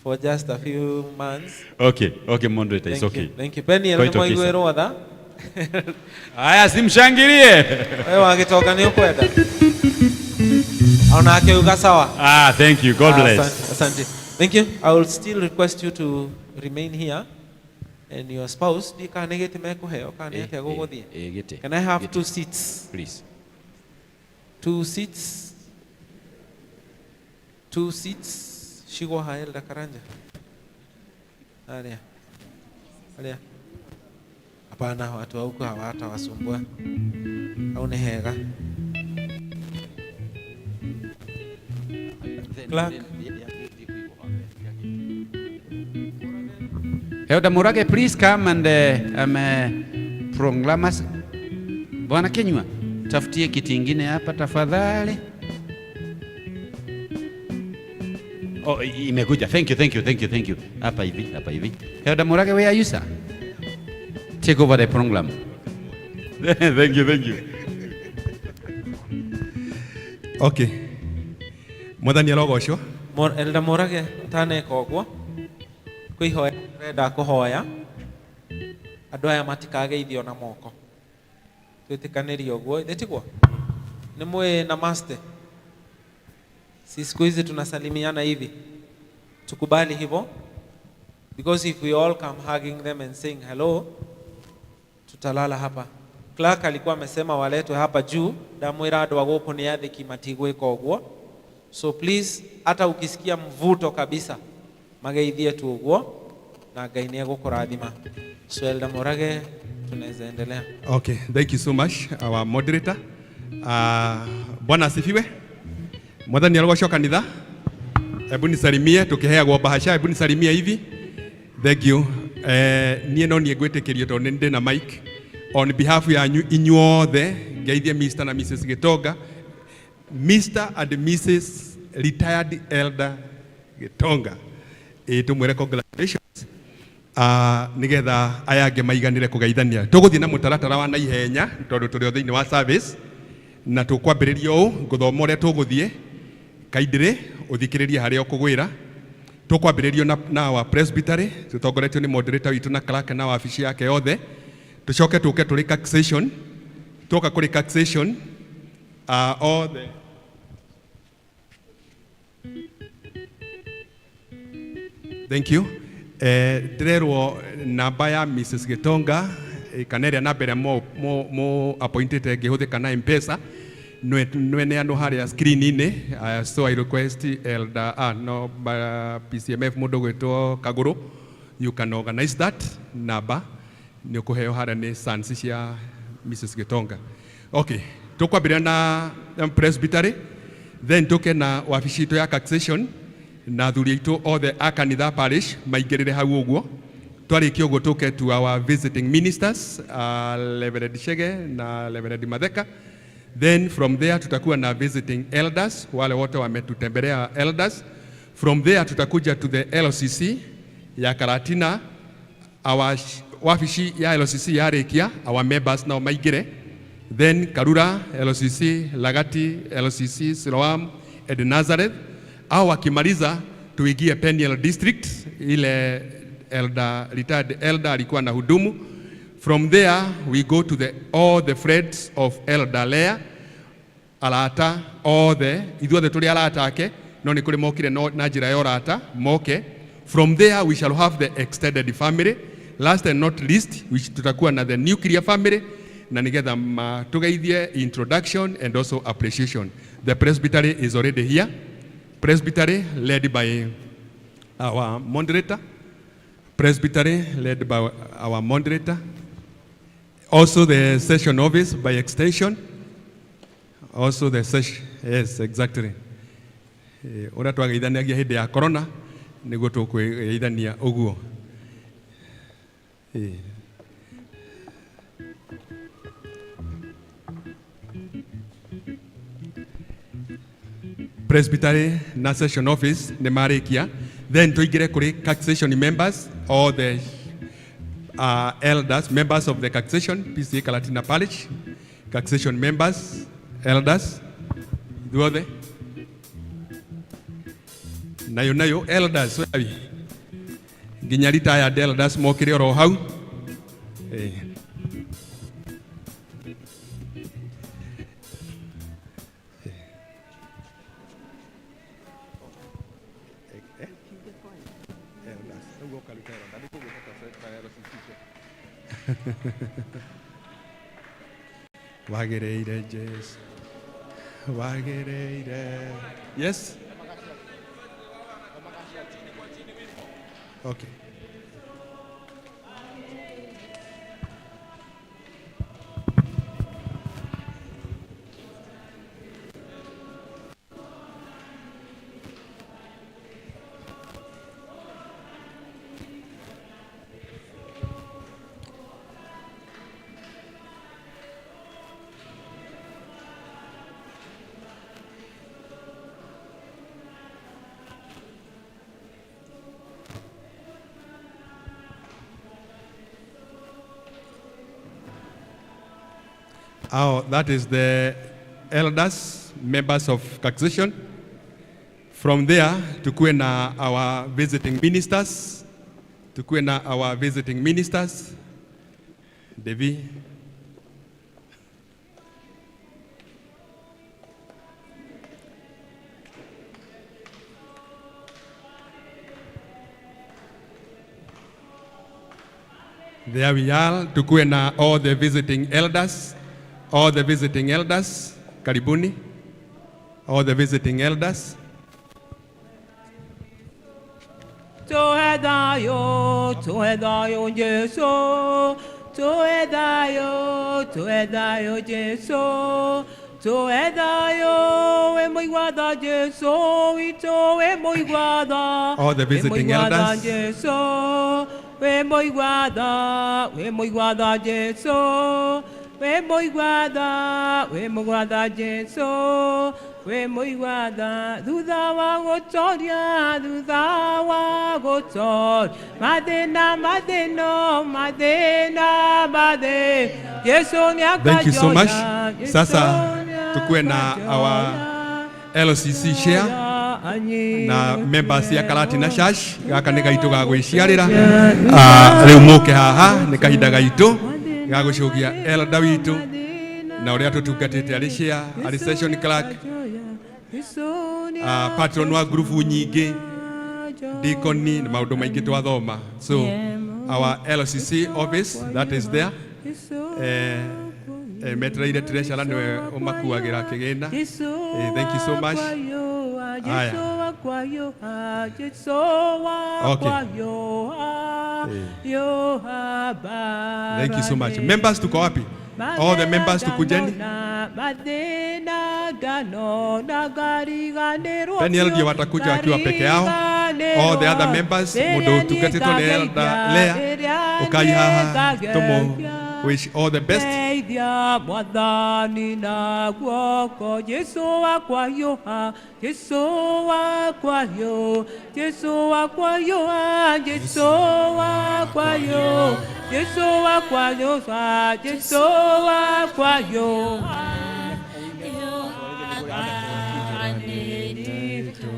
for just a few months. Okay, moderator, it's Thank okay. you. Thank you. Peniel Quite nĩ okay, sir. mwaiguĩrwo tha. Haya, simshangilie. We wagĩtonga nĩ ũkwenda onake uga sawa. Ah, thank you. God Ah, bless. Asante, asante. Thank you. I will still request you to remain here and your spouse. Ndi kana nĩ gĩtĩ mekũheo kana nĩ atĩa gũgũthiĩ. Gĩtĩ. Can I have Gĩtĩ. two seats? Please. Two seats. Two seats. Shigwo ha Elder Karanja. Aria. Aria. Hapana, watu wa huku hawatawasumbua. Au nĩ hega. Clark. Elder Murage, please come and proclaim us. Bwana Kenywa, tafutie kiti ingine hapa tafadhali. Oh, imekuja. Thank you, thank you, thank you, thank you. Hapa hivi, hapa hivi. Elder Murage, where are you, sir? Take over the program. Thank you, thank you. Okay. Mwathani arogocwo. Elder Murage ũtaneka ũguo kwĩ ihoya ndĩrenda kũhoya andũ aya matikageithio na moko twĩtĩkanĩrie ũguo ithĩ tiguo nĩ mwĩ namaste si siku hizi tunasalimiana hivi tukubali hivyo because if we all come hugging them and saying hello Tutalala hapa. Clark alikuwa amesema waletwe hapa juu, ndamwira andu a guku ni athiki matigwika uguo. So please, hata ukisikia mvuto kabisa mageithie tu uguo na Ngai ni egukurathima. So Elder Murage, tunaweza endelea. Okay, thank you so much our moderator. Bwana asifiwe. Mwathani arogocwo kanitha. Hebu nisalimie tukiheagwo bahasha, hebu nisalimie hivi. Thank you. Niĩ no niĩ ngwĩtĩkĩrio tondũ nĩ ndĩ na mic. On behalf yanyu inyuothe ngeithie Mr. na Mrs. Gitonga, Mr. and Mrs. Retired Elder Gitonga. Ĩ tũmwĩre congratulations. Nigetha aya angĩ maiganĩre kũgeithania. Tũgũthiĩ na mũtaratara wa naihenya tondũ tũrĩ o thĩinĩ wa service na tũkwambĩrĩria ũũ ngũthoma ũrĩa tũgũthiĩ kaindĩrĩ ũthikĩrĩrie harĩa ũkũgwĩra. Tũkwambĩrĩrio na our presbytery tũtongoretio nĩ moderator witũ na clerk na wabici yake yothe. Tũcoke tũke tũrĩ taxation, twoka kũrĩ taxation othe. Thank you. Ndĩrerwo namba ya Mrs. Gitonga kana ĩrĩa namba ĩrĩa mo appointĩte ĩngĩhũthĩka na M-Pesa nweneanwo harĩa screen-inĩ. So I request Elder no PCMF mũndũ gwĩtwo Kagũrũ, you can organize that namba nĩ ũkũheo harĩa nĩ sons cia Mrs. Gitonga. Okay, tũkwambĩrĩria na presbytery, then tũke na wabici itũ ya taxation na athuri aitũ othe a kanitha parish maingĩrĩre hau ũguo. Twarĩkia ũguo tũke to our visiting ministers, Reverend Chege na Reverend Matheka. Then from there tutakuwa na visiting elders, wale wote wametutembelea elders. From there tutakuja to the LCC ya Karatina, our wabici ya LCC yarĩkia, our members nao maingĩre. Then Karura LCC, Lagati LCC, Siloam and Nazareth. Au wakimaliza tuingie Peniel District, ile elder, retired elder alikuwa na hudumu. From there we go to the all the friends of Elder Lea, arata othe, ithuothe tũrĩ arata ake, no nĩ kũrĩ mokire no, na njĩra ya ũrata moke. From there we shall have the extended family. Last and not least, which tutakuwa na the nuclear family, na nigetha matugeithie introduction and also appreciation. The presbytery is already here. Presbytery led by our moderator. Presbytery led by our moderator. Also the session office by extension. Also the session, yes, exactly. Ũrĩa twageithanagia hĩndĩ ya corona nĩguo tũkwĩgeithania ũguo. Presbytery na session office nĩ marĩkia, then tũingĩre kũrĩ taxation members, all the elders, members of the taxation, PCA Karatina Parish, taxation members, elders, ithuothe. Nayo nayo elders, wewe. Nginya retired elders mokire oro hau. Wagĩrĩire Jesu, wagĩrĩire. Yes. Okay. Oh, that is the elders, members of taxation. From there, tukue na our visiting ministers. Tukue na our visiting ministers. Devi. There we are. Tukuwe na all the visiting elders. All the visiting elders. Karibuni. All the visiting elders. Tuhe thayũ Jesu, tuhe thayũ, tuhe thayũ Jesu, tuhe thayũ, wĩ mũigua tha Jesu witũ, wĩ mũigua tha. All the Wĩ visiting mũigua tha elders. Jesu, wĩ mũigua tha, wĩ mũigua tha Jesu, wĩ mũigua tha, wĩ mũigua tha Jesu, wĩ mũigua tha. Thutha wa gũtoria, thutha wa gũtoria, mathĩna, mathĩna, mathĩna, mathĩna, Jesu Thank you so much. nĩakanjoya, Jesu Sasa tukuwe na our LCC share na members ya Karatina Church. Gaka nĩ gaitũ ga gwĩciarĩra. Ah, rĩu mũke haha nĩ kahinda gaitũ ga gũcokia elder witũ na ũrĩa tũtungatĩte arĩ share, arĩ session clerk, patron wa ngurubu nyingĩ, deacon na maũndũ maingĩ twathoma. So our LCC office that is there, metereire treasurer nĩwe ũmakuagĩra kĩgĩna. Thank you so much. Haya. Okay. Thank you so much. Members tuko wapi? All the members tukujeni. Daniel ndio watakuja wakiwa peke yao. All the other members mundu utungatĩtwo nĩ Elder Lea ukai haha tumu wish all the best. Teithia mwathani na guoko Jesu wakwa yoha, Jesu wakwa yo, Jesu wakwa yoha, Jesu wakwa yo, Jesu wakwa yoha, Jesu wakwa yoha.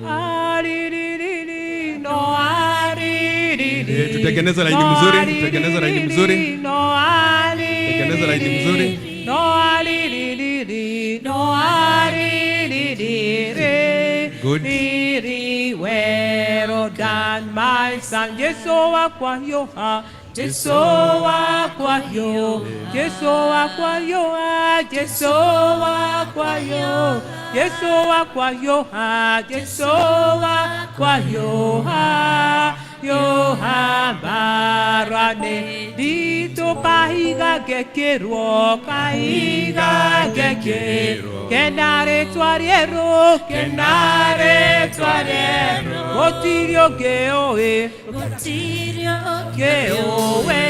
Aririri, no aririri. Tutengeneze laini mzuri, tutengeneze laini mzuri. No aririri. Tengeneza laini mzuri. No aririri, no aririri. Good. Riri wero dan my son Jesu wakwa yoha, Jesu wakwa yo, Jesu wakwa yoha, Jesu wakwa yo, Jesu wakwa yoha, Jesu wakwa yoha. Yoha barane dito kahiga gekirwo, kahiga gekirwo, kenare twariero, kenare twariero, gotirio geoe, gotirio geoe,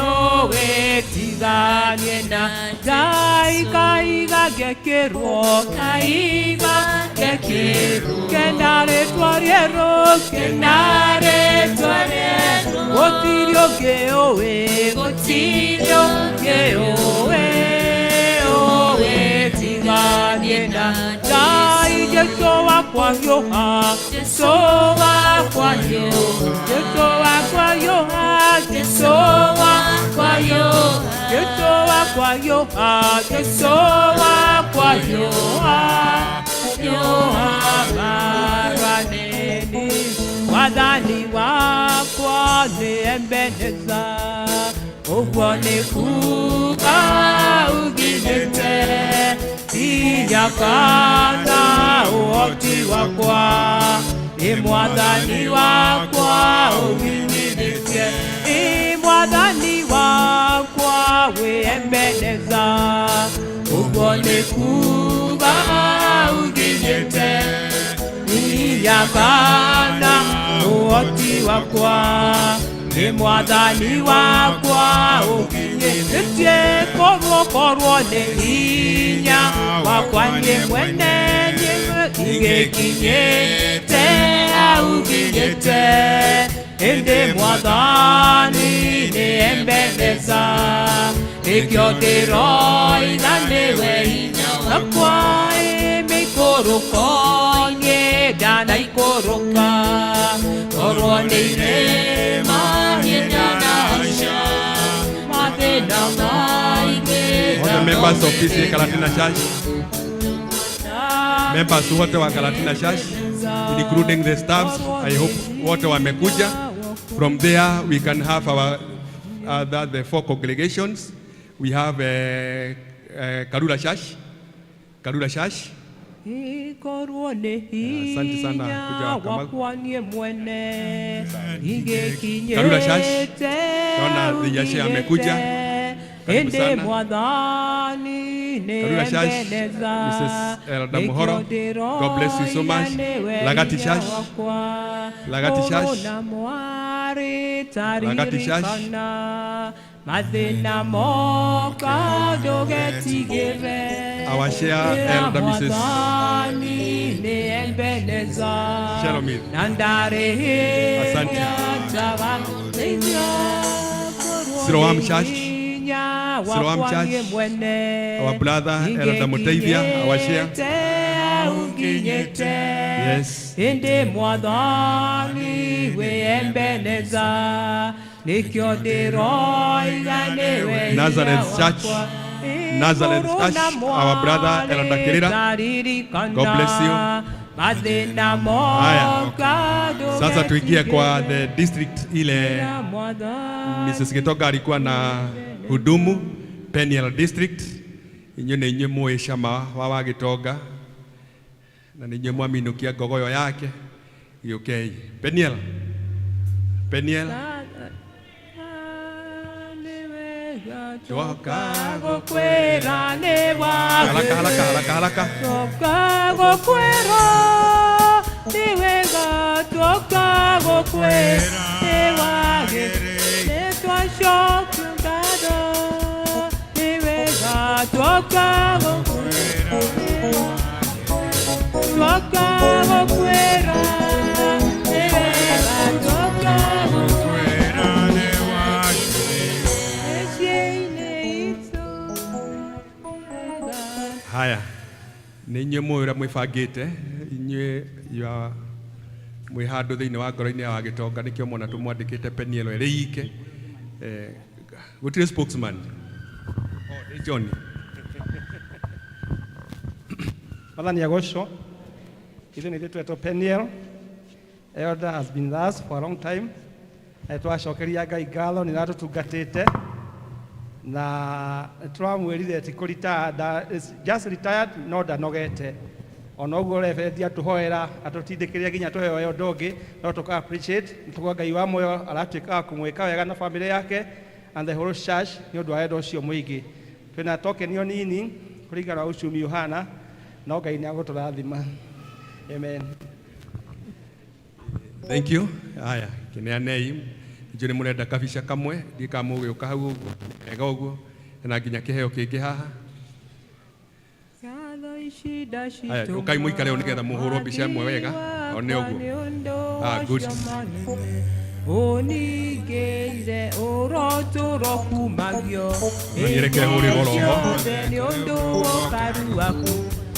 oe tiganie na dai kahiga gekirwo, kahiga gekirwo, kenare twariero, kenare twariero, gotirio geoe, gotirio geoe, oe tiganie na dai Jesu wakwa yoha, Jesu wakwa yo, Jesu wakwa yoha, Jesu wakwa yo, Jesu wakwa yoha, Jesu wakwa yoha, yoha baraneni, wathani wakwa nĩ Ebeneza, ũguo nĩ kuuga ũnginyĩte hinya kana ũhoti wakwa, nĩ mwathani wakwa ũnginyithĩtie, ĩ mwathani wakwa wĩ Ebeneza, ũguo nĩ kuuga ũnginyĩte hinya kana ũhoti wakwa, nĩ mwathani wakwa ũnginyĩtie, korwo korwo nĩ hinya wakwa niĩ mwene ingĩkinyĩte ũnginyĩte, ĩndĩ mwathani nĩ Ebeneza, nĩkĩo ndĩroiga nĩwe hinya wakwa, ĩ mĩikũrũko niĩ ndanaikũrũka, korwo nĩ irĩma niĩ ndanahaica, mathĩna maingĩ. All the members of PCEA Karatina Church, members wote wa Karatina Church, including the staffs, I hope wote wamekuja. From there we can have our other the four congregations. We have Karura Church. Karura Church. Ikorwo nĩ Asante sana hinya kuja Kamau. wakwa niĩ mwene Karura Church. ingĩkinyĩte Naona the Yashe amekuja. Karibu ĩndĩ sana. mwathani nĩ Karura Church, Ebeneza Mrs. Elda Muhoro. God bless you so much. Lagati Church. Lagati Church. na mwarĩ Lagati Church. taririkana mathĩna moka ndũgetigĩre Our chair, Elder Mrs. Mwathani nĩ Ebeneza Shelomith. na ndarĩ Asante. hinya tagateithia Siloam Church. hinya Siloam wakwa Church. niĩ mwene Our brother, Elder Muteithia, our chair. Nginyĩte Yes. ĩndĩ mwathani wĩ Ebeneza nĩkĩo ndĩroiga nĩwe Nazareth Church. Nazareth Church, our brother Elder Kirira. God bless you. Mathĩna Haya. moka Sasa tuingie kwa the district ile Mrs. Gitoga alikuwa na hudumu Peniel District. Inyuĩ nĩ inyuĩ mũĩ cama wa Gĩtonga na nĩ inyuĩ mwaminukia ngogoyo yake. Gĩũkei Peniel. Peniel. Twoka gũkwĩra nĩ haraka haraka haraka haraka. Twoka gũkwĩra nĩ wega twoka gũkwĩra nĩ wagĩrĩire nĩ twacokia ngatho nĩ wega twoka gũkwĩra twoka gũkwĩra nĩ wega twoka gũkwĩra nĩ wagĩrĩire mĩciĩ-inĩ itũ. Haya, nĩ inyuĩ mũĩ ũrĩa mwĩbangĩte inyuĩ ya mwĩ handũ thĩinĩ wa ngoro-inĩ ya Wagĩtonga nĩkĩo mona tũmwandĩkĩte Peniel ĩrĩ ike. Gũtirĩ spokesman. Oh, nĩ John. Mwathani agocwo. Ithuĩ nĩ ithuĩ twetwo Peniel. Elder has been with us for a long time. Na twacokeria Ngai ngatho nĩ aratũtungatĩte na tũramwĩrire ti kũ retire, is just retired no ndanogete ona ũguo rebendi atũhoera atũtindĩkĩrĩria nginya tũheoe ũndũ ũngĩ no tũka appreciate tũkauga Ngai wa muoyo aratuĩka wa kũmwĩka wega na family yake and the whole church nĩ ũndũ wa wendo ũcio mũingĩ. Twĩna token o nini kũringana na uchumi ũhana no Ngai nĩ agũtũrathima. Amen. Thank you. Haya, kĩneanei. Njũĩ nĩ mũrenda kabica kamwe, ndiĩ kana mũgĩũka hau ũguo, wega ũguo, na nginya kĩheo kĩngĩ haha. Haya, ũkai mũikare ũũ nĩgetha mũhũrwo mbica ĩmwe wega, o nĩ ũguo. Ah, good. Unigĩire ũrotũro kumagio Nĩreke hũrĩrwo roho. Ciothe nĩ ũndũ ũkaru waku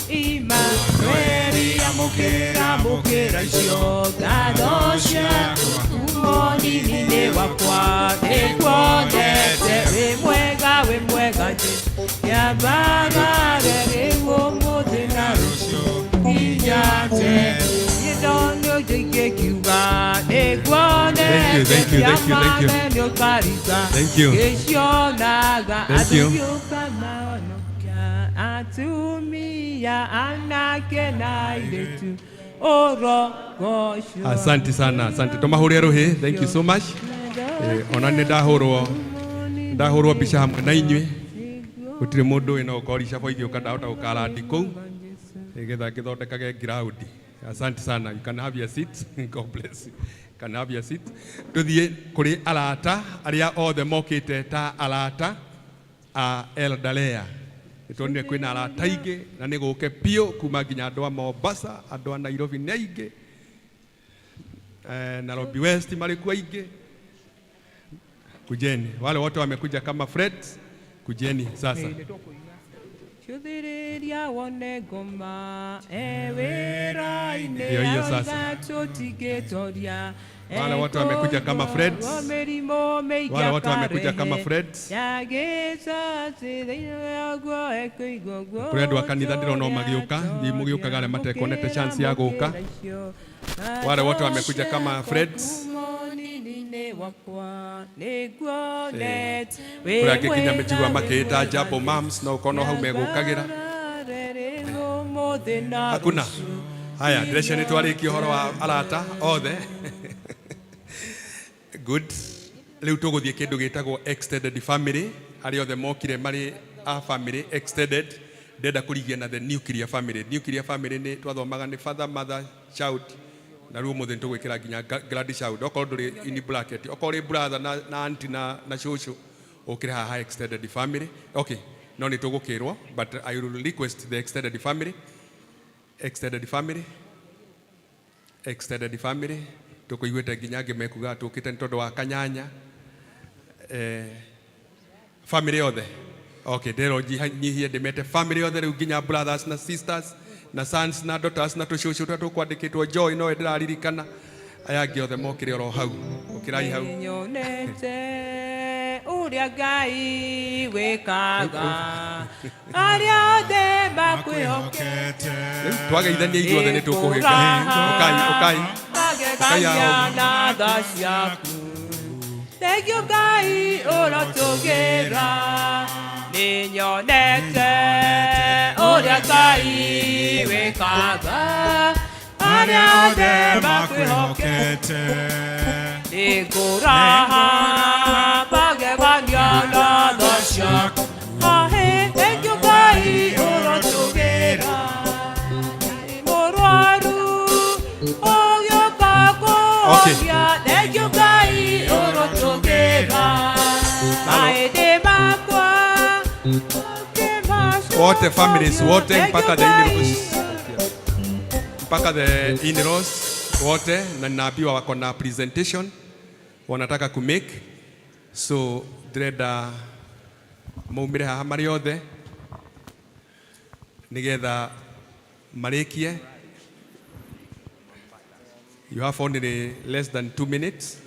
Imanueli amũkĩra mũkĩra icio ngatho ciaku kumonini-inĩ wakwa nĩkuonete wĩ mwega wĩ mwega Jesũ kĩambagare rĩu ũmũthĩ na rũciũ nginya tene gĩthonyo ingĩkiuga nĩkuonete Thank you, thank you, thank you, thank you. nĩ ũkarika Thank you. gĩcionaga Thank you. athiũka mahonokia atumia anake na airĩtu ũrogocwo. Asante sana, asante. Tũmahũrĩre rũhĩ. Thank you so much. Ona nĩ ndahũrwo mbica hamwe na inyuĩ. Gũtirĩ mũndũ wĩna ũkorwo ricabo igĩũka ndahota gũkarandi kũu nĩgetha ngĩthondekage ground. Asante sana. You can have your seat. God bless you. You can have your seat. Tũthiĩ kũrĩ arata arĩa othe mokĩte ta arata a Elder Lea. Nĩtuonire kwĩna arata aingĩ na nĩ gũke biũ kuma nginya andũ a Mombasa, andũ a Nairobi nĩ aingĩ. Nairobi West marĩ kuo aingĩ. Kujeni. Wale wote wamekuja kama friends, kujeni sasa. Cũthĩrĩria wone ngoma e wĩra-inĩ Ndio hiyo sasa. tũtingĩtoria Wale wote wamekuja kama friends. mĩrimũ mĩingĩ Wale wote wamekuja kama akarehe. friends. Yagĩcaci thĩinĩ waguo ekũigua guo Kũrĩ andũ a kanitha ndĩrona o magĩũka, hihi mũgĩũkaga arĩa matekonete chance ya gũka. Wale wote wamekuja kama friends. Thĩinĩ wakwa nĩnguonete wĩ Kũrĩa angĩ nginya mwega mĩjigua makĩĩta Jambo Moms, no ũkorwo no hau megũkagĩra. Ũmũthĩ na Hakuna. Haya, ndĩreciria nĩ twarĩkia ũhoro wa arata othe. Good. Rĩu tũgũthiĩ kĩndũ gĩtagwo extended family, arĩa othe mokire marĩ a family extended. Ndĩrenda kũrigia na the nuclear family. Nuclear family nĩ twathomaga nĩ father, mother, child, na rĩu ũmũthĩ nĩ tũgwĩkĩra nginya grandchild. Okorwo ndũrĩ in bracket, okorwo ũrĩ brother na auntie na cũcũ, ũkĩre haha extended family. Okay, no nĩ tũgũkĩrwo, but I will request the extended family, extended family, extended family. Tũkũiguĩte nginya angĩ mekuga tũkĩte nĩ tondũ wa kanyanya. Family yothe. Okay, ndĩrerwo nyihie ndĩmete family yothe rĩu, nginya brothers na sisters na sons na daughters na tũcũcũ tũrĩa tũkwandĩkĩtwo. Joy nowe ndĩraririkana, aya angĩ othe mokĩre oro hau, ũkĩrai hau. Nĩnyonete ũrĩa Ngai wĩkaga arĩa othe makwĩhokete. Rĩu twageithania ithuothe nĩ tũkũhĩka. Ũkai, ũkai, ũkai. Magegania Aho. Na tha ciaku. Thank you Ngai ũrotũgĩra. Nĩnyonete ũrĩa Ngai wĩkaga arĩa othe makwĩhokete. Nĩngũraha magegania na tha ciaku. Ahe, thank you Ngai ũrotũgĩra. Mũrwaru ũgĩũka kũhonia. Thank you Ngai ũrotũgĩra. Maĩndĩ makwa. Wote, families wote, mpaka the in-laws, mpaka the in-laws wote, na ninaambiwa wako na presentation wanataka kumake, so ndĩrenda maumĩre haha marĩ othe nĩgetha marĩkie. You have only less than 2 minutes.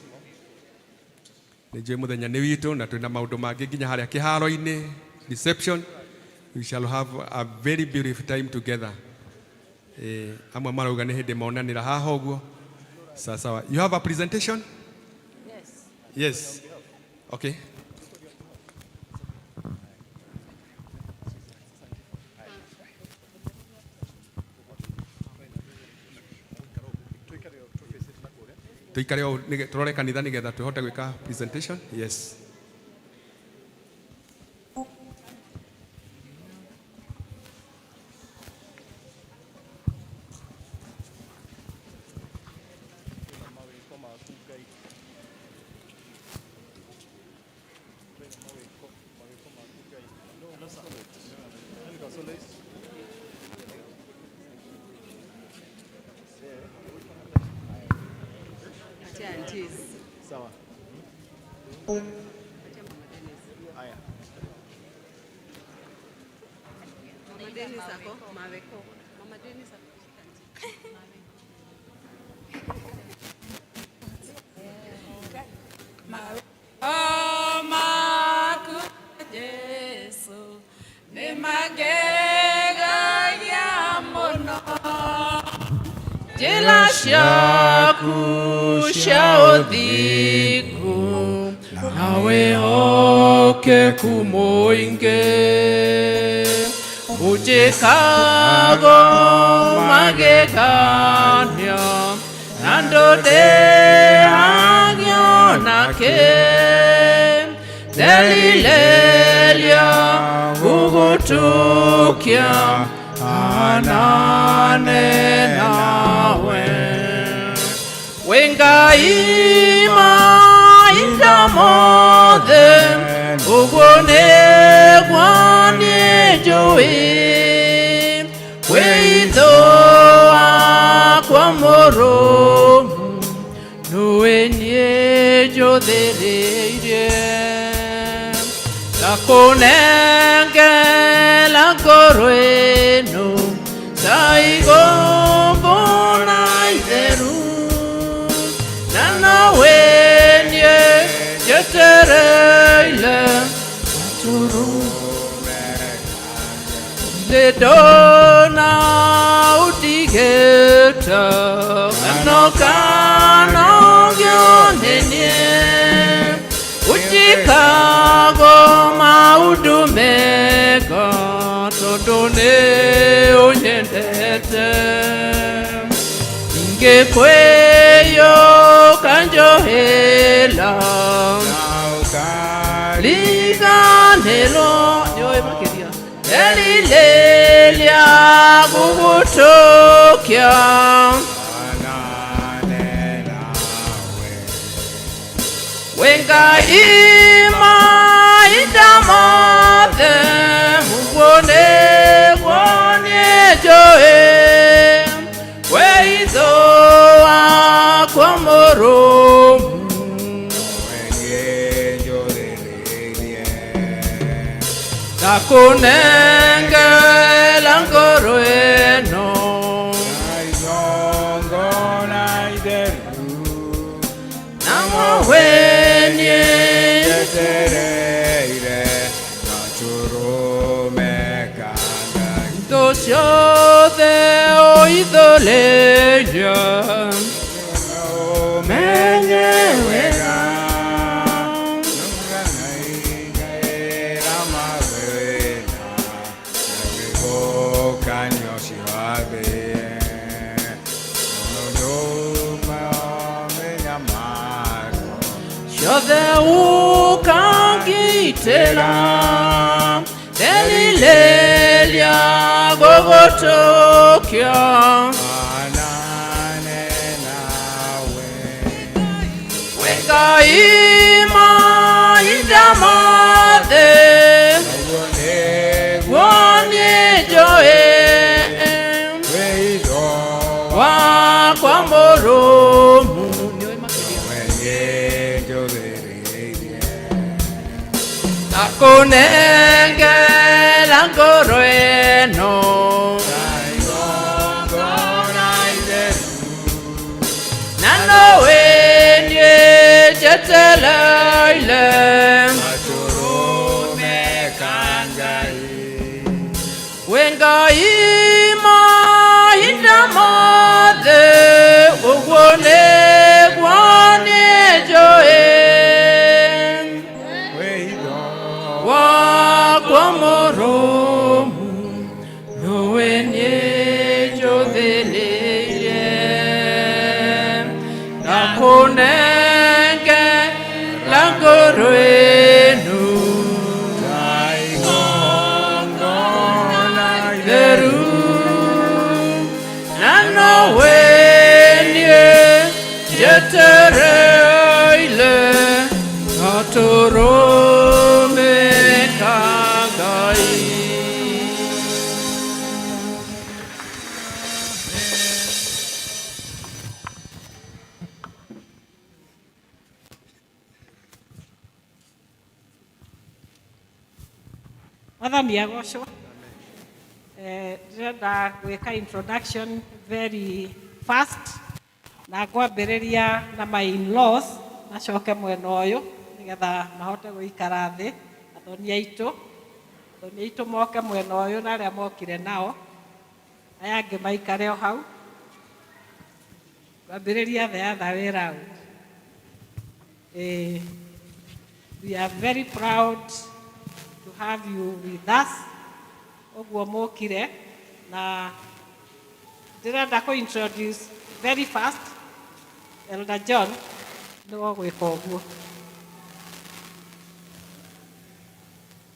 Nĩ njũĩ mũthenya nĩ witũ na twĩna maũndũ mangĩ nginya harĩa kĩharo-inĩ reception. We shall have a very beautiful time together. Amwe marauga nĩ hĩndĩ monanĩra haha ũguo. Sawa sawa. You have a presentation? Yes. Okay. Tuikare o tũrore kanitha nĩgetha tũhote gwĩka presentation. Yes. Sawa. Haya. Mama Dennis ako, maweko. Mama Dennis ako. Maku Jesu nĩ magegagia mũno, njĩra ciaku cia ũthingu na wĩhokeku mũingĩ ũnjĩkago magegania na ndũndĩhagio nakĩ nderirĩria gũgũtũkia anane nawe wĩ Ngai mahinda mothe, ũguo nĩguo niĩ njũĩ wĩitho wakwa mũrũmu nũĩ niĩ njũthĩrĩirie ndakũnengera ngoro ĩno ta igongona itheru na nowe niĩ njetereire gatũrũme ndona ũndigĩte kano kanogio nĩ niĩ. Ndĩrĩkago maũndũ mega tondũ nĩ ũnyendete Ingĩkwĩyũka njohela Liganĩrwo nĩũĩ makĩria Erilĩria gũgũtũkia Wengai mahinda mothe ũguo nĩguo niĩ njũĩ wĩitho wakwa mũrũmu ndakũnengera ngoro ĩno na mũhwenie Indo ciothe ũithũrĩrie menye wega ciothe ũkangitĩra nderirĩria gũgũtũkia Wĩ Ngai mahinda mothe guo niĩ njũĩ wakwa mũrũmu Ndakũnengera ngoro ĩno na nowe niĩ njetereire Wĩ Ngai mahinda mothe ũguo nĩguo niĩ njũĩ wakwa mũrũmu nowe niĩ njũthĩrĩirie ndakũnengera ngoro ĩno theru na nowe niĩ njetereire gatũrũme ka Ngai. Mwathani agocwo. Ndĩrenda gwĩka introduction very fast na ngwambĩrĩria na my in-laws macoke mwena ũyũ nĩgetha mahote gũikara thĩ athoni aitũ athoni aitũ moke mwena ũyũ na arĩa mokire nao aya angĩ maikare o hau ngwambĩrĩria the other way round. We are very proud to have you with us ũguo mũkire na ndĩrenda kũ introduce very fast Elder John nĩwe ũgwĩka ũguo.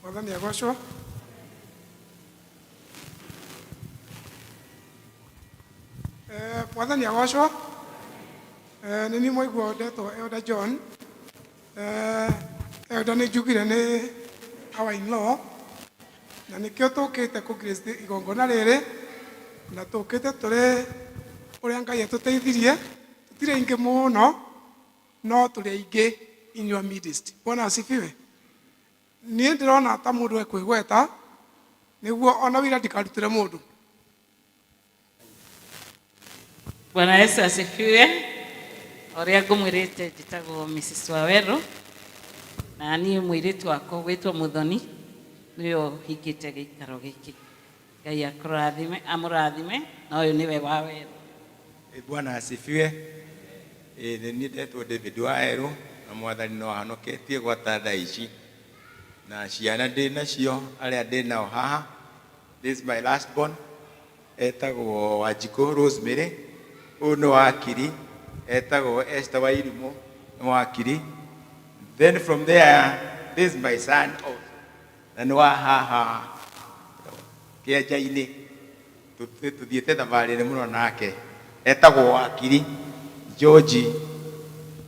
Mwathani agocwo. Mwathani agocwo. Nĩ niĩ mwaigua ndetwo Elder John. Elder nĩ njugire nĩ our in-law na nĩkĩo tũkĩte kũ grace igongona rĩrĩ na tũkĩte tũrĩ ũrĩa Ngai atũteithirie tũtirĩ aingĩ mũno no tũrĩ aingĩ in your midst. Bwana asifiwe. Niĩ ndĩrona ta mũndũ ekwĩgweta nĩguo ona wĩra ndikarutĩre mũndũ. Bwana Yesu asifiwe. Ũrĩa ngũmwĩrĩte njĩtagwo Mrs. Waweru na niĩ mũirĩtu wakwa gwĩtwo Muthoni nĩwe ũhingĩte gĩikaro gĩkĩ. Ngai akũrathime, amũrathime na ũyũ nĩwe Waweru. Bwana asifiwe. Nĩ niĩ ndetwo David Waweru. Na mwathani no ahonoketie gwata thaa ici na ciana ndĩ nacio arĩa ndĩ nao haha. This is my last born, etagwo Wanjikũ Rosemary. Ũyũ nĩ wakiri, etagwo Esther Wairimu, nĩ wakiri. Then from there, this is my son also, na nĩ wa haha kĩenja-inĩ. Tũthiĩte thabarĩ mũno nake, etagwo wakiri George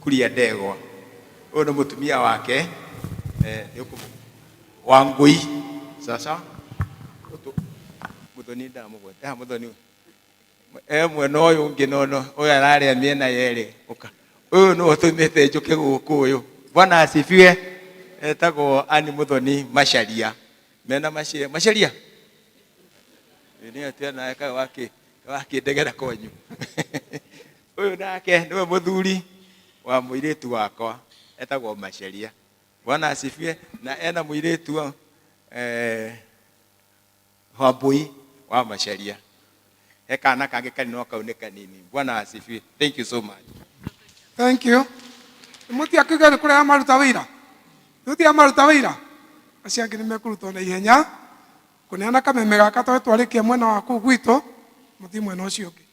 Kuria Ndegwa. Ũyũ nĩ mũtumia wake, Wangũi. Sasa Muthoni ndamũgweta. Muthoni e mwena ũyũ ũngĩ, nono ũyũ ararĩa mĩena yerĩ. Ũka, ũyũ nĩwe ũtũmĩte njũke gũkũ. Ũyũ, Bwana asifiwe, etagwo Ani Muthoni Macharia, mena Macharia. Macharia nĩ atĩa nawe kaĩ wakĩndegera kwanyu. Ũyũ nake nĩwe mũthuri wa mũirĩtu wakwa, etagwo Macharia, Bwana asifiwe, na ena mũirĩtu Wambui wa Macharia. He kana kangĩ kari no kau nĩ kanini. Bwana asifiwe. Thank you so much. Thank you. Mũtia kiuga nĩ kũrĩa maruta wĩra, tũtia maruta wĩra acio angĩ nĩ mekũrutwo na ihenya kũneana kameme gaka tondũ twarĩkia mwena wa kũu gwitũ, mũthiĩ mwena ũcio ũngĩ.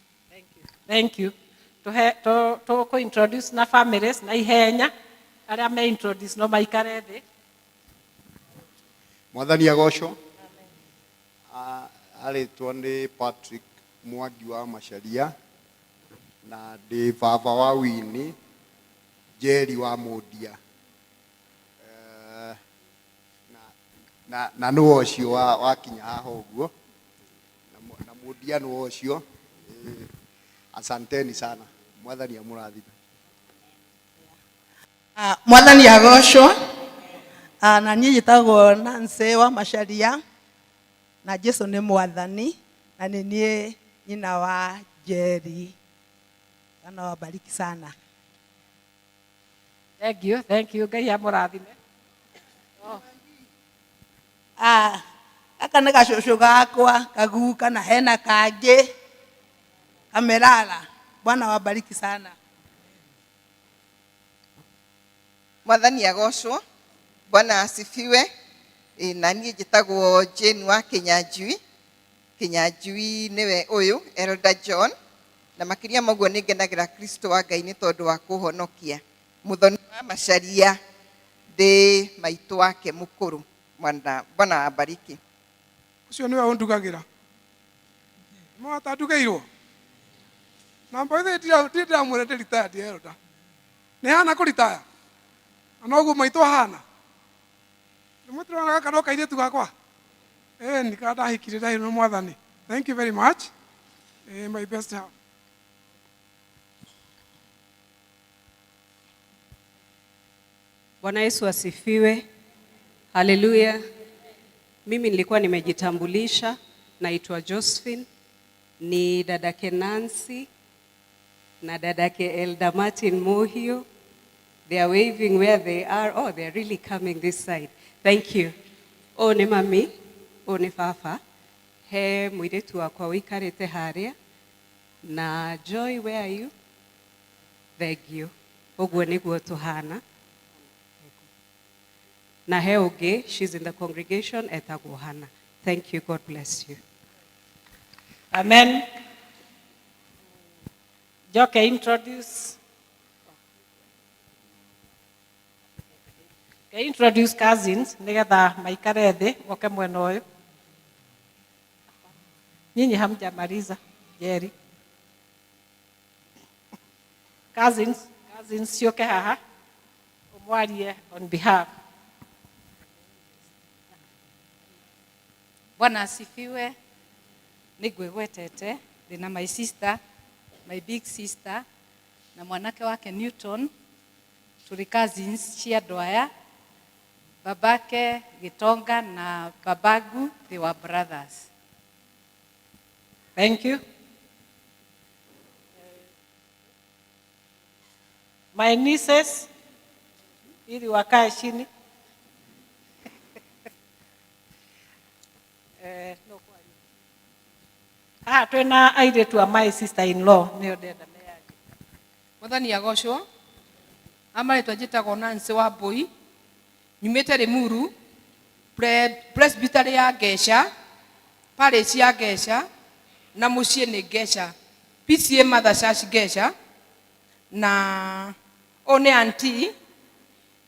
Thank you. Tuhe tu introduce na families na ihenya, arĩa me introduce no maikare thĩ. Mwathani agocwo. Arĩtwo nĩ Patrick Mwangi wa Macharia na ndĩ baba wa Wini Njeri wa Mũndia. Na nĩwe ũcio wakinya haha ũguo na Mũndia nĩwe ũcio. Asanteni sana, Mwathani amũrathime. Mwathani agocwo. Na niĩ njĩtagwo Nancy wa Macharia na Jesu nĩ mwathani na nĩ niĩ nyina wa Njeri. Bwana wabariki sana. Thank you, thank you. Ngai amũrathime. Oh. Gaka nĩ gacũcũ gakwa kaguka na hena kangĩ kamerara. Bwana wabariki sana. Mwathani agocwo. Bwana asifiwe. Na niĩ njĩtagwo Jane wa Kĩnyanjui. Kĩnyanjui nĩwe ũyũ Elder John, na makĩria ma ũguo nĩ ngenagĩra Kristo wa Ngai nĩ tondũ wa kũhonokia. Mũthoni wa Macharia ndĩ maitũ wake mũkũrũ. Bwana abariki. Ũcio nĩwe ũndugagĩra. Mwatandugĩirwo na mboithe ndirĩ ndĩramwĩra ndĩ retired elder. Nĩ hana kũritaya na noguo maitũ ahana. Nĩmũtĩrona gaka no kairĩtu gakwa ĩni kana ndahikire ndahirwo nĩ mwathani. Thank you very much. My best help. Bwana Yesu asifiwe. Haleluya. Mimi nilikuwa nimejitambulisha, naitwa Josephine, ni dadake Nancy na dadake Elder Martin Mohio. They are waving where they are. Oh, they are really coming this side. Thank you. Ũyũ nĩ mami, ũyũ nĩ baba. He mũirĩtu wakwa ũikarĩte harĩa. Na Joy, where are you? Thank you. Ũguo nĩguo tũhana. Na he ũngĩ, she's in the congregation, etagwo Hannah. Thank you. God bless you. Amen. Njoke introduce. Okay, introduce cousins nigetha maikare thĩ moke mwena ũyũ. Nyinyi hamjamaliza, Jerry. Cousins, cousins ciũke haha ũmwarie on behalf. Bwana asifiwe. Nĩ ngwĩgwetete ndĩna my sister, my big sister na mwanake wake Newton, tũrĩ cousins cia andũ aya. Babake Gitonga na babangu, they were brothers. Thank you. My nieces ili wakae chini. No kwaria. Haha twĩna airĩtu a my sister in law, nĩo ndĩrenda meyarie. Mwathani agocwo. Amarĩtwa njĩtagwo Nancy wa Mbũi, nyumĩte Limuru, Presbytery ya Ngeca, parish ya Ngeca, na mũciĩ nĩ Ngeca, PCA Mother Church Ngeca, na ũyũ nĩ auntie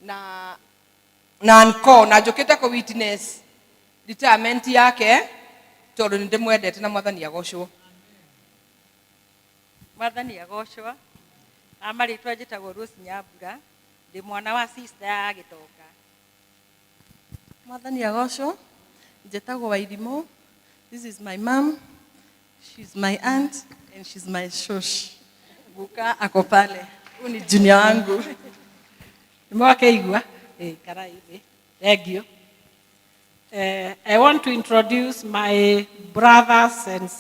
na na uncle, na njũkĩte kũ witness retirement yake tondũ nĩ ndĩmwendete na Mwathani agocwo. Mwathani agocwo. Amarĩtwa njĩtagwo Rose Nyambura, ndĩ mwana wa sister ya Gĩtonga. Mwathani agocwo. Njĩtagwo Wairimũ. This is my mom. She's my aunt and she's my shosh. Guka ako pale. Huyu ni junior wangu. Nĩmwakeigua? Ikarai thĩ. Thank you. I want to introduce my brothers and,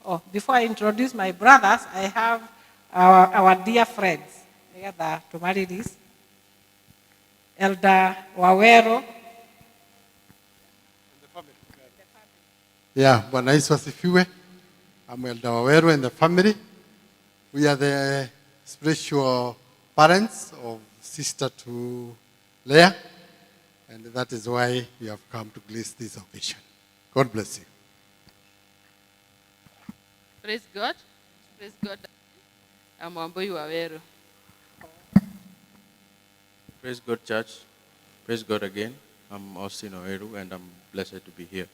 oh, before I introduce my brothers, I have our dear friends. Nĩgetha tũmarelease. Elder Wawero. Yeah, Bwana Yesu asifiwe. I'm Elder Waweru and the family. We are the spiritual parents of sister to Leah, and that is why we have come to grace this occasion. God bless you. Praise God. Praise God. I'm Wambui Waweru. Praise God, church. Praise God again. I'm Austin Oeru, and I'm blessed to be here.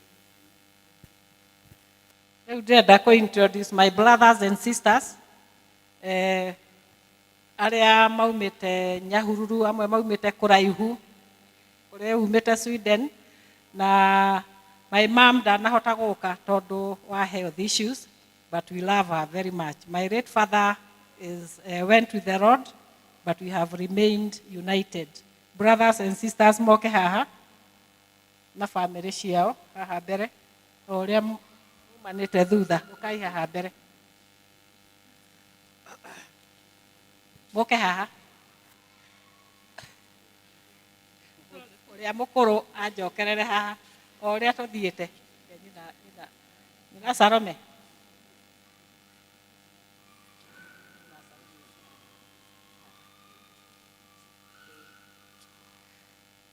Rĩu ndĩrenda kũ introduce my brothers and sisters, arĩa maumĩte Nyahururu, amwe maumĩte kũraihu, ũrĩa umĩte Sweden, na my mom ndanahota gũka tondũ wa health issues, but we love her very much. My late father went with the Lord, but we have remained united. Brothers and sisters moke haha na family ciao haha mbere, o ũrĩa mumanĩte thutha, ũkai haha mbere. Moke haha. Ũrĩa mũkũrũ anjokerere haha, o ũrĩa tũthiĩte. Nyina Salome.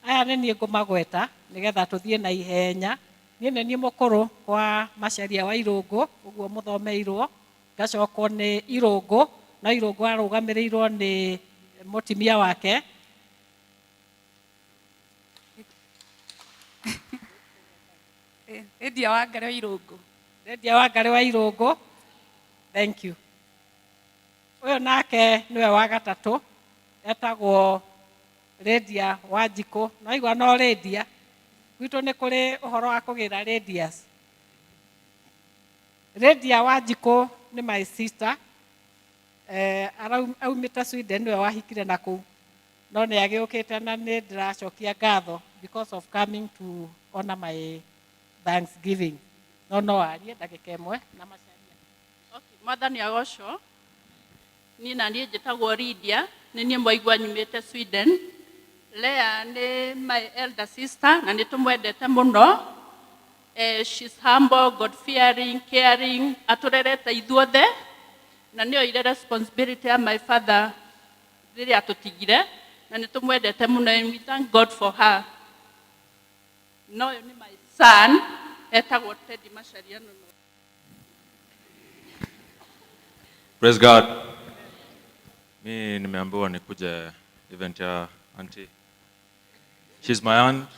Aya nĩ niĩ ngũmagweta nĩgetha tũthiĩ na ihenya. Niĩ nĩ niĩ mũkũrũ kwa Macharia wa Irũngũ, ũguo mũthomeirwo, ngacokwo nĩ Irũngũ, na Irũngũ arũgamĩrĩirwo nĩ mũtumia wake. Lydia Wangari wa Irũngũ. Lydia Wangari wa Irũngũ. Thank you. Ũyũ nake nĩwe wa gatatũ, etagwo Lydia Wanjikũ. No igua no Lydia. Gwitũ nĩ kũrĩ ũhoro wa kũgĩra Lydias. Lydia Wanjikũ nĩ my sister. Aumĩte Sweden, nĩwe wahikire na kũu. No nĩ agĩũkĩte na nĩ ndĩracokia ngatho because of coming to honor my Thanksgiving. No no arie ndagĩka ĩmwe na Macharia. Okay, Mwathani agocwo. Niĩ na niĩ njĩtagwo Lydia, nĩ niĩ mwaigua nyumĩte Sweden. Leah nĩ my elder sister na nĩ tũmwendete mũno. She's humble, God fearing, caring, atũrerete ithuothe na nĩ oire responsibility ya my father rĩrĩa atũtigire na nĩ tũmwendete mũno and we thank God for her. No ũyũ nĩ my son etagwo Teddy Macharia Nono. Praise God. Mi nimeambiwa nikuje event ya auntie. She's my aunt.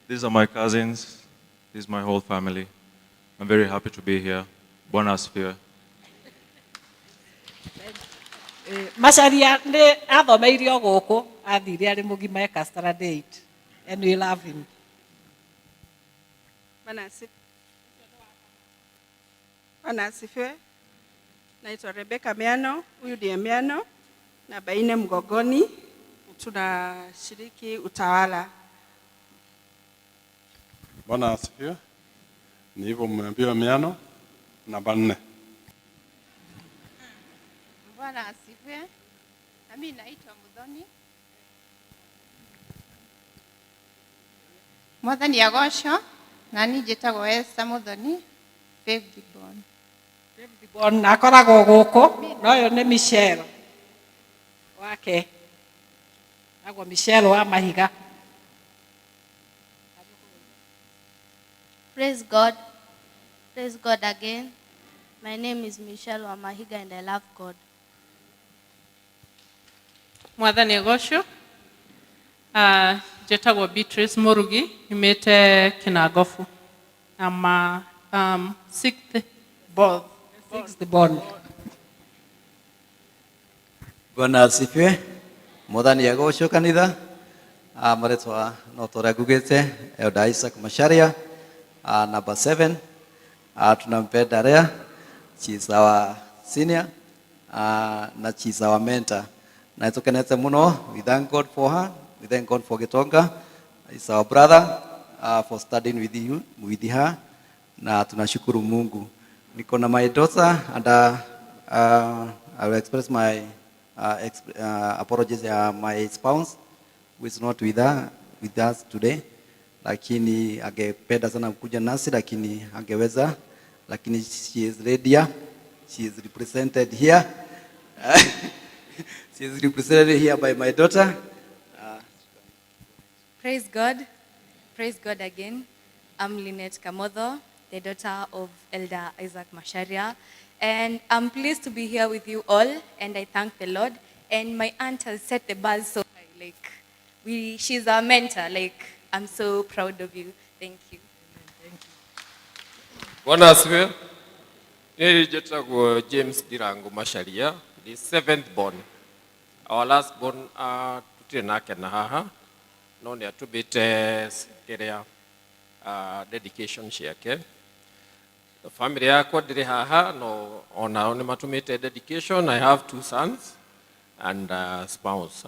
These are my cousins. This is my whole family. I'm very happy to be here. Bwana asifiwe. Macharia nĩ athomeire o gũkũ, athire arĩ mũgima e standard 8, and we love him. Bwana asifiwe. Naitwa Rebecca Miano, huyu ndiye Miano na Baine mgongoni. Tunashiriki utawala. Bwana asifiwe. Ni hivyo mmeambiwa Miano namba 4. Bwana asifiwe. Na mimi naitwa Muthoni. Mwathani agocwo. Na niĩ njĩtagwo Esther Muthoni, fifth born. Born akoragwo gũkũ, no ũyũ nĩ Michelle wake. Agwo Michelle wa Mahiga. Praise God. Praise God again. My name is Michelle Wamahiga and I love God. Mwathani agocwo. Njĩtagwo Beatrice Murugi, nyumĩte Kĩnangobu. I'm a sixth born. Sixth born. Bwana asifiwe. Mwathani agocwo kanitha. Marĩtwa no ta ũrĩa ngugĩte, Elder Isaac Macharia, number 7. Tunampenda Lea. She's our senior na she's our mentor. Na nĩtũkenete mũno. We thank God for her. We thank God for Gitonga. He's our brother for studying with you, with her. Na tunashukuru Mungu. Niko na my daughter and I will express my apologies, my spouse who is not with her, with us today, lakini angependa sana kuja nasi lakini angeweza, lakini she is ready here. She is represented here. She is represented here by my daughter. Praise God. Praise God again. I'm Lynette Kamotho, the daughter of Elder Isaac Macharia. And I'm pleased to be here with you all, and I thank the Lord. And my aunt has set the bar so high. Like, she's our mentor. Like, I'm so proud of you. Thank you. Bwana asifiwe. Niĩ njĩtagwo James Ndirango Macharia, the seventh born. Our last born tũtirĩ nake na haha, no nĩ atũmĩte kĩrĩa dedication ciake. Family yakwa ndĩrĩ haha, no onao nĩ matũmĩte dedication. I have two sons and a spouse.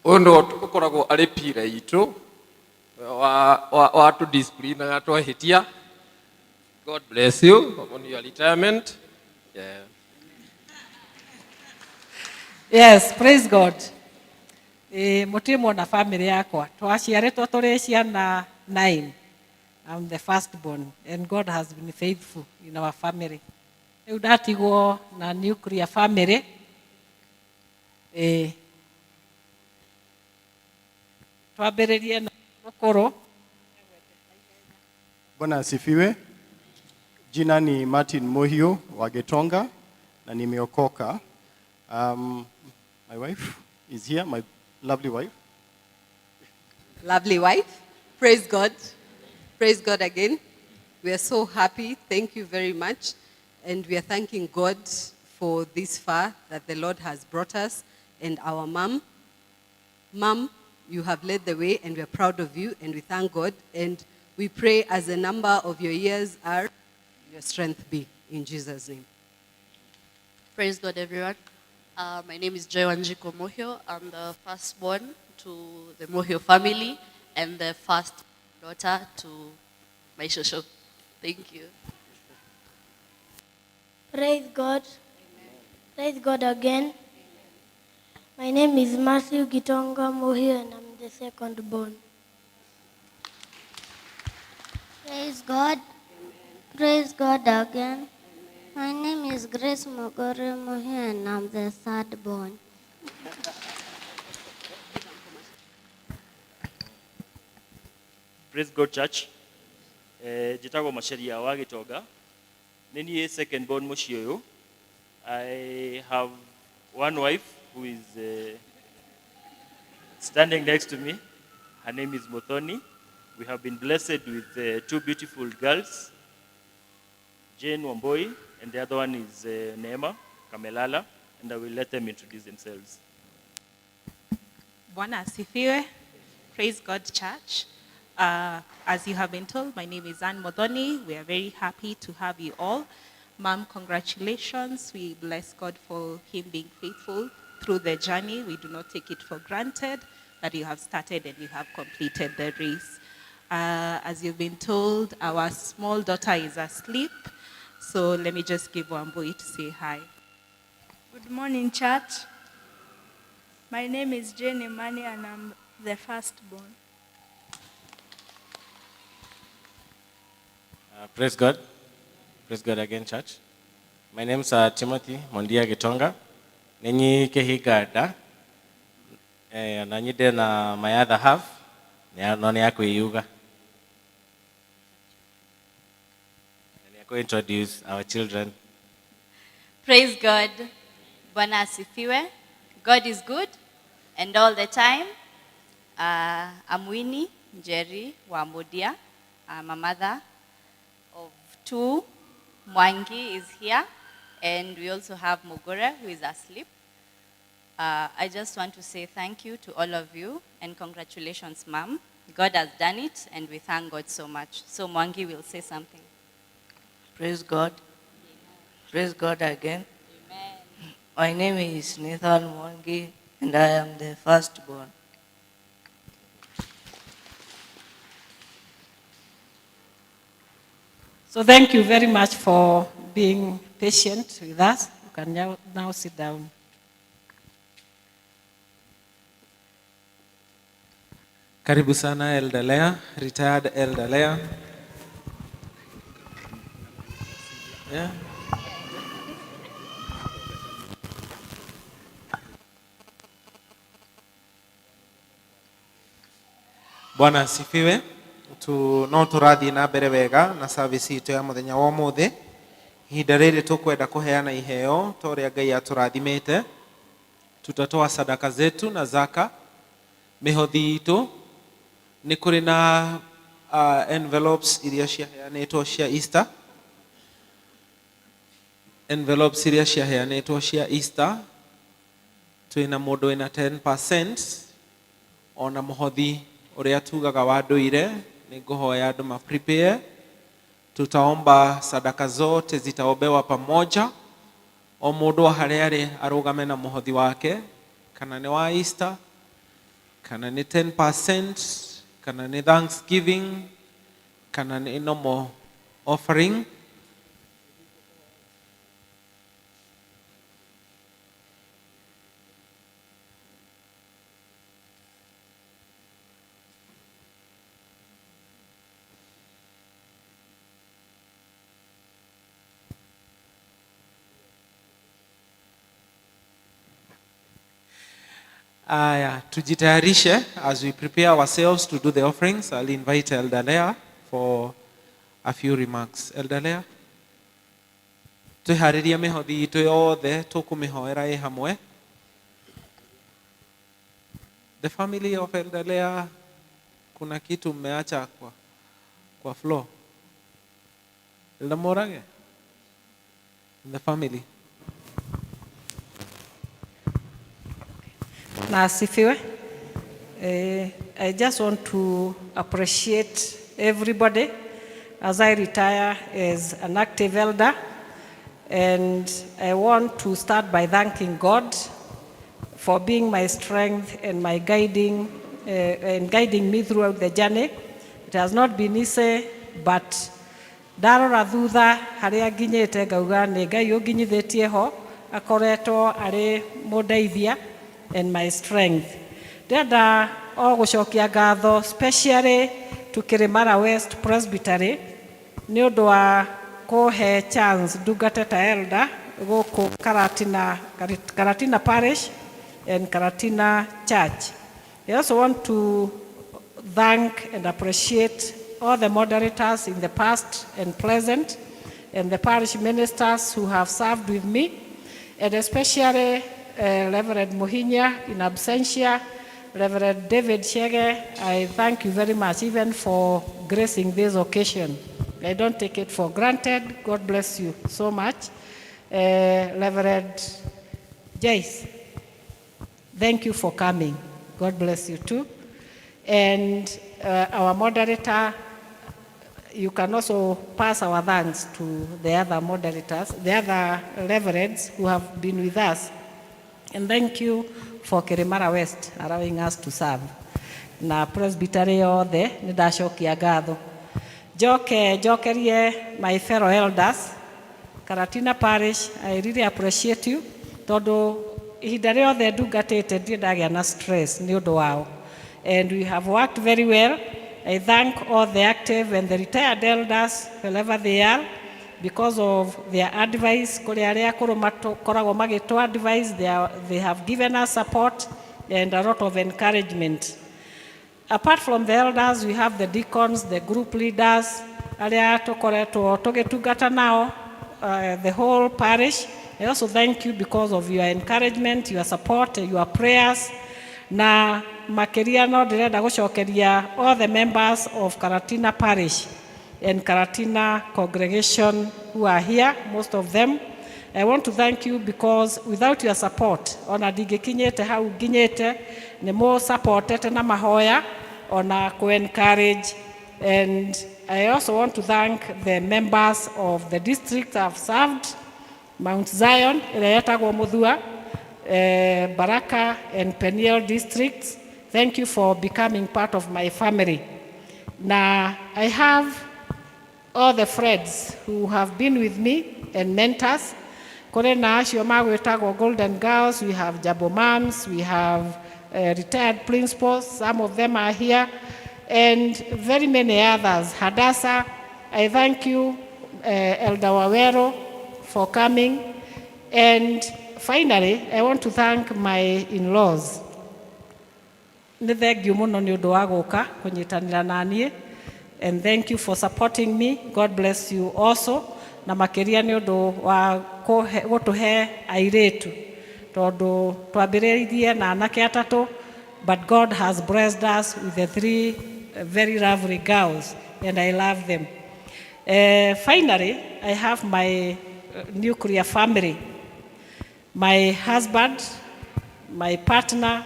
Ũyũ nĩwe ũkoragwo arĩ pira itũ wa tũ disciplinaga twahĩtia. God bless you on your retirement. Yeah. Yes, praise God. Mũtirĩ mwona family yakwa. Twaciarĩtwo tũrĩ ciana 9. I'm the first born and God has been faithful in our family. Rĩu ndatigwo na nuclear family. Twambĩrĩrie na mũkũrũ. Bwana asifiwe. Jina ni Martin Mohio wa Getonga na nimeokoka. My wife is here, my lovely wife. Lovely wife. Praise God. Praise God again. We are so happy. Thank you very much. And we are thanking God for this far that the Lord has brought us and our mom. Mom, you have led the way and we are proud of you and we thank God. And we pray as the number of your years are, your strength be. In Jesus' name. Praise God, everyone. My name is Joy Wanjiku Mohio. I'm the firstborn to the Mohio family and the first daughter to my shosho. Thank you. Praise God. Praise God again. My name is Matthew Gitonga Mohio and I'm the second born. Praise God. Praise God again. My name is Grace Mogore Mohio and I'm the third born. Praise God Church. Njĩtagwo Macharia wa Gĩtonga. Nĩ niĩ second born mũciĩ ũyũ. I have one wife who is standing next to me. Her name is Muthoni. We have been blessed with two beautiful girls, Jane Wamboi, and the other one is Neema Kamelala, and I will let them introduce themselves. Bwana asifiwe. Praise God, church. As you have been told, my name is Anne Modoni. We are very happy to have you all. Mom, congratulations. We bless God for him being faithful through the journey. We do not take it for granted that you have started and you have completed the race. As you've been told, our small daughter is asleep. So let me just give Wambui to say hi. Good morning, church. My name is Jane Imani and I'm the firstborn. Praise God. Praise God again, church. My name is Timothy Mondia Gitonga. Nenyi kehigada. Eh, na niĩ ndĩna my other half no nĩ akwĩyuga. Na nĩ akũ introduce our children. Praise God. Bwana asifiwe. God is good and all the time. I'm Winnie Njeri Wamudia. I'm a mother of two. Mwangi is here, and we also have Mugore, who is asleep. I just want to say thank you to all of you, and congratulations, Ma'am. God has done it, and we thank God so much. So Mwangi will say something. Praise God. Praise God again. Amen. My name is Nathan Mwangi, and I am the firstborn. So thank you very much for being patient with us. You can now sit down. Karibu sana Elder Lea, retired Elder Lea. Yeah. Bwana asifiwe. Tu no tũrathiĩ na mbere wega na service itũ ya mũthenya wa ũmũthĩ. Ihinda rĩrĩ tũkwenda kũheana iheo ta ũrĩa Ngai atũrathimĩte. Tutatoa sadaka zetu na zaka, mĩhothi itũ. Nĩ kũrĩ na envelopes iria ciaheanĩtwo cia Easter. Envelopes iria ciaheanĩtwo cia Easter. Twĩna mũndũ wĩna 10% ona mũhothi ũrĩa tugaga wa ndũire. Nĩ ngũhoya andũ ma prepare. Tutaomba sadaka zote zitaombewa pamoja. O mũndũ o harĩa arĩ arũgame na mũhothi wake, kana nĩ wa Easter, kana nĩ 10%, kana nĩ Thanksgiving, kana nĩ normal offering. Aya, tujitayarishe as we prepare ourselves to do the offerings. I'll invite Elder Lea for a few remarks. Elder Lea, twĩharĩrie mĩhothi itũ yothe tũkũmĩhoera ĩ hamwe. The family of Elder Lea, kuna kitu mmeacha kwa floor. Elder Morage, in the family. Na asifiwe. I just want to appreciate everybody as I retire as an active elder. And I want to start by thanking God for being my strength and my guiding, and guiding me throughout the journey. It has not been easy, but ndarora thutha harĩa nginyĩte ngauga nĩ Ngai ũnginyithĩtie ho, akoretwo arĩ mũndeithia and my strength. Ndĩrenda o gũcokia ngatho especially to Kirimara West Presbytery nĩ ũndũ wa kũhe chance ndungate ta elder gũkũ Karatina, Karatina Parish and Karatina Church. I also want to thank and appreciate all the moderators in the past and present, and the parish ministers who have served with me, and especially Reverend Mohinya in absentia, Reverend David Shege. I thank you very much, even for gracing this occasion. I don't take it for granted. God bless you so much. Reverend Jace, thank you for coming. God bless you too. And our moderator, you can also pass our thanks to the other moderators, the other reverends who have been with us. And thank you for Kirimara West allowing us to serve. Na presbytery yothe nĩ ndacokia ngatho. Njoke njokerie my fellow elders, Karatina Parish, I really appreciate you tondũ ihinda rĩothe ndungatĩte ndirĩ ndagĩa na stress nĩ ũndũ wao. And we have worked very well. I thank all the active and the retired elders wherever they are because of their advice. Kũrĩ arĩa akũrũ makoragwo magĩtũ advice, they have given us support. and a lot of encouragement. Apart from the elders, we have the deacons, the group leaders, arĩa tũkoretwo tũgĩtungata nao, the whole parish. I also thank you because of your encouragement, your support, your prayers. Na makĩria no ndĩrenda gũcokeria all the members of Karatina Parish and Karatina congregation who are here, most of them. I want to thank you because without your support, ona ndingĩkinyĩte hau nginyĩte, nĩ mũ supportete na mahoya, ona kũ encourage. And I also want to thank the members of the district I've served, Mount Zion, ĩrĩa yetagwo Muthua, Baraka and Peniel districts. Thank you for becoming part of my family. Now, I have all the friends who have been with me and mentors. Kũrĩ na acio magwĩtagwo Golden Girls, we have Jabo Moms, we have retired principals, some of them are here, and very many others. Hadassah, I thank you, Elder Wawero, for coming. And finally, I want to thank my in-laws. Nĩ thengiũ mũno nĩ ũndũ wa gũka kũnyitanĩra na niĩ, and thank you for supporting me. God bless you also, na makĩria nĩ ũndũ wa gũtũhe airĩtu, tondũ twambĩrĩirie na anake atatũ, but God has blessed us with the three very lovely girls, and I love them. Finally, I have my nuclear family, my husband, my partner,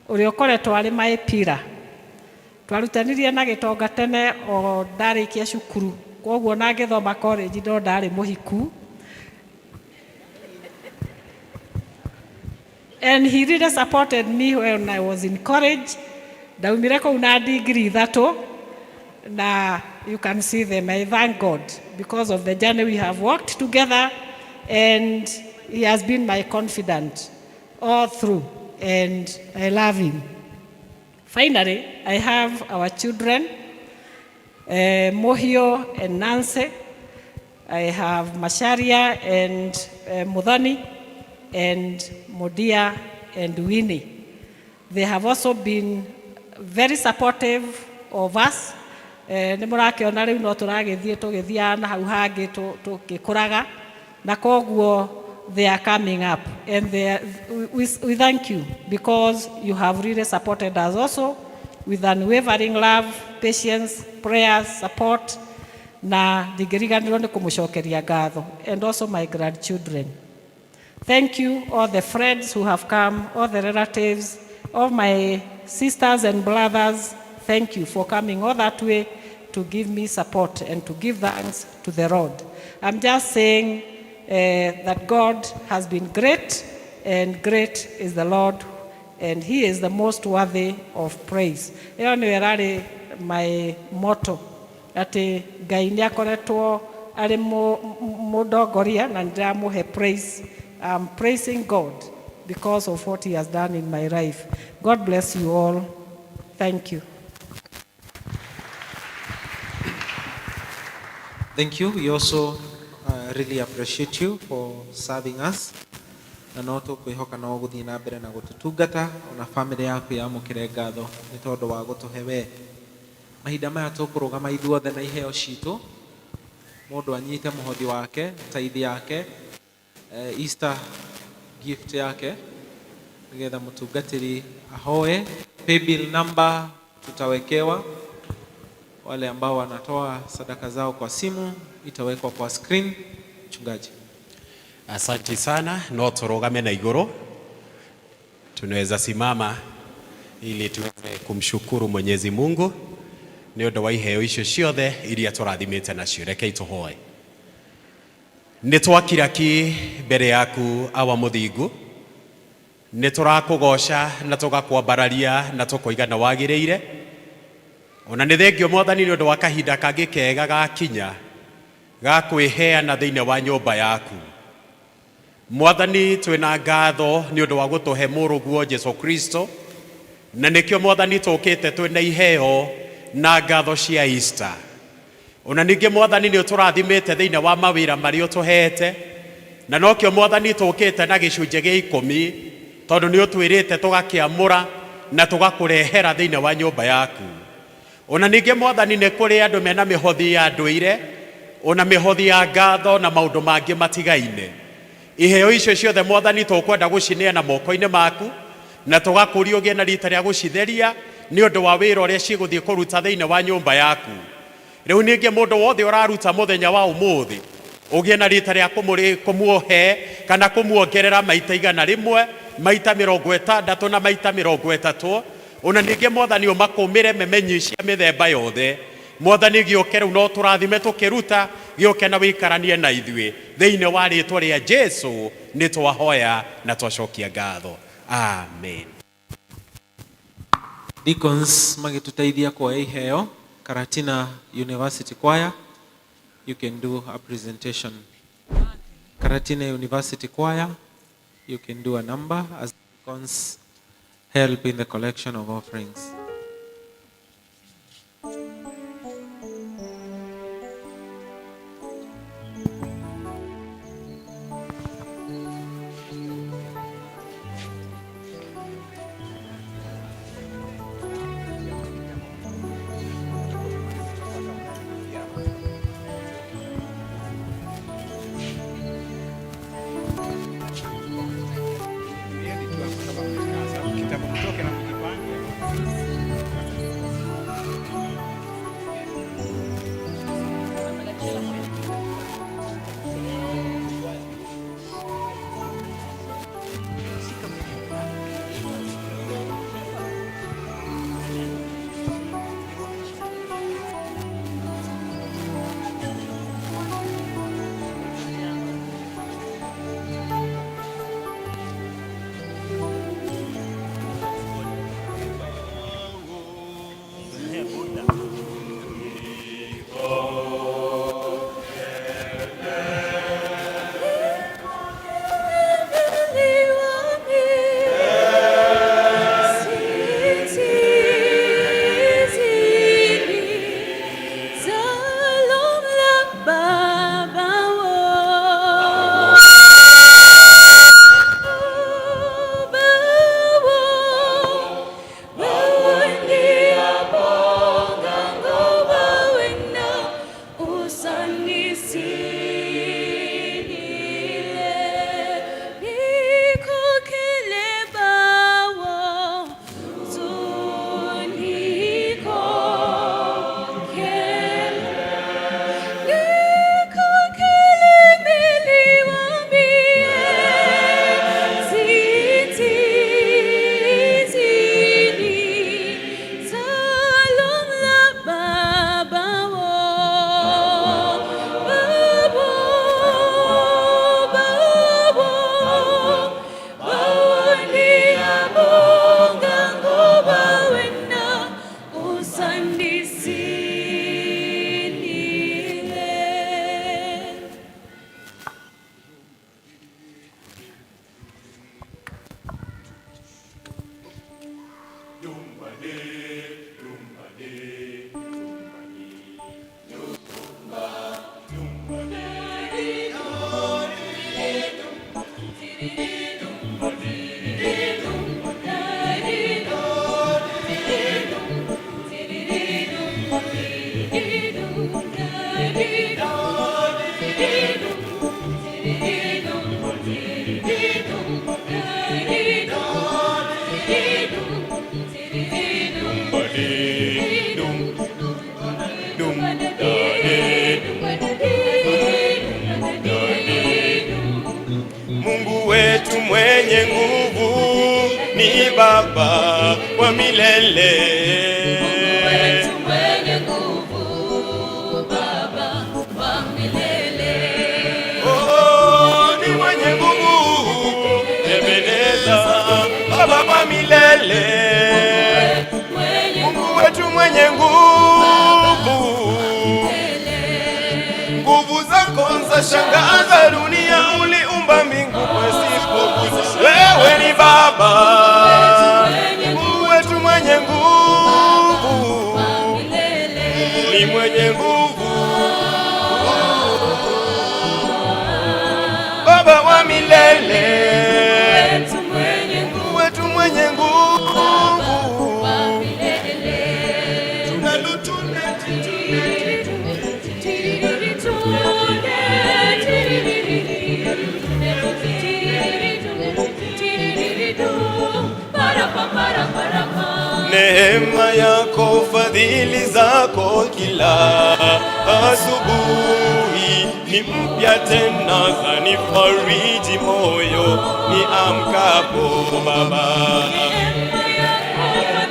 ũrĩa ũkoretwo arĩ my pillar. Twarutanirie na gĩtonga tene o ndarĩkia cukuru, koguo na ngĩthoma college no ndarĩ mũhiku, and he really supported me when I was in college. Ndaumire kũu na degree ithatũ, na you can see them. I thank God because of the journey we have walked together, and he has been my confidant all through, and I love him. Finally, I have our children, Mohio and Nancy. I have Masharia and Muthoni and Modia and Winnie. They have also been very supportive of us. Nĩ mũrakĩona rĩu no tũragĩthiĩ tũgĩthiaga na hau hangĩ tũgĩkũraga, na koguo they are coming up, and we thank you because you have really supported us also with unwavering love, patience, prayers, support, na ndingĩriganĩrwo nĩ kũmũcokeria ngatho, and also my grandchildren. Thank you, all the friends who have come, all the relatives, all my sisters and brothers. Thank you for coming all that way to give me support and to give thanks to the Lord. I'm just saying that God has been great, and great is the Lord, and he is the most worthy of praise. Ĩyo nĩyo ĩrarĩ my motto, atĩ Ngai nĩ akoretwo arĩ mũndongoria na nĩndĩramũhe praise. I'm praising God because of what he has done in my life. God bless you all. Thank you. Thank you. We also really appreciate you for serving us. Na no tũkwĩhoka no gũthiĩ na mbere na gũtũtungata, ona family yaku yamũkĩre ngatho nĩ tondũ wa gũtũhe we. Mahinda maya tũkũrũgama ithuothe na iheo citũ, mũndũ anyite mũhothi wake, tithe yake, Easter gift yake, nĩgetha mũtungatĩri ahoe. Paybill number tutawekewa, wale ambao wanatoa sadaka zao kwa simu itawekwa kwa screen. Mchungaji. Asante sana. No turugame na iguru, tunaweza simama ili tuweze kumshukuru Mwenyezi Mungu nĩ ũndũ wa iheo icio ciothe iria tũrathimĩte nacio. Rekei tũhoe. Nĩ twakira ki mbere yaku awa mũthingu, nĩ tũrakũgoca na tũgakwambararia na tũkoiga na wagĩrĩire. Ona nĩ thengio Mwathani nĩ ũndũ wa kahinda kangĩ kega gakinya ga kwĩheana thĩinĩ wa nyũmba yaku. Mwathani, twĩna ngatho nĩ ũndũ wa gũtũhe mũrũguo Jesu Kristo, na nĩkĩo Mwathani tũkĩte twĩna iheo na ngatho cia Easter. Ona ningĩ Mwathani nĩ ũtũrathimĩte thĩinĩ wa mawĩra marĩa ũtũhete, na nokĩo Mwathani tũkĩte na gĩcunjĩ gĩa ikũmi Tondũ nĩ ũtwĩrĩte tũgakĩamũra na tũgakũrehera thĩinĩ wa nyũmba yaku. Ona ningĩ Mwathani nĩ kũrĩ andũ mena mĩhothi ya ndũire, ona mĩhothi ya ngatho na maũndũ mangĩ matigaine. Iheo icio ciothe Mwathani tũkwenda gũcineana moko-inĩ maku na tũgakũria ũgĩe na rita rĩa gũcitheria nĩ ũndũ wa wĩra ũrĩa cigũthiĩ kũruta thĩinĩ wa nyũmba yaku. Rĩu ningĩ mũndũ wothe ũraruta mũthenya wa ũmũthĩ ũgĩe na rita rĩa kũmuohe kana kũmuongerera maita 100, maita 60 na maita 30. Ona ningĩ Mwathani ũmakũmĩre memenyi cia mĩthemba yothe. Mwathani gĩũke rĩu no tũrathime tũkĩruta, gĩũke na wĩikaranie na ithuĩ thĩinĩ wa rĩtwa rĩa Jesu nĩ twahoya na twacokia ngatho. Amen. Deacons magĩtũteithia kuoya iheo. Karatina University Choir, you can do a presentation. Karatina University Choir, you can do a number as deacons help in the collection of offerings. Mungu wetu mwenye nguvu ni Baba wa milele. Mungu wetu mwenye nguvu, Baba wa milele. Oh, ni mwenye nguvu, Ebeneza, Baba wa milele. Mungu wetu mwenye nguvu, nguvu zako zashangaza dunia, uliumba mbingu pasipo kuzishi. Wewe ni Baba, Mungu wetu mwenye nguvu, ni mwenye nguvu, Baba wa milele. Wetu mwenye nguvu, Neema yako, fadhili zako kila asubuhi ni mpya tena, zanifariji moyo niamkapo Baba.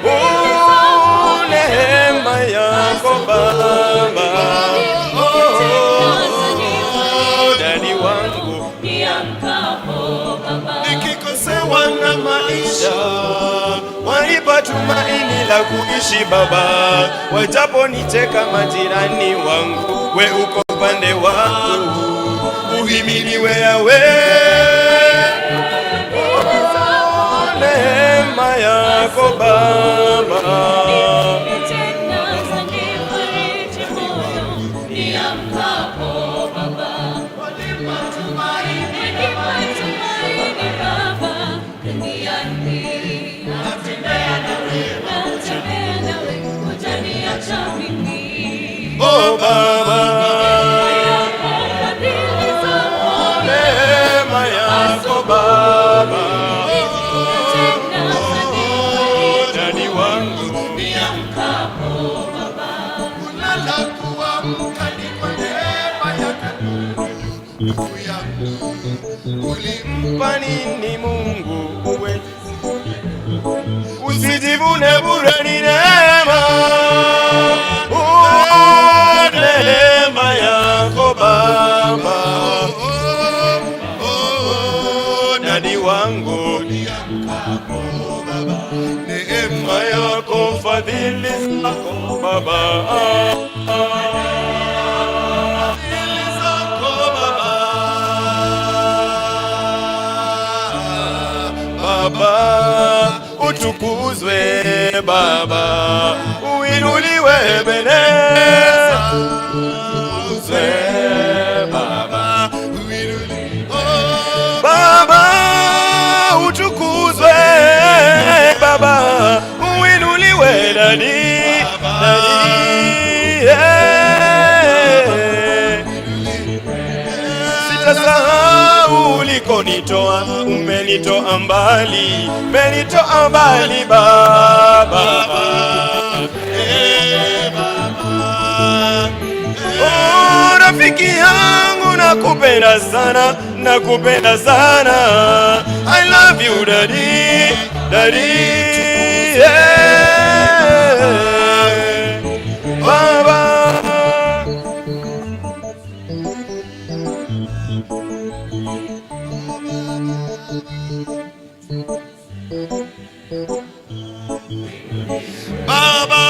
Oh, neema yako Baba, oh, dadi wangu nikikosewa na maisha wanipa tumaini la kuishi Baba, wajaponicheka majirani wangu, we uko upande wangu, uhimiliwe Yawe. Oh, neema yako Baba. Oh Baba, neema yako Baba, oh, dadi wangu Kulala kuamka ni kwa neema yake Mungu. Ndugu yangu, ulimpa nini Mungu uwe usijivune bure, ni neema, Oh, neema yako Baba, oh, dadi wangu, neema yako, fadhili zako Baba, fadhili zako Baba. Baba, utukuzwe Baba, uinuliwe Ebeneza, utukuzwe Baba, Baba, utukuzwe Baba, uinuliwe dadi, dadi, yeah. Sitasahau ulikonitoa, umenitoa mbali, umenitoa mbali Baba. Oh, rafiki yangu nakupenda sana, nakupenda sana. I love you daddy, daddy. Yeah. Baba. Baba,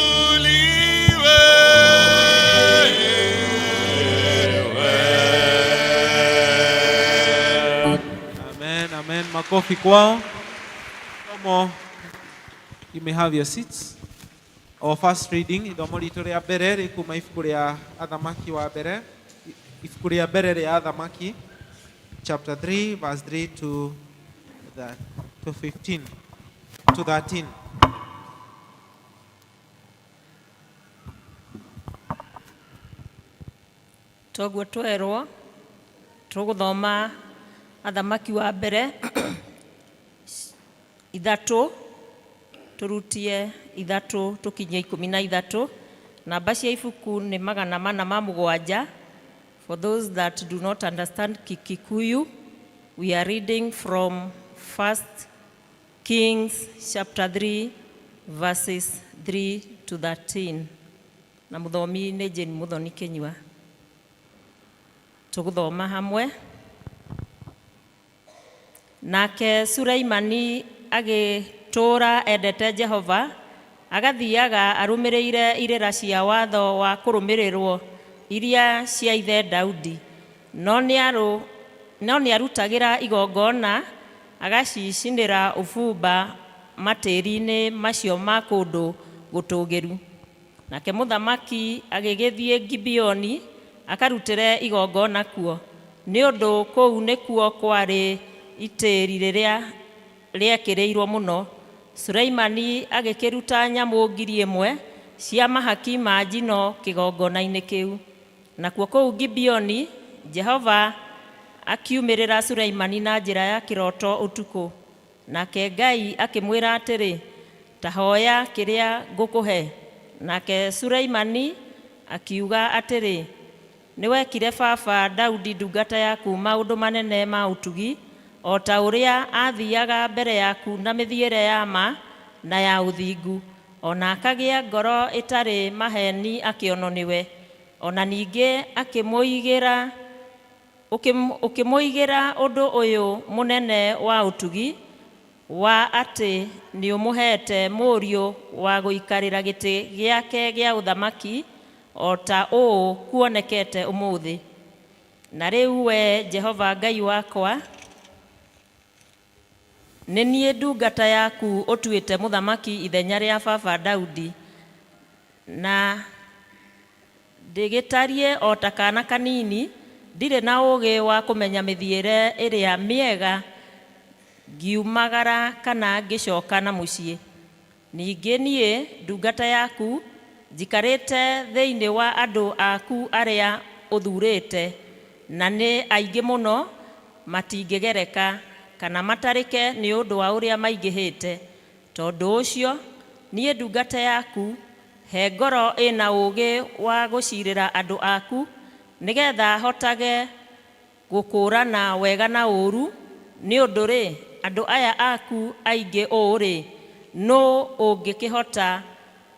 uinuliwe. Amen, amen. Makofi kwao. Somo, you may have your seats. Our first reading, ithomo ritũ rĩa mbere rĩkuma ibuku rĩa Athamaki wa mbere, ibuku rĩa mbere rĩa Athamaki, chapter 3, verse 3 to, the, to 15, to 13. Toguo twerwo tũgũthoma athamaki wa mbere ithatũ tũrutie ithatũ tũkinye ikũmi na ithatũ. Namba cia ibuku nĩ 407. For those that do not understand Kikuyu, we are reading from First Kings chapter 3 verses 3 to 13. Na mũthomi nĩ Jane Muthoni Kĩnyua. Tũgũthoma hamwe. Nake Suleimani agĩtũũra endete Jehova, agathiaga arũmĩrĩire irĩra cia watho wa kũrũmĩrĩrwo iria cia ithe Daudi. No nĩarutagĩra igongona agacicinĩra ũbumba matĩri-inĩ macio ma kũndũ gũtũũgĩru. Nake mũthamaki agĩgĩthiĩ Gibeoni akarutĩre igongona kuo, nĩ ũndũ kũu nĩkuo kwarĩ itĩri rĩrĩa rĩekĩrĩirwo mũno. Suleimani agĩkĩruta nyamũ 1,000 cia mahaki ma njino kĩgongona-inĩ kĩu. Nakuo kũu Gibeoni Jehova akiumĩrĩra Suleimani na njĩra ya kĩroto ũtukũ. Nake Ngai akĩmwĩra atĩrĩ, ta hoya kĩrĩa ngũkũhe. Nake Suleimani akiuga atĩrĩ, nĩwekire baba Daudi ndungata yaku maũndũ manene ma ũtugi, o ta ũrĩa aathiaga mbere yaku na mĩthiĩre ya ma na ya ũthingu, o na akagĩa ngoro ĩtarĩ maheeni akĩonwo nĩwe. O na ningĩ akĩmũigĩra ũkĩmũigĩra ũndũ ũyũ mũnene wa ũtugi, wa atĩ nĩũmũheete mũriũ wa gũikarĩra gĩtĩ gĩake gĩa ũthamaki, o ta ũũ kuonekete ũmũthĩ. Na rĩu we Jehova Ngai wakwa, nĩ niĩ ndungata yaku ũtuĩte mũthamaki ithenya rĩa baba Daudi, na ndĩgĩtariĩ o ta kaana kanini, ndirĩ na ũũgĩ wa kũmenya mĩthiĩre ĩrĩa mĩega ngiumagara kana ngĩcoka na mũciĩ. Ningĩ niĩ ndungata yaku njikarĩte thĩinĩ wa andũ aku arĩa ũthuurĩte, na nĩ aingĩ mũno, matingĩgereka kana matarĩke nĩ ũndũ wa ũrĩa maingĩhĩte. Tondũ ũcio niĩ ndungata yaku, he ngoro ĩna ũũgĩ wa gũciirĩra andũ aku, nĩgetha hotage gũkũũrana wega na ũũru. Nĩ ũndũ-rĩ, andũ aya aku aingĩ ũũ-rĩ, nũ ũngĩkĩhota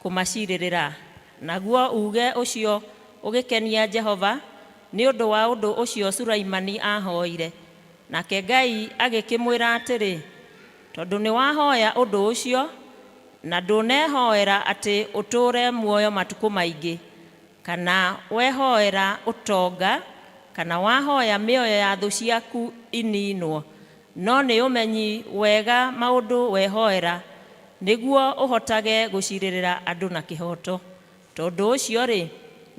kũmaciirĩrĩra? Naguo uuge ũcio ũgĩkenia Jehova nĩ ũndũ wa ũndũ ũcio Suleimani aahoire. Nake Ngai agĩkĩmwĩra atĩrĩ, tondũ nĩwahoya ũndũ ũcio, na ndũnehoera atĩ ũtũũre muoyo matukũ maingĩ, kana wehoera ũtonga, kana wahoya mĩoyo ya thũ ciaku ininwo, no nĩ ũmenyi wega maũndũ wehoera, nĩguo ũhotage gũciirĩrĩra andũ na kĩhooto. Tondũ ũcio-rĩ,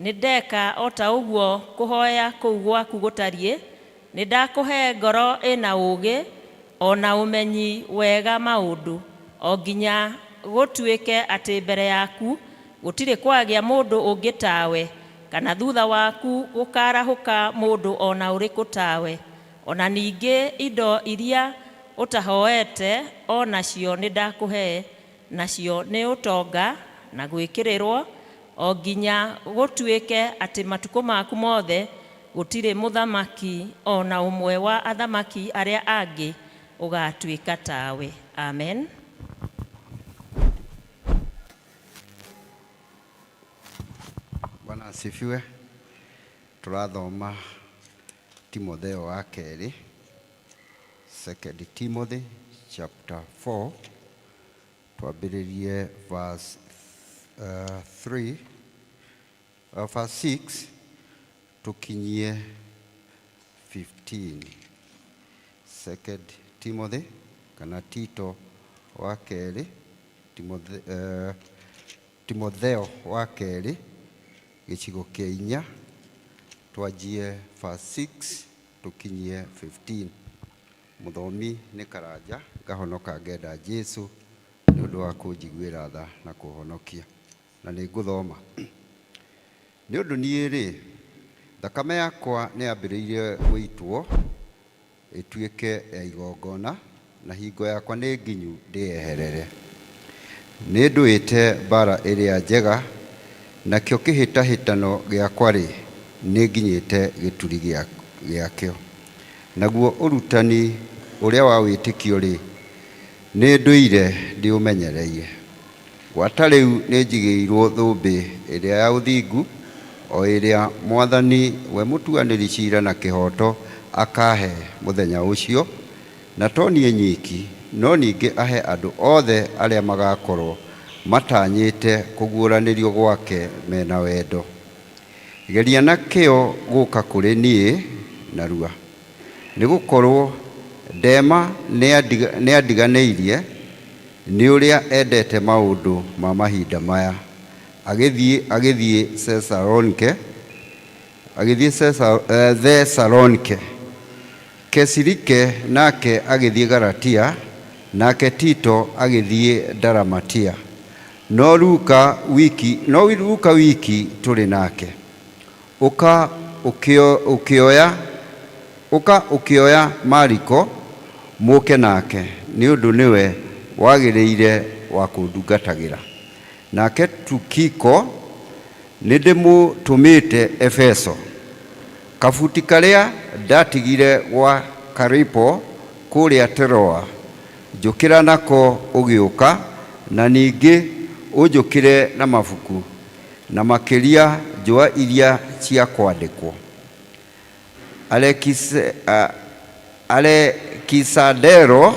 nĩndeka o ta ũguo kũhoya kũu gwaku gũtariĩ, nĩndakũhe ngoro ĩna ũũgĩ o na ũmenyi wega maũndũ, o nginya gũtuĩke atĩ mbere yaku gũtirĩ kwagĩa mũndũ ũngĩ tawe, kana thutha waku gũkarahũka mũndũ o na ũrĩkũ tawe. O na ningĩ indo iria ũtahoete o nacio nĩndakũhe, nacio nĩ ũtonga na gwĩkĩrĩrwo, o nginya gũtuĩke atĩ matukũ maku mothe gũtirĩ mũthamaki o na ũmwe wa athamaki arĩa angĩ ũgatuĩka tawe. Amen. Bwana asifiwe. Tũrathoma Timotheo wa kerĩ, Second Timothy chapter 4, twambĩrĩrie verse 3, verse 6 tũkinyie 15. Second Timothy kana Tito wa kerĩ, Timothy, Timotheo wa kerĩ gĩcigo kĩa inya, twanjie verse 6 tũkinyie 15. Mũthomi nĩ Karanja, ngahonoka ngenda Jesu nĩ ũndũ wa kũnjiguĩra tha na kũhonokia. Na nĩ ngũthoma. Nĩ ũndũ niĩ-rĩ, thakame yakwa nĩ yambĩrĩirie gũitwo ĩtuĩke ya igongona, na hingo yakwa nĩ nginyu ndĩyeherere. Nĩ ndũĩte mbara ĩrĩa njega, nakĩo kĩhĩtahĩtano gĩakwa-rĩ, nĩ nginyĩte gĩturi gĩakĩo. Naguo ũrutani ũrĩa wa wĩtĩkio-rĩ, nĩ ndũire ndĩũmenyereire. Gwata rĩu nĩ njigĩirwo thũmbĩ ĩrĩa ya ũthingu, o ĩrĩa Mwathani we mũtuanĩri ciira na kĩhooto akahe mũthenya ũcio, na to niĩ nyiki, no ningĩ ahe andũ othe arĩa magakorwo matanyĩte kũguũranĩrio gwake mena wendo. Geria na kĩyo gũka kũrĩ niĩ narua, nĩ gũkorwo Dema nĩandiganĩirie nĩ ũrĩa endete maũndũ ma mahinda maya, agĩthiĩ agĩthiĩ Thessalonike, agĩthiĩ Thessalonike. Kesirike nake agĩthiĩ Galatia, nake Tito agĩthiĩ Dalamatia. No Luka wiki, no Luka wiki tũrĩ nake. Ũka ũkĩoya Ũka ũkĩoya Mariko mũũke nake, nĩ ũndũ nĩwe wagĩrĩire wa kũndungatagĩra. Nake Tukiko nĩndĩmũtũmĩte Efeso. Kabuti karĩa ndatigire gwa Karipo kũrĩa Teroa, njũkĩra nako ũgĩũka, na ningĩ ũnjũkĩre na mabuku, na makĩria njũa iria cia kwandĩkwo. Alekisandero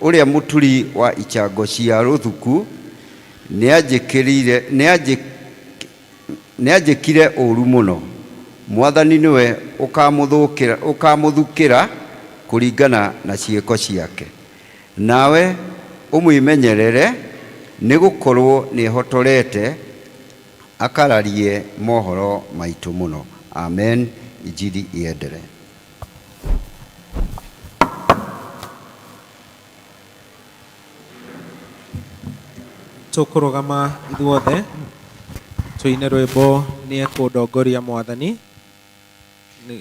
ũrĩa mũturi wa icango cia rũthuku nĩanjĩkire ũũru mũno. Mwathani nĩwe ũkamũthukĩra kũringana na ciĩko ciake. Nawe ũmwĩmenyerere, nĩgũkorwo nĩehotorete akararie mohoro maitũ mũno. Amen. Injili iendelee. Tũkũrũgama ithuothe tũine rwĩmbo nĩ ekũndongoria mwathani. Nĩ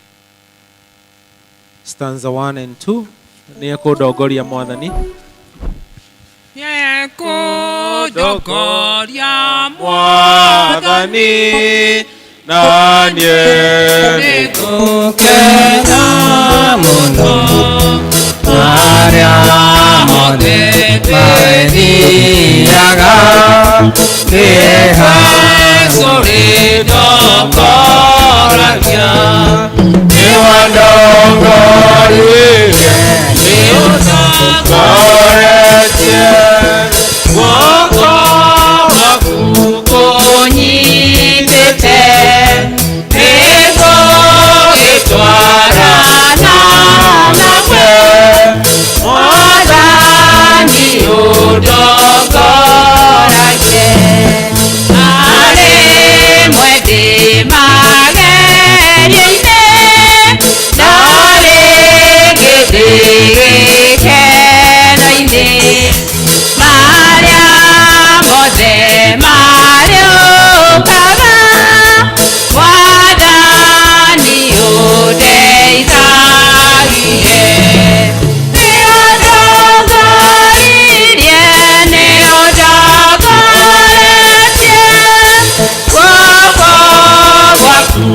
stanza 1 and 2, nĩ ekũndongoria mwathani. Nĩekũndongoria mwathani, na niĩ nĩngũkena mũno arĩa mothe mathiaga nĩ Jesũ rĩndongoragia nĩwandongoririe nĩũtongoretie guoko gwaku kũnyitĩte nĩgũgĩtwarana nawe mwathani ũndongoragie arĩ mwendi magerio-inĩ na rĩngĩ ndĩ gĩkeno-inĩ marĩa mothe marĩũkaga mwathani ũndeithagie nĩũndongoririe nĩũndongoretie guoko gwaku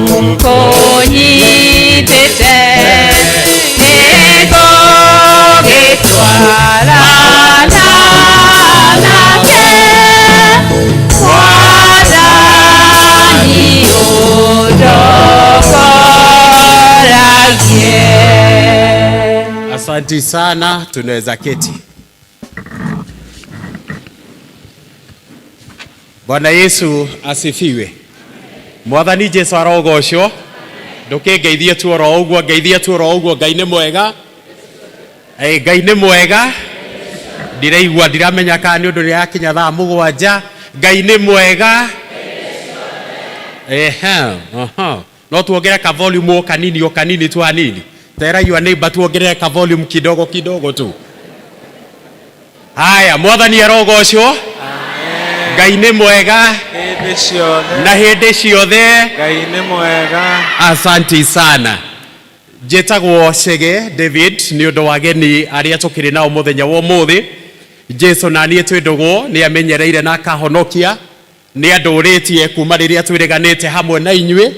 kũnyitĩte nĩngũgĩtwarana nake mwathani ũndongoragie. Asanti sana, tunaweza keti. Bwana Yesu asifiwe. Mwathani Jesu arogocwo. Ndũkĩngeithie tu oro ũguo, ngeithie tu oro ũguo. Ngai nĩ mwega. Ngai nĩ mwega. Ndiraigua, ndiramenya kana nĩ ũndũ nĩyakinya thaa mũgwanja. Ngai nĩ mwega. Ehe, aha. No tuongerere ka volume o kanini o kanini tu hanini. Tera your neighbor tuongerere ka volume kidogo kidogo tu. Haya, mwathani arogocwo. Ngai nĩ mwega hĩndĩ ciothe na hĩndĩ ciothe. Ngai nĩ mwega. Asanti sana. Njĩtagwo Chege David nĩ ũndũ wa ageni arĩa tũkĩrĩ nao mũthenya wa ũmũthĩ. Jesu na niĩ twĩ ndũgũ nĩ amenyereire na akahonokia, nĩ andũrĩtie kuma rĩrĩa twĩrĩganĩte hamwe na inyuĩ,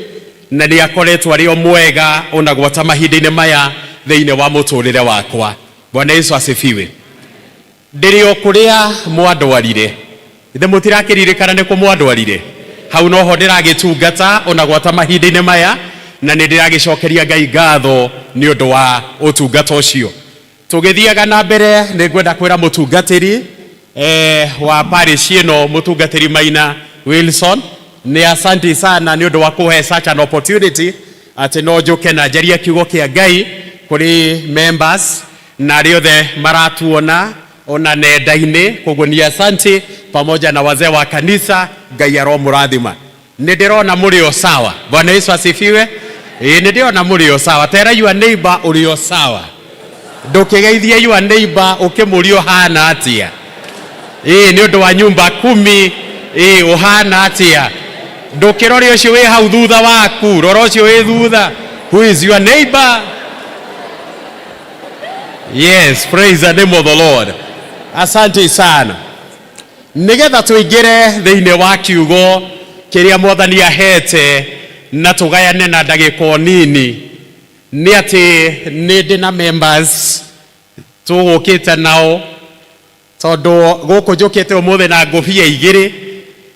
na nĩ akoretwo arĩ o mwega ona gwata mahinda-inĩ maya thĩinĩ wa mũtũrĩre wakwa. Bwana Yesu asifiwe. Ndĩrĩ o kũrĩa mwandwarire, ithe mũtirakĩririkana nĩ kũ mwandwarire? Hau noho ndĩragĩtungata ona gwata mahinda-inĩ maya, na nĩ ndĩragĩcokeria Ngai ngatho nĩ ũndũ wa ũtungata ũcio. Tũgĩthiaga na mbere nĩ ngwenda kwĩra mũtungatĩri wa parish ĩno, mũtungatĩri Maina Wilson, nĩ asanti sana nĩ ũndũ wa kũhe such an opportunity atĩ no njũke na njarie kiugo kĩa Ngai kũrĩ members na arĩa othe maratuona ona nenda-inĩ. Koguo ni asanti pamoja na wazee wa kanisa. Ngai aromũrathima. Nĩ ndĩrona mũrĩ o sawa. Bwana Yesu asifiwe. Ĩĩ, nĩ ndĩrona mũrĩ o sawa. Tera your neighbor ũrĩ o sawa. Ndũkĩgeithie your neighbor ũkĩmũria ũhana atĩa. Ĩĩ, nĩ ũndũ wa nyumba kumi. Ĩĩ, ũhana atĩa? Ndũkĩrore ũcio wĩ hau thutha waku, rora ũcio wĩ thutha. Who is your neighbor? Yes, praise the name of the Lord. Asante sana. Nigetha tuingire thiini wa kiugo kiria Mwathani ahete na tugayane na ndagika o nini ni ati ni ndi na members tugukite nao tondu guku njukite umuthi na ngũbia igĩrĩ.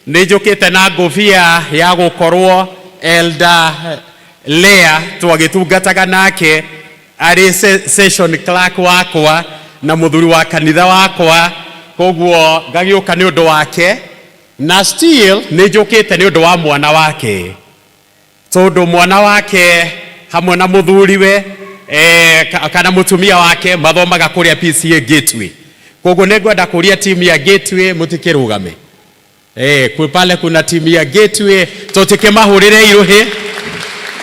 Nĩ njũkĩte na ngũbia ya gũkorwo Elder Lea twagĩtungataga nake arĩ session clerk wakwa na mũthuri wa kanitha wakwa, koguo ngagĩũka nĩ ũndũ wake, na still nĩ njũkĩte nĩ ũndũ wa mwana wake, tondu mwana wake hamwe na muthuriwe kana mutumia wake mathomaga kuria PCA Gateway. Koguo nĩ ngwenda kuria timu ya Gateway mutikirugame pale kuna timu ya Gateway tutikimahurire iruhi.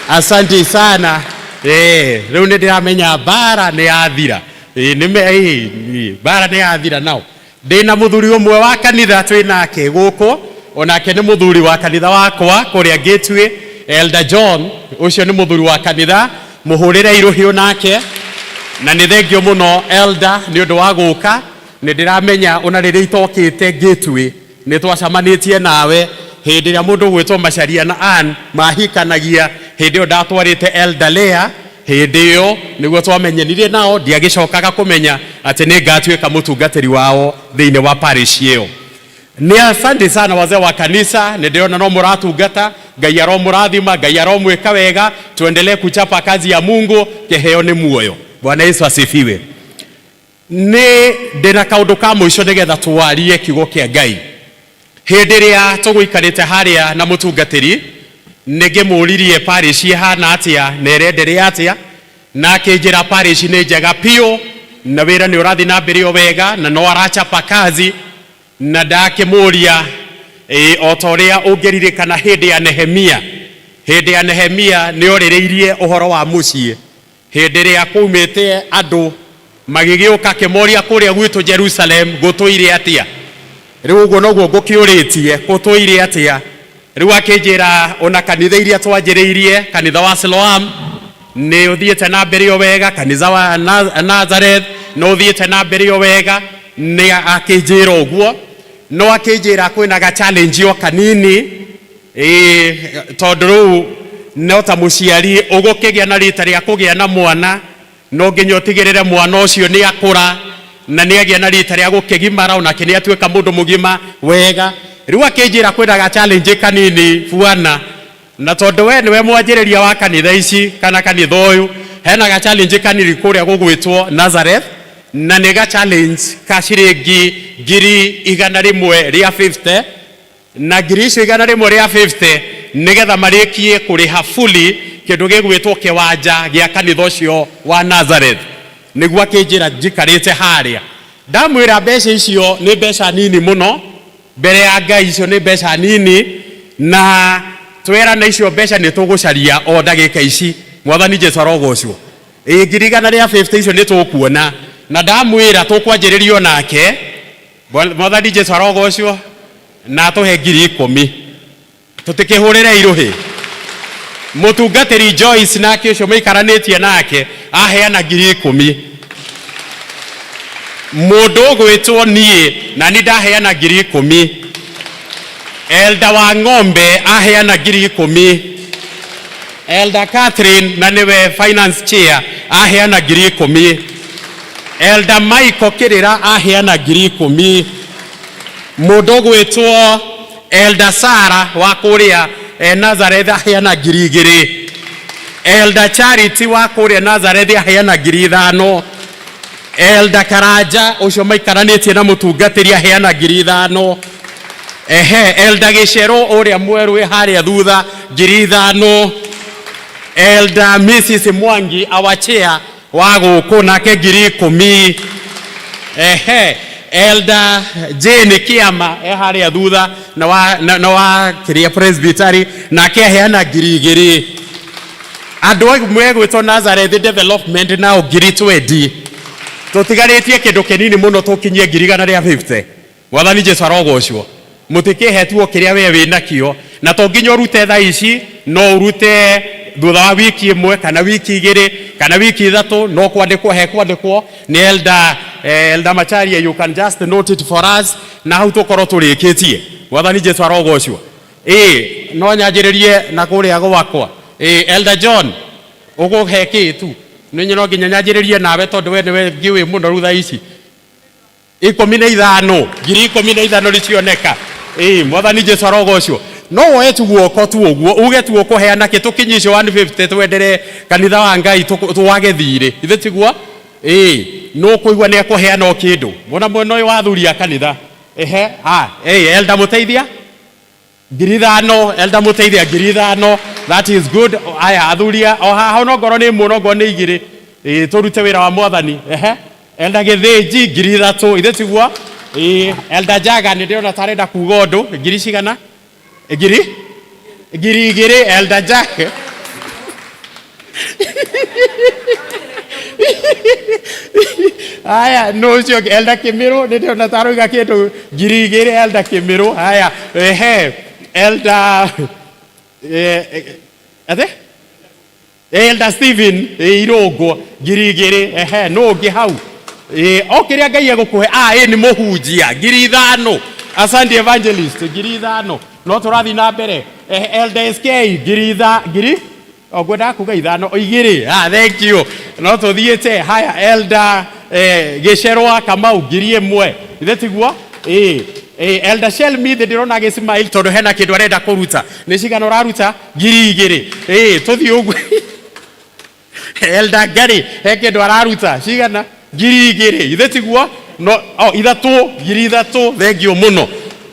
Asante sana. Riu nĩ ndĩramenya mbara nĩ yathira. Mbara nĩ yathira. Nao ndĩna mũthuri ũmwe wa kanitha twĩ nake gũkũ, onake nĩ mũthuri wa kanitha wakwa kũrĩa Gateway, Elder John, ũcio nĩ mũthuri wa kanitha, mũhũrĩre irũhi onake. Na nĩ thengio mũno Elder nĩ ũndũ wa gũka. Nĩ ndĩramenya ona rĩrĩa itokĩte Gateway nĩ twacemanĩtie nawe hĩndĩ ĩrĩa mũndũ ũgwĩtwo Macharia na Ann mahikanagia. Hĩndĩ ĩyo ndatwarĩte Elder Lea, hĩndĩ ĩyo nĩguo twamenyanire nao, ndiagĩcokaga kũmenya atĩ nĩ ngatuĩka mũtungatĩri wao thĩinĩ wa parish ĩyo. Nĩ asante sana wazee wa kanisa, nĩ ndĩrona no mũratungata. Ngai aromũrathima, Ngai aromwĩka wega. Tuendelee kuchapa kazi ya Mungu, kĩheo nĩ muoyo. Bwana Yesu asifiwe. Nĩ ndĩna kaũndũ ka mũico nĩgetha twarie kiugo kĩa Ngai. Hĩndĩ ĩrĩa tũgũikarĩte harĩa na mũtungatĩri, nĩ ngĩmũririe parish ĩhana atĩa na ĩrenderea atĩa, na akĩnjĩra parish nĩ njega biũ na wĩra nĩ ũrathiĩ na mbere o wega na no arachapa kazi. Na ndakĩmũria o ta ũrĩa ũngĩririkana hĩndĩ ya Nehemia, hĩndĩ ya Nehemia nĩ orĩrĩirie ũhoro wa mũciĩ, hĩndĩ ĩrĩa kwaumĩte andũ magĩgĩũka akĩmoria kũrĩa gwitũ Jerusalem gũtũire atĩa. Rĩu ũguo noguo ngũkĩũrĩtie, gũtũire atĩa. Rĩu akĩnjĩra ona kanitha iria twanjĩrĩirie, kanitha wa Siloam nĩ ũthiĩte na mbere o wega, kanitha wa Nazareth nĩ ũthiĩte na mbere o wega. Nĩ akĩnjĩra ũguo, no akĩnjĩra kwĩna ga challenge o kanini, tondũ rĩu no ta mũciari ũgũkĩgĩa na rita rĩa kũgĩa na mwana, no nginya ũtigĩrĩre mwana ũcio nĩ akũra na nĩ agĩa na rita rĩa gũkĩgimara, onake nĩ atuĩka mũndũ mũgima wega. Rĩu akĩnjĩra kwĩna ga challenge kanini bwana, na tondũ we nĩwe mwanjĩrĩria wa kanitha ici kana kanitha ũyũ, hena ga challenge kanini kũrĩa gũgwĩtwo Nazareth, na nĩ ga challenge ka ciringi 150,000, na ngiri icio 150 nĩgetha marĩkie kũrĩha fully kĩndũ gĩgwĩtwo kĩwanja gĩa kanitha ũcio wa Nazareth. Nĩguo akĩnjĩra njikarĩte harĩa, ndamwĩra mbeca icio nĩ mbeca nini mũno mbere ya Ngai, icio nĩ mbeca nini, na twerana icio mbeca nĩ tũgũcaria o ndagĩka ici. Mwathani Jesu arogocwo. Ĩ 150,000 icio nĩ tũkuona, na ndamwĩra tũkwanjĩrĩrio nake. Mwathani Jesu arogocwo, na atũhe 10,000 tũtikĩhũrĩre irũhĩ. Mũtungatĩri Joyce nake ũcio maikaranĩtie nake aheana 10,000. Mũndũ ũgwĩtwo niĩ na nĩ ndaheana 10,000. Elder wa ng'ombe aheana 10,000. Elder Catherine na nĩwe finance chair aheana 10,000. Elder Michael Kirira aheana 10,000. Mũndũ ũgwĩtwo Elder Sara wa kũrĩa Nazareth aheana 2,000. Elder Charity wa kũrĩa Nazareth aheana 5,000. Elder Karanja ũcio maikaranĩtie na mũtungatĩri aheana 5,000. Ehe, Elder Gĩcero ũrĩa mwerũ wĩ harĩa thutha 5,000. Elder Mrs Mwangi our chair wa gũkũ nake 10,000. Ehe, Elder Jane Kiama e harĩa thutha na wa kĩrĩa presbytery nake aheana 2,000. Andũ amwe gwĩtwo Nazareth Development nao 20,000. Tũtigarĩtie kĩndũ kĩnini mũno tũkinyie 150,000. Mwathani Jesu arogocwo. Mũtikĩhetwo kĩrĩa we wĩ nakĩo, na to nginya ũrute thaa ici, no ũrute thutha wa wiki ĩmwe kana wiki igĩrĩ Kana wiki ithatũ no kwandĩkwo hekwandĩkwo nĩ Elder, Elder Macharia, you can just note it for us na hau tũkorwo tũrĩkĩtie. Mwathani Jesu arogocwo. Ĩĩ no nyanjĩrĩrie na kũrĩa gwakwa. Ĩĩ Elder John ũgũhe kĩ tu? Nĩ no nginya nyanjĩrĩrie nawe tondũ we nĩwe ngĩũĩ mũno rĩu thaa ici. 15, 15,000 nĩ cioneka. Ĩĩ mwathani Jesu arogocwo. No woe tu guoko tu ũguo uge tu ũkũheana kĩ tũkinyie icio 150 twendere kanitha wa Ngai twage thirĩ. Ithe tiguo? Ĩĩ nũ ũkũigua nĩ ekũheana o kĩndũ. Mwona mwena ũyũ wa athuri a kanitha. Ehe, ah, ĩĩ Elder Mũteithia? 5,000, Elder Mũteithia 5,000, that is good. Aya athuri o haha onongorwo nĩ ĩmwe onongorwo nĩ igĩrĩ, ĩĩ tũrute wĩra wa mwathani. Ehe, Elder Gĩthĩnji 3,000, ithe tiguo? Ĩĩ, Elder Njaga nĩ ndĩrona ta arenda kuga ũndũ, ngiri cigana? Ngiri? 2,000, Elder Njaga. Haya, no ũcio ũngĩ, Elder Kĩmĩrũ nĩ ndĩrona ta aroiga kĩndũ 2,000 Elder Kĩmĩrũ. Haya, ehe, Elder atĩ? Elder Stephen Irũngũ 2,000. Ehe, nũ ũngĩ hau? O kĩrĩa Ngai egũkũhe. Ah, ĩ nĩ mũhunjia 5,000. Asante evangelist, 5,000. No tũrathiĩ na mbere. Elder SK ngiri itha ngiri o ngwendaga kuga ithano igĩrĩ. Ah, thank you. No tũthiĩte. Haya, Elder Gĩcerwa Kamau 1,000. Ithe tiguo? Ĩĩ. Elder Shelmi thĩ ndĩrona agĩsmile tondũ hena kĩndũ arenda kũruta. Nĩ cigana ũraruta? 2,000. Ĩĩ, tũthiĩ ũguo. Elder Gary he kĩndũ araruta cigana? 2,000. Ithe tiguo? No, oh, ithatũ, 3,000. Thank you mũno.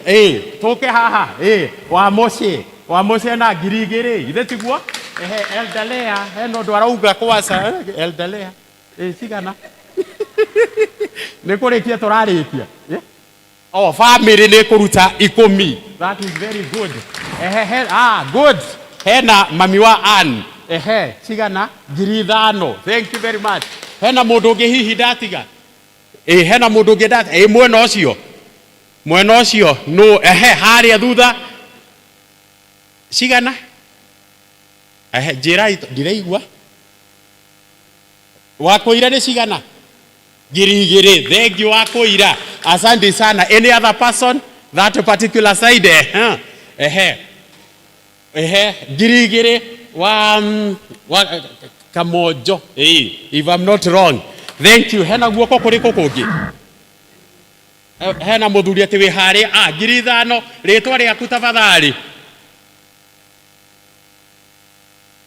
Ĩĩ, tũke haha. Ĩĩ, wa mũciĩ. Wa mũciĩ na 2,000. Ithe tiguo? Ehe, Elder Lea hena ũndũ arauga kwaca. Elder Lea. Ĩĩ, cigana? Nĩ kũrĩkia tũrarĩkia. Oh, family nĩ kũruta 10. That is very good. Ehe, he, ah, good. Hena mami wa Ann. Ehe, cigana? 5,000. Thank you very much. Hena mũndũ ũngĩ hihi ndatiga? Ĩ, hena mũndũ ũngĩ ndatiga? Ĩ, mwena ũcio. Mwena ũcio nũ, ehe, harĩa thutha. Cigana? Ehe, njĩrai, ndiraigua. Wakũira nĩ cigana? 2,000. Thank you Wakũira. Asante sana. Any other person? That particular side? Ehe. Ehe. Ehe. 2,000 wa Kamonjo. Ĩĩ, if I'm not wrong. Thank you. Hena guoko kũrĩkũ kũngĩ? Hena mũthuri atĩ wĩ harĩa. Ah, 5,000. Rĩtwa rĩaku tafadhali.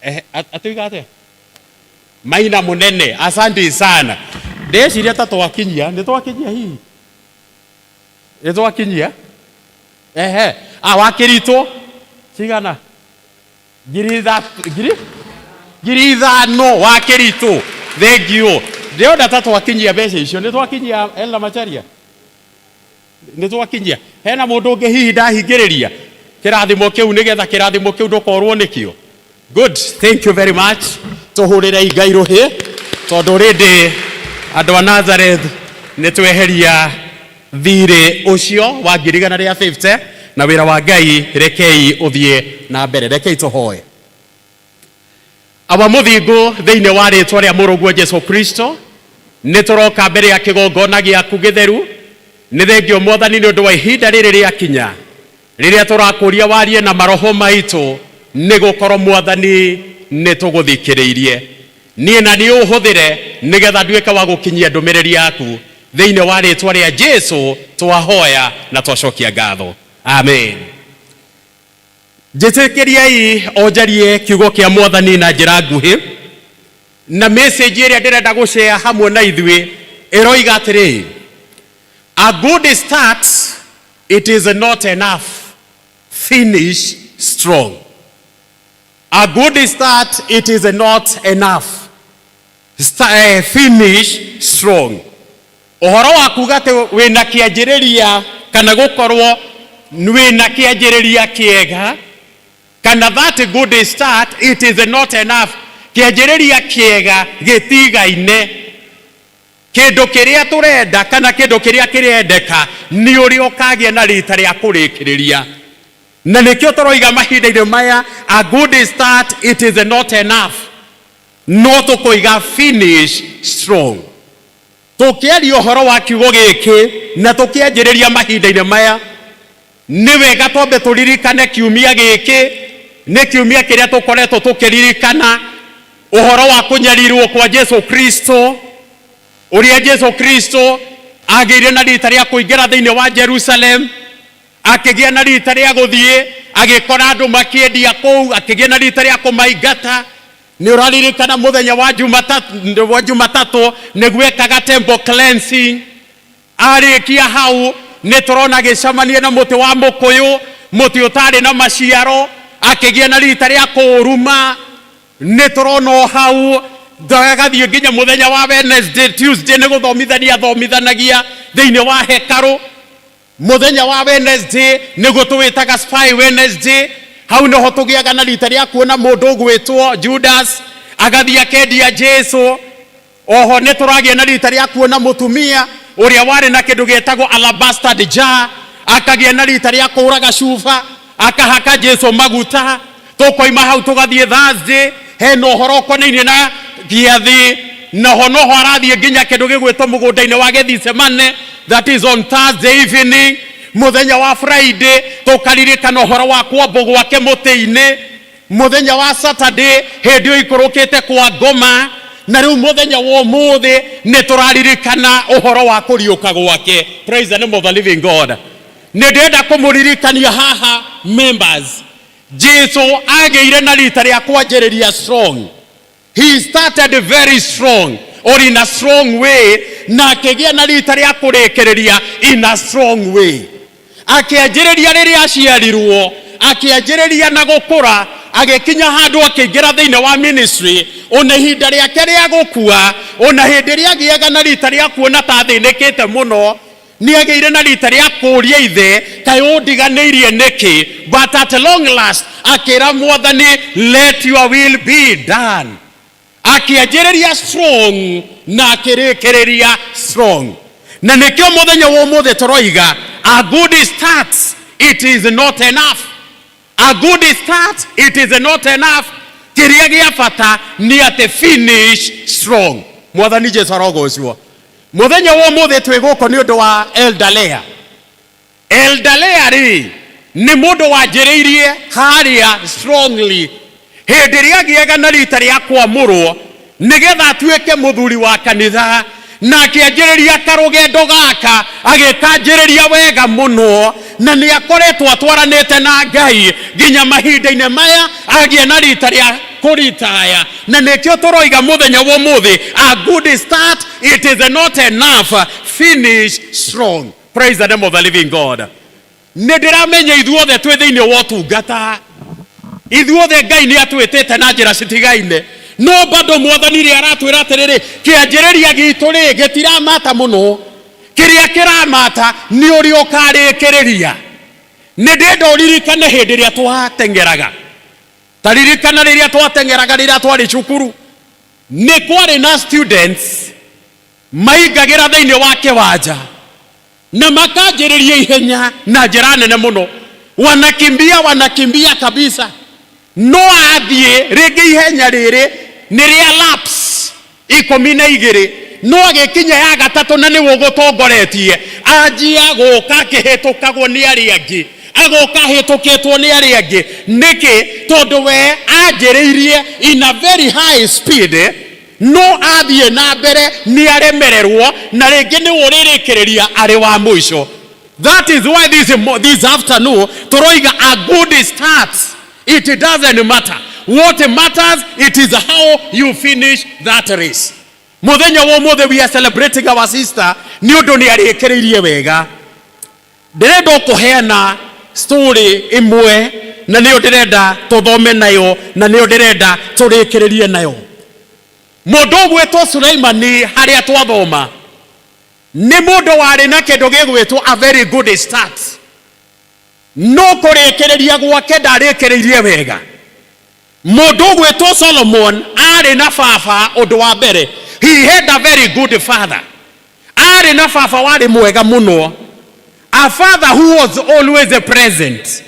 Ehe, atuiga atĩa? Maina mũnene, asante sana. Ndeciria ta twakinyia, nĩ twakinyia hihi? Nĩ twakinyia? Ehe, ah, wakĩritwo cigana? 3,000, ngiri? 5,000 wakĩritwo. Thank you. Ndĩrona ta twakinyia mbeca icio, nĩ twakinyia Elda Macharia? Nĩ twakinyia. Hena mũndũ ũngĩ hihi ndahingĩrĩria kĩrathimo kĩu nĩgetha kĩrathimo kĩu ndũkorwo nĩkĩo? Good, thank you very much. Tũhũrĩrei Ngai rũhĩ tondũ rĩndĩ andũ a Nazareth nĩ tweheria thirĩ ũcio wa 150,000 na wĩra wa Ngai rekei ũthiĩ na mbere. Rekei tũhoe. Awa mũthingu thĩinĩ wa rĩtwa rĩa mũrũguo Jesu Kristo, nĩ tũroka mbere ya kĩgongona gĩaku gĩtheru. Nĩ thengio mwathani nĩ ũndũ wa ihinda rĩrĩ rĩakinya rĩrĩa tũrakũria warie na maroho maitũ, nĩ gũkorwo mwathani nĩ tũgũthikĩrĩirie. Niĩ na niĩ ũhũthĩre nĩgetha nduĩke wa gũkinyia ndũmĩrĩri yaku thĩinĩ wa rĩtwa rĩa Jesu twahoya na twacokia ngatho. Amen. Njĩtĩkĩriai o njarie kiugo kĩa mwathani na njĩra nguhĩ, na message ĩrĩa ndĩrenda gũshare hamwe na ithuĩ ĩroiga atĩrĩ, a good start it is not enough, finish strong. A good start it is not enough, finish strong. Ũhoro wa kuga atĩ wĩna kĩanjĩrĩria kana gũkorwo wĩna kĩanjĩrĩria kĩega kana that good start it is not enough. Kĩanjĩrĩria kĩega gĩtigaine. Kĩndũ kĩrĩa tũrenda kana kĩndũ kĩrĩa kĩrendeka nĩ ũrĩa ũkagĩa na rita rĩa kũrĩkĩrĩria. Na nĩkĩo tũroiga mahinda-inĩ maya, a good start it is not enough. No tũkoiga finish strong. Tũkĩaria ũhoro wa kiugo gĩkĩ na tũkĩanjĩrĩria mahinda-inĩ maya, nĩ wega twambe tũririkane kiumia gĩkĩ nĩ kiumia kĩrĩa tũkoretwo tũkĩririkana ũhoro wa kũnyarirwo kwa Jesu Kristo, ũrĩa Jesu Kristo agĩire na rita rĩa kũingĩra thĩinĩ wa Jerusalem, akĩgĩa na rita rĩa gũthiĩ agĩkora andũ makĩendia kũu, akĩgĩa na rita rĩa kũmaingata. Nĩ ũraririkana mũthenya wa Jumatatu, wa Jumatatũ nĩguo ekaga temple cleansing. Arĩkia hau nĩ tũrona agĩcemania na mũtĩ wa mũkũyũ, mũtĩ ũtarĩ na maciaro, akĩgĩa na rita rĩa kũũruma. Nĩ tũrona o hau agathiĩ nginya mũthenya wa Wednesday, Tuesday nĩ gũthomithania athomithanagia thĩinĩ wa hekarũ. Mũthenya wa Wednesday nĩguo tũwĩtaga Spy Wednesday. Hau noho tũgĩaga na rita rĩa kuona mũndũ ũgwĩtwo Judas agathiĩ akendia Jesu. Oho nĩ tũragĩa na rita rĩa kuona mũtumia ũrĩa warĩ na kĩndũ gĩtagwo alabaster jar, akagĩa na rita rĩa kũraga cuba akahaka Jesu maguta. Tũkoima hau tũgathiĩ Thursday, hena ũhoro ũkonainie na gĩathĩ, naho noho arathiĩ nginya kĩndũ gĩgwĩtwo mũgũnda-inĩ wa Gethsemane, that is on Thursday evening. Mũthenya wa Friday tũkaririkana ũhoro wa kwambwo gwake mũtĩ-inĩ. Mũthenya wa Saturday hĩndĩ ĩyo ikũrũkĩte kwa ngoma, na rĩu mũthenya wa ũmũthĩ nĩ tũraririkana ũhoro wa kũriũka gwake. Praise the name of the living God. Nĩ ndĩrenda kũmũririkania haha members, Jesu agĩire na rita rĩa kwanjĩrĩria strong. He started very strong or in a strong way, na akĩgĩa na rita rĩa kũrĩkĩrĩria in a strong way. Akĩanjĩrĩria rĩrĩa aciarirwo, akĩanjĩrĩria na gũkũra, agĩkinya handũ akĩingĩra thĩinĩ wa ministry, ona ihinda rĩake rĩa gũkua, ona hĩndĩ ĩrĩa agĩaga na rita rĩa kuona ta athĩnĩkĩte mũno, nĩ agĩire na rita rĩa kũũria ithe, kaĩ ũndiganĩirie nĩkĩ? But at long last akĩra Mwathani, let your will be done. Akĩanjĩrĩria strong na akĩrĩkĩrĩria strong. Na nĩkĩo mũthenya wa ũmũthĩ tũroiga a good start it is not enough. A good start it is not enough. Kĩrĩa gĩa bata nĩ atĩ finish strong. Mwathani Jesu arogocwo. Mũthenya wa ũmũthĩ twĩ gũkũ nĩ ũndũ wa Elder Lea. Elder Lea rĩ nĩ mũndũ wanjĩrĩirie harĩa strongly hĩndĩ ĩrĩa agĩaga na rita rĩa kwamũrwo nĩgetha atuĩke mũthuri wa kanitha, na akĩanjĩrĩria karũgendo gaka agĩkanjĩrĩria wega mũno, na nĩ akoretwo atwaranĩte na Ngai nginya mahinda-inĩ maya agĩa na rita rĩa kũritaya. Na nĩkĩo tũroiga mũthenya wa ũmũthĩ, a good start it is not enough, finish strong. Praise the name of the living God. Nĩ ndĩramenya ithuothe twĩ thĩinĩ wa ũtungata, ithuothe Ngai nĩ atwĩtĩte na njĩra citigaine, no bado Mwathani rĩ aratwĩra atĩrĩrĩ, kĩanjĩrĩria gitũ rĩ gĩtiramata mũno, kĩrĩa kĩramata nĩ ũrĩa ũkarĩkĩrĩria. Nĩ ndĩrenda ũririkane hĩndĩ ĩrĩa twateng'eraga, ta ririkana rĩrĩa twateng'eraga rĩrĩa twarĩ cukuru, nĩ kwarĩ na students maingagĩra thĩinĩ wa kĩwanja na makanjĩrĩria ihenya na njĩra nene mũno, wanakimbia wanakimbia kabisa, no athiĩ rĩngĩ ihenya rĩrĩ nĩ rĩa laps 12, no agĩkinya ya gatatũ na nĩwe ũgũtongoretie, anjia gũka akĩhĩtũkagwo nĩ arĩa angĩ, agoka ahĩtũkĩtwo nĩ arĩa angĩ. Nĩkĩ? Tondũ we anjĩrĩirie in a very high speed, no athiĩ na mbere nĩ aremererwo, na rĩngĩ nĩwe ũrĩrĩkĩrĩria arĩ wa mũico. That is why this afternoon tũroiga a good start it doesn't matter, what matters it is how you finish that race. Mũthenya wa ũmũthĩ we are celebrating our sister nĩ ũndũ nĩ arĩkĩrĩirie wega. Ndĩrenda kũheana story ĩmwe na nĩyo ndĩrenda tũthome nayo na nĩyo ndĩrenda tũrĩkĩrĩrie nayo. Mũndũ ũgwĩtwo Suleimani harĩa twathoma nĩ mũndũ warĩ na kĩndũ gĩgwĩtwo a very good start, no kũrĩkĩrĩria gwake ndarĩkĩrĩirie wega. Mũndũ ũgwĩtwo Solomon arĩ na baba, ũndũ wa mbere, he had a very good father. Arĩ na baba warĩ mwega mũno, a father who was always present,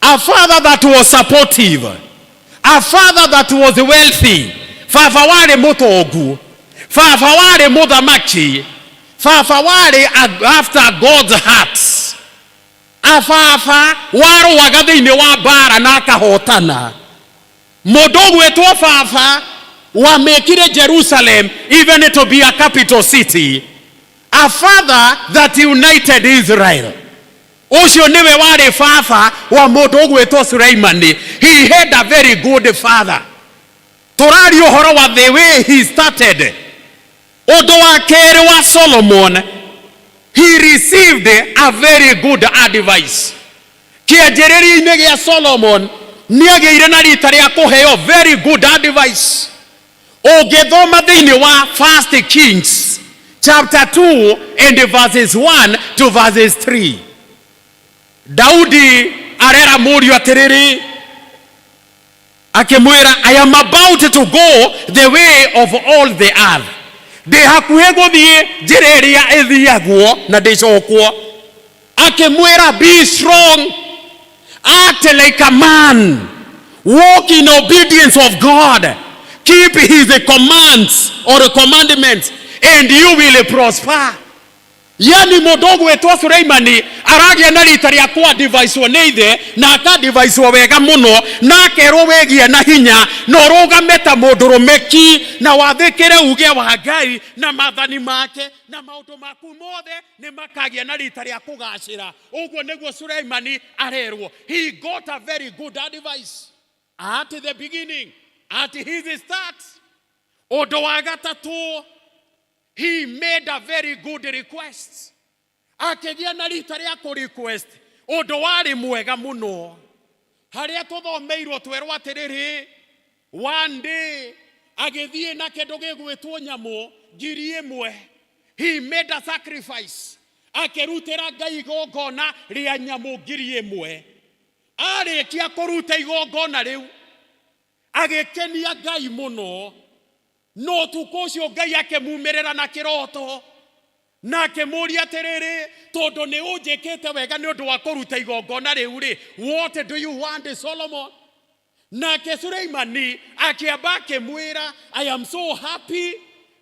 a father that was supportive, a father that was wealthy. Baba warĩ mũtongu, baba warĩ mũthamaki, baba warĩ after God's heart, a baba warũaga thĩinĩ wa mbara na akahotana. Mũndũ ũgwĩtwo baba wamĩkire Jerusalem even to be a capital city, a father that united Israel. Ũcio nĩwe warĩ baba wa mũndũ ũgwĩtwo Suleimani. He had a very good father. Tũraria ũhoro wa the way he started. Ũndũ wa kerĩ wa Solomon, he received a very good advice. Kĩanjĩrĩria-inĩ gĩa Solomon nĩagĩire na rita rĩa kũheo very good advice. Ũngĩthoma thĩinĩ wa First Kings chapter 2 and verses 1 to verses 3, Daudi arera mũriũ atĩrĩrĩ, akĩmwĩra, I am about to go the way of all the earth, ndĩ hakuhĩ gũthiĩ njĩra ĩrĩa ĩthiagwo na ndĩcokwo. Akĩmwĩra, be strong, act like a man, walk in obedience of God, keep his commands or commandments, and you will prosper. Yani mũndũ ũgwĩtwo Suleimani aragĩa na rita rĩa kũadvicewo nĩ ithe, na akadvicewo wega mũno, na akerwo wĩgie na hinya na ũrũgame ta mũndũrũme ki, na wathĩkĩre uge wa Ngai na mathani make, na maũndũ maku mothe nĩ makagĩa na rita rĩa kũgacĩra. Ũguo nĩguo Suleimani arerwo. He got a very good advice at the beginning, at his start. Ũndũ wa gatatũ, he made a very good request. Akĩgĩa na rita rĩa kũ request ũndũ warĩ mwega mũno, harĩa tũthomeirwo twerwo atĩrĩrĩ, one day agĩthiĩ na kĩndũ gĩgwĩtwo nyamũ 1000. He made a sacrifice, akĩrutĩra Ngai igongona rĩa nyamũ 1000. Arĩkia kũruta igongona rĩu, agĩkenia Ngai mũno. No ũtukũ ũcio Ngai akĩmumĩrĩra na kĩroto, na akĩmũria atĩrĩrĩ, tondũ nĩ ũnjĩkĩte wega nĩ ũndũ wa kũruta igongona rĩu rĩ, what do you want, Solomon? Nake Suleimani akĩamba akĩmwĩra, I am so happy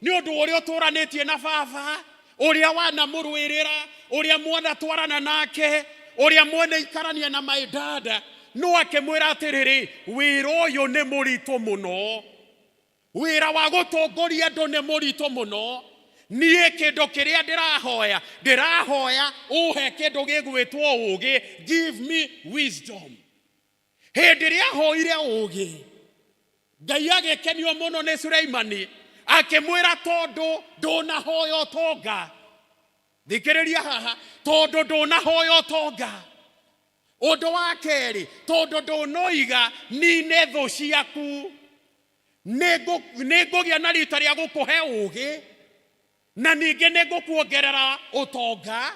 nĩ ũndũ ũrĩa ũtũranĩtie na baba, ũrĩa wanamũrũĩrĩra, ũrĩa mwanatwarana nake, ũrĩa mwanaikarania na my dad. No akĩmwĩra atĩrĩrĩ, wĩra ũyũ nĩ mũritũ mũno, wĩra wa gũtongoria andũ nĩ mũritũ mũno. Niĩ kĩndũ kĩrĩa ndĩrahoya, ndĩrahoya ũhe kĩndũ gĩgwĩtwo ũgĩ, give me wisdom. Hĩndĩ ĩrĩa ahoire ũgĩ, Ngai agĩkenio mũno nĩ Suleimani, akĩmwĩra, tondũ ndũnahoya ũtonga, thikĩrĩria haha, tondũ ndũnahoya ũtonga. Ũndũ wa kerĩ, tondũ ndũnoiga nine thũ ciaku, nĩ ngũgĩa na rita rĩa gũkũhe ũgĩ, na ningĩ nĩ ngũkuongerera ũtonga,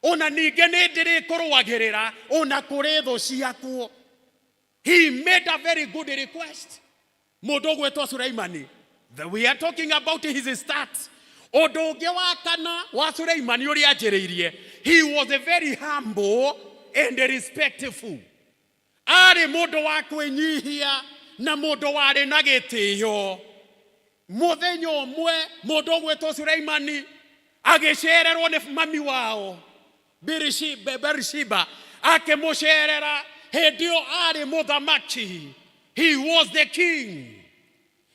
ona ningĩ nĩ ndĩrĩkũrũagĩrĩra ona kũrĩ thũ ciaku. He made a very good request, mũndũ ũgwĩtwo Suleimani. We are talking about his start. Ũndũ ũngĩ wa kana wa Suleimani ũrĩa anjĩrĩirie, he was a very humble and respectful. Arĩ mũndũ wa kwĩnyihia na mũndũ warĩ na gĩtĩo. Mũthenya ũmwe mũndũ ũgwĩtwo Suleimani agĩcererwo nĩ mami wao Berishiba, akĩmũcerera. Hĩndĩ ĩyo arĩ mũthamaki, he was the king.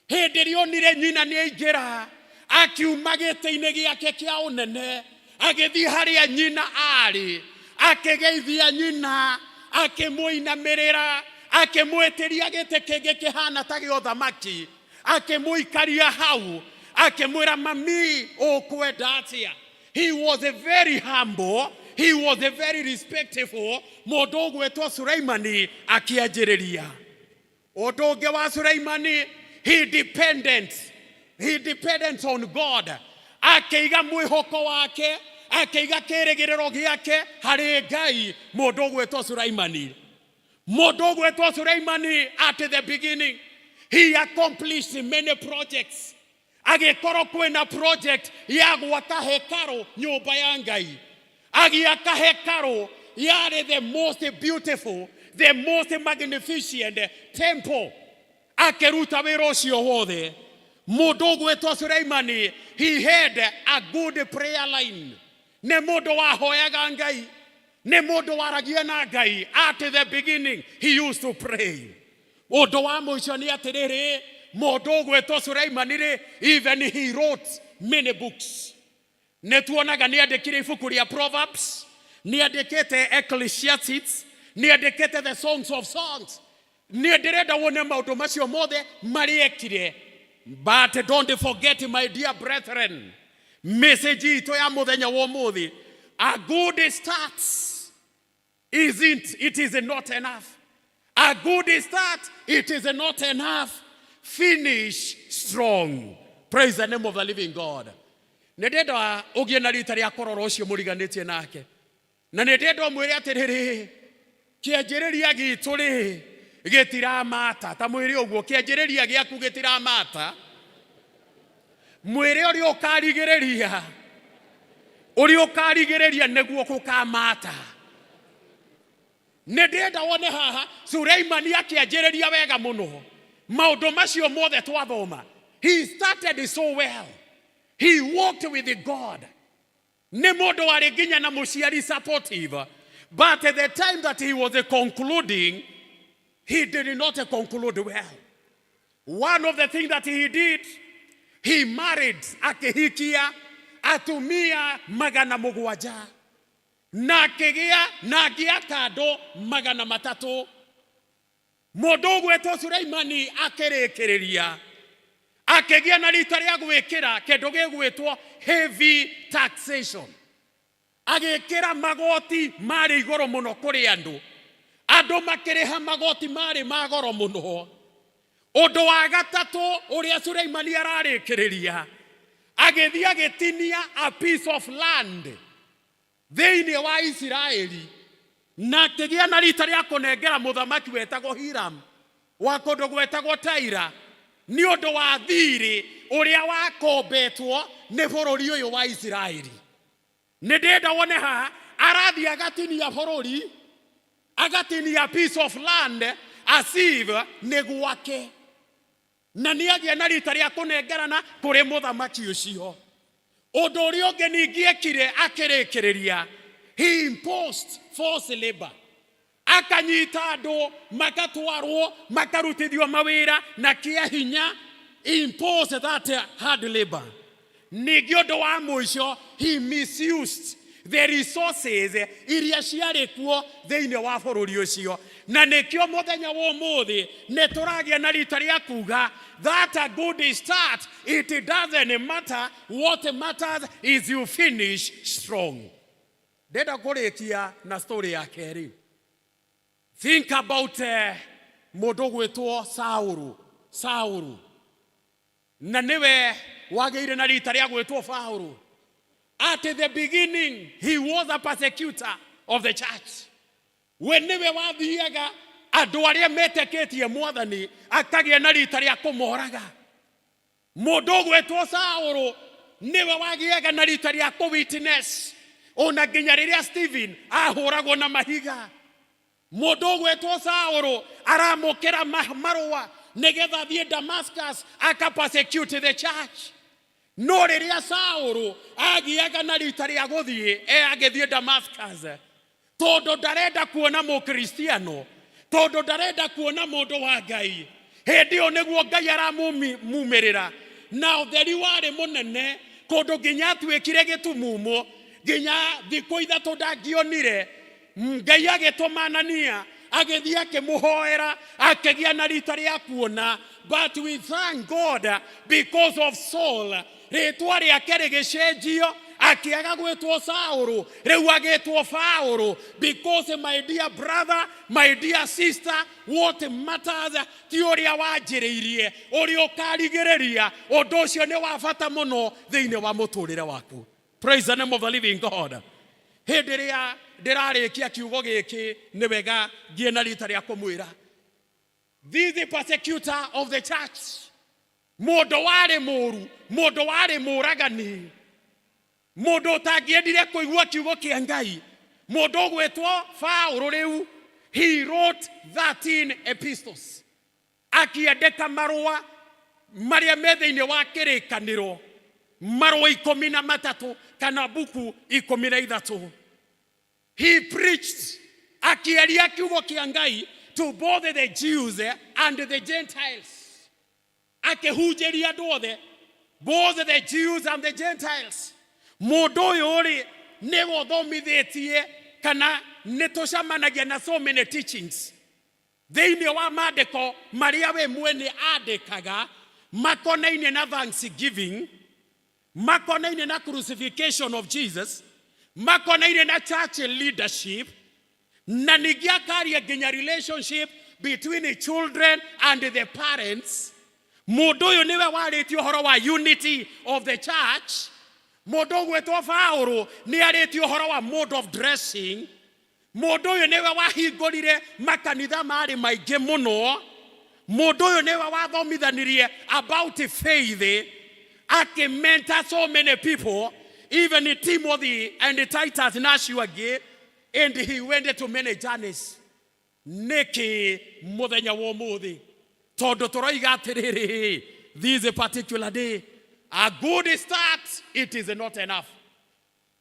Hĩndĩ ĩrĩa onire nyina nĩ aingĩra, akiuma gĩtĩ-inĩ gĩake kĩa ũnene, agĩthiĩ harĩa nyina arĩ, akĩgeithia nyina, akĩmũinamĩrĩra, akĩmwĩtĩria gĩtĩ kĩngĩ kĩhana ta gĩa ũthamaki, akĩmũikaria hau, akĩmwĩra, mami, ũkwenda atĩa? He was a very humble, he was a very respectful. Mũndũ ũgwĩtwo Suleimani akĩanjĩrĩria. Ũndũ ũngĩ wa Suleimani, he dependent on God. Akĩiga mwĩhoko wake, akĩiga kĩrĩgĩrĩro gĩake harĩ Ngai. Mũndũ ũgwĩtwo Suleimani, mũndũ ũgwĩtwo Suleimani, at the beginning he accomplished many projects. Agĩkorwo kwĩna project ya gwaka hekarũ, nyũmba ya Ngai, agĩaka hekarũ yarĩ the most beautiful, the most magnificent temple. Akĩruta wĩra ũcio wothe. Mũndũ ũgwĩtwo Suleimani, he had a good prayer line. Nĩ mũndũ wahoyaga Ngai, nĩ mũndũ waragia na Ngai. At the beginning he used to pray. Ũndũ wa mũico nĩ atĩrĩrĩ, mũndũ ũgwĩtwo Suleimani rĩ, even he wrote many books. Nĩ tuonaga nĩ andĩkire ibuku rĩa Proverbs, nĩ andĩkĩte Ecclesiastes, nĩ andĩkĩte the Songs of Songs. Niĩ ndĩrenda wone maũndũ macio mothe marĩa ekire. But don't forget my dear brethren, message itũ ya mũthenya wa ũmũthĩ, a good start isn't, it is not enough. A good start, it is not enough. Finish strong. Praise the name of the living God. Nĩ ndĩrenda ũgĩe na rita rĩa kũrora ũcio mũriganĩtie nake. Na nĩ ndĩrenda ũmwĩre atĩrĩrĩ, kĩanjĩrĩria gitũ rĩ gĩtiramata. Ta mwĩre ũguo, kĩanjĩrĩria gĩaku gĩtiramata. Mwĩre ũrĩa ũkarigĩrĩria, ũrĩa ũkarigĩrĩria nĩguo gũkamata. Nĩ ndĩrenda wone haha Suleimani akĩanjĩrĩria wega mũno maũndũ macio mothe twathoma. He started so well. He walked with God. Nĩ mũndũ warĩ nginya na mũciari supportive. But at the time that he was concluding, he did not conclude well. One of the things that he did, he married, akĩhikia atumia 700 na akĩgĩa na angĩaka andũ 300. Mũndũ ũgwĩtwo Suleimani akĩrĩkĩrĩria akĩgĩa na rita rĩa gwĩkĩra kĩndũ gĩgwĩtwo heavy taxation. Agĩkĩra magoti marĩ igũrũ mũno kũrĩ andũ. Andũ makĩrĩha magoti marĩ ma goro mũno. Ũndũ wa gatatũ ũrĩa Suleimani ararĩkĩrĩria, agĩthiĩ agĩtinia a piece of land thĩinĩ wa Isiraeli, na akĩgĩa na rita rĩa kũnengera mũthamaki wetagwo Hiram wa kũndũ gwetagwo Taira nĩ ũndũ wa thirĩ ũrĩa wakombetwo nĩ bũrũri ũyũ wa Isiraeli. Nĩ ndĩrenda wone haha arathiĩ agatinia bũrũri, agatinia piece of land as if nĩ gwake, na nĩ agĩa na rita rĩa kũnengerana kũrĩ mũthamaki ũcio. Ũndũ ũrĩa ũngĩ ningĩ ekire akĩrĩkĩrĩria, he imposed forced labor. Akanyita andũ magatwarwo makarutithio mawĩra na kĩa hinya, impose that hard labor. Ningĩ ũndũ wa mũico, he misused the resources iria ciarĩ kuo thĩinĩ wa bũrũri ũcio. Na nĩkĩo mũthenya wa ũmũthĩ nĩ tũragĩa na rita rĩa kuga that a good start, it doesn't matter, what matters is you finish strong. Ndĩrenda kũrĩkia na story ya kerĩ. Think about mũndũ ũgwĩtwo Saulu. Saulu. Na nĩwe wagĩire na rita rĩa gwĩtwo Paũlũ. At the beginning he was a persecutor of the church. We nĩwe wathiaga andũ arĩa metĩkĩtie mwathani akagĩa na rita rĩa kũmoraga. Mũndũ ũgwĩtwo Saũlũ nĩwe wagĩaga na rita rĩa kũ witness ona nginya rĩrĩa Stephen ahũragwo na mahiga. Mũndũ ũgwĩtwo Saũlũ aramũkĩra marũa nĩgetha athiĩ Damascus aka persecute the church. No rĩrĩa Saũlũ agĩaga na rita rĩa gũthiĩ, agĩthiĩ Damascus, tondũ ndarenda kuona mũkristiano, tondũ ndarenda kuona mũndũ wa Ngai, hĩndĩ ĩyo nĩguo Ngai aramumĩrĩra. Na ũtheri warĩ mũnene kũndũ nginya atuĩkire gĩtumumu, nginya thikũ ithatũ ndangĩonire. Ngai agĩtũma Anania agĩthiĩ akĩmũhoera, akĩgĩa na rita rĩa kuona. But we thank God because of Saul, rĩtwa rĩake rĩgĩcenjio, akĩaga gwĩtwo Saũlũ, rĩu agĩtwo Paũlũ. Because my dear brother, my dear sister, what matters ti ũrĩa wanjĩrĩirie, ũrĩa ũkarigĩrĩria. Ũndũ ũcio nĩ wa bata mũno thĩinĩ wa mũtũrĩre waku. Praise the name of the living God. Hĩndĩ ĩrĩa ndĩrarĩkia kiugo gĩkĩ, nĩ wega ngiĩ na rita rĩa kũmwĩra, this the persecutor of the church, mũndũ warĩ mũru, mũndũ warĩ mũragani, mũndũ ũtangĩendire kũigua kiugo kĩa Ngai, mũndũ ũgwĩtwo Paũlũ rĩu, he wrote 13 epistles, akĩandĩka marũa Marĩa me thĩinĩ wa kĩrĩkanĩro marũa 13 kana mbuku 13. He preached, akĩaria kiugo kĩa Ngai to both the Jews and the Gentiles, akĩhunjĩria andũ othe, both the Jews and the Gentiles. Mũndũ ũyũ rĩ, nĩwe ũthomithĩtie kana nĩ tũcemanagia na so many teachings thĩinĩ wa maandĩko marĩa we mwene andĩkaga makonainie na thanksgiving, makonainie na crucifixion of Jesus, makonainie na church leadership, na ningĩ akaria nginya relationship between the children and the parents. Mũndũ ũyũ nĩwe warĩtie ũhoro wa unity of the church. Mũndũ ũgwĩtwo Paũlũ nĩ arĩtie ũhoro wa mode of dressing. Mũndũ ũyũ nĩwe wahingũrire makanitha marĩ maingĩ mũno. Mũndũ ũyũ nĩwe wathomithanirie about faith, akĩmentor so many people, even Timothy and Titus na acio angĩ, and he went to many journeys. Nĩkĩ mũthenya wa ũmũthĩ tondũ tũroiga atĩrĩrĩ, this particular day, a good start, it is not enough.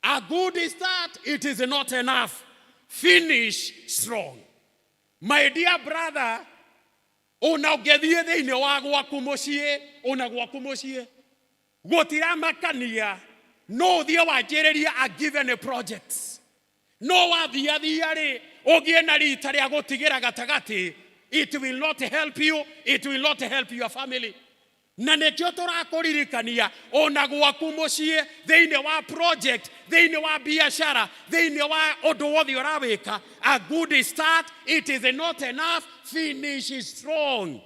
A good start, it is not enough. Finish strong. My dear brother, ona ũngĩthiĩ thĩinĩ wa gwaku mũciĩ, ona gwaku mũciĩ gũtiramakania, no ũthiĩ wanjĩrĩrie a given project, no wathiathia rĩ, ũgĩe na rita rĩa gũtigĩra gatagatĩ, it will not help you, it will not help your family. Na nĩkĩo tũrakũririkania, ona gwaku mũciĩ, thĩinĩ wa project, thĩinĩ wa biashara, thĩinĩ wa ũndũ wothe ũrawĩka, a good start, it is not enough. Finish strong.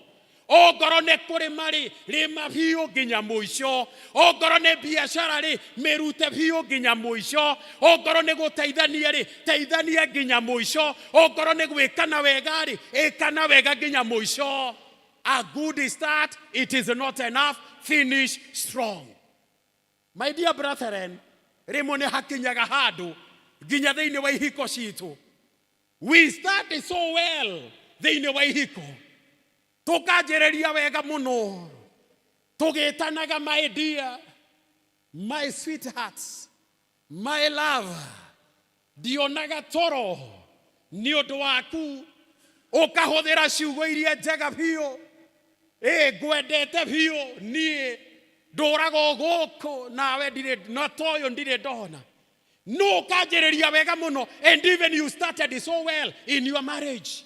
Ongorwo nĩ kũrĩma rĩ, rĩma biũ nginya mũico. Ongorwo nĩ biacara rĩ, mĩrute biũ nginya mũico. Ongorwo nĩ gũteithania rĩ, teithania nginya mũico. Ongorwo nĩ gwĩkana wega rĩ, ĩkana wega nginya mũico. A good start, it is not enough. Finish strong. My dear brethren, rĩmwe nĩ hakinyaga handũ nginya thĩinĩ wa ihiko citũ, we start so well thĩinĩ wa ihiko, tũkanjĩrĩria wega mũno tũgĩtanaga my dear, my sweethearts, my love, ndionaga toro nĩ ũndũ waku, ũkahũthĩra ciugo iria njega biũ, ĩ ngwendete biũ, niĩ ndũraga o gũkũ nawe ndirĩ na toyũ ndirĩ ndona. No ũkanjĩrĩria wega mũno, and even you started so well in your marriage,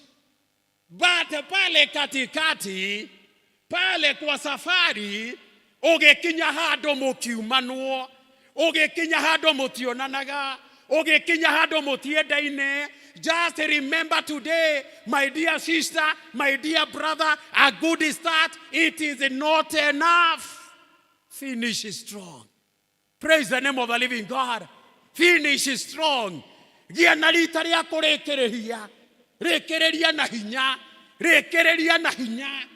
but pale katikati pale kwa safari ũgĩkinya handũ mũkiumanwo, ũgĩkinya handũ mũtionanaga, ũgĩkinya handũ mũtiendaine. Just remember today, my dear sister, my dear brother, a good start, it is not enough. Finish strong. Praise the name of the living God. Finish strong. Gĩa na rita rĩa kũrĩkĩrĩria, rĩkĩrĩria na hinya, rĩkĩrĩria na hinya.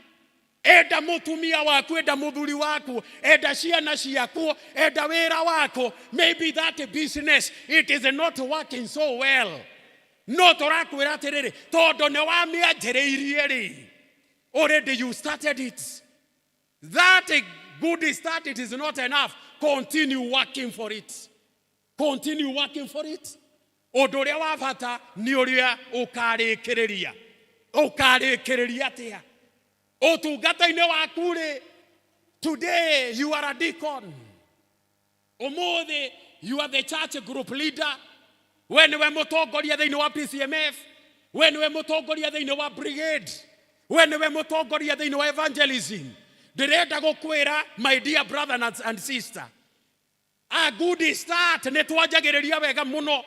Enda mũtumia waku, enda mũthuri waku, enda ciana ciaku, enda wĩra waku. Maybe that business, it is not working so well, no tũrakwĩra atĩrĩrĩ, tondũ nĩ wamĩanjĩrĩirie rĩ, already you started it, that a good start, it is not enough. Continue working for it, continue working for it. Ũndũ ũrĩa wa bata nĩ ũrĩa ũkarĩkĩrĩria. Ũkarĩkĩrĩria atĩa ũtungata-inĩ waku rĩ? Today you are a deacon, ũmũthĩ you are the church group leader, we nĩwe mũtongoria thĩinĩ wa PCMF, we nĩwe mũtongoria thĩinĩ wa brigade, we nĩwe mũtongoria thĩinĩ wa evangelism. Ndĩrenda gũkwĩra, my dear brother and sister, a good start, nĩ twanjagĩrĩria wega mũno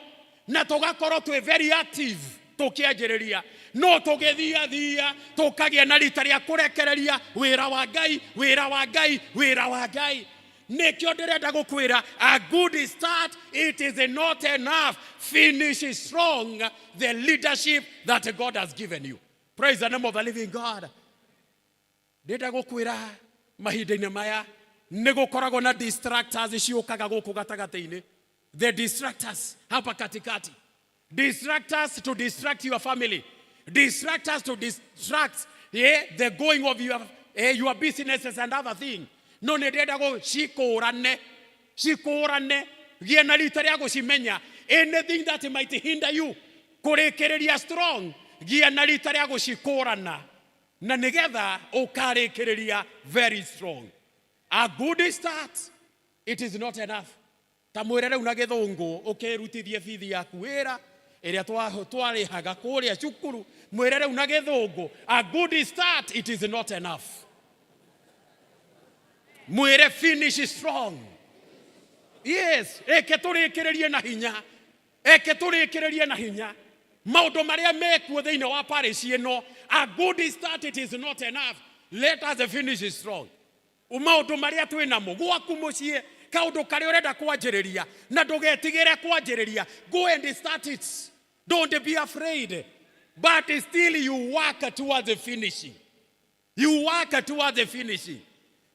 na tũgakorwo twĩ very active tũkĩanjĩrĩria, no tũgĩthiathia tũkagĩa na rita rĩa kũrekereria wĩra wa Ngai, wĩra wa Ngai, wĩra wa Ngai. Nĩkĩo ndĩrenda gũkwĩra, a good start, it is not enough. Finish strong the leadership that God has given you. Praise the name of the living God. Ndĩrenda gũkwĩra, mahinda-inĩ maya nĩ gũkoragwo na distractors ciũkaga gũkũ gatagatĩ-inĩ, the distractors hapa katikati, distractors to distract your family, distractors to distract, yeah, the going of your Your businesses and other thing. No nĩ ndĩrenda gũcikũrane, cikũrane, gĩe na rita rĩa gũcimenya. Anything that might hinder you kũrĩkĩrĩria strong, gĩa na rita rĩa gũcikũrana na nĩgetha ũkarĩkĩrĩria very strong. A good start, it is not enough. Ta mwĩre rĩu na gĩthũngũ ũkĩrutithie bithi yaku wĩra ĩrĩa twarĩhaga kũrĩa cukuru. Mwĩre rĩu na gĩthũngũ, a good start, it is not enough. Mwĩre finish strong. Yes, reke tũrĩkĩrĩrie na hinya, reke tũrĩkĩrĩrie na hinya maũndũ marĩa mekuo thĩinĩ wa parish ĩno. A good start, it is not enough. Let us finish strong. Maũndũ marĩa twĩ namo gwaku mũciĩ, kaũndũ karĩa ũrenda kwanjĩrĩria, na ndũgetigĩre kwanjĩrĩria. Go and start it. Don't be afraid, but still you work towards the finishing. You work towards the finishing.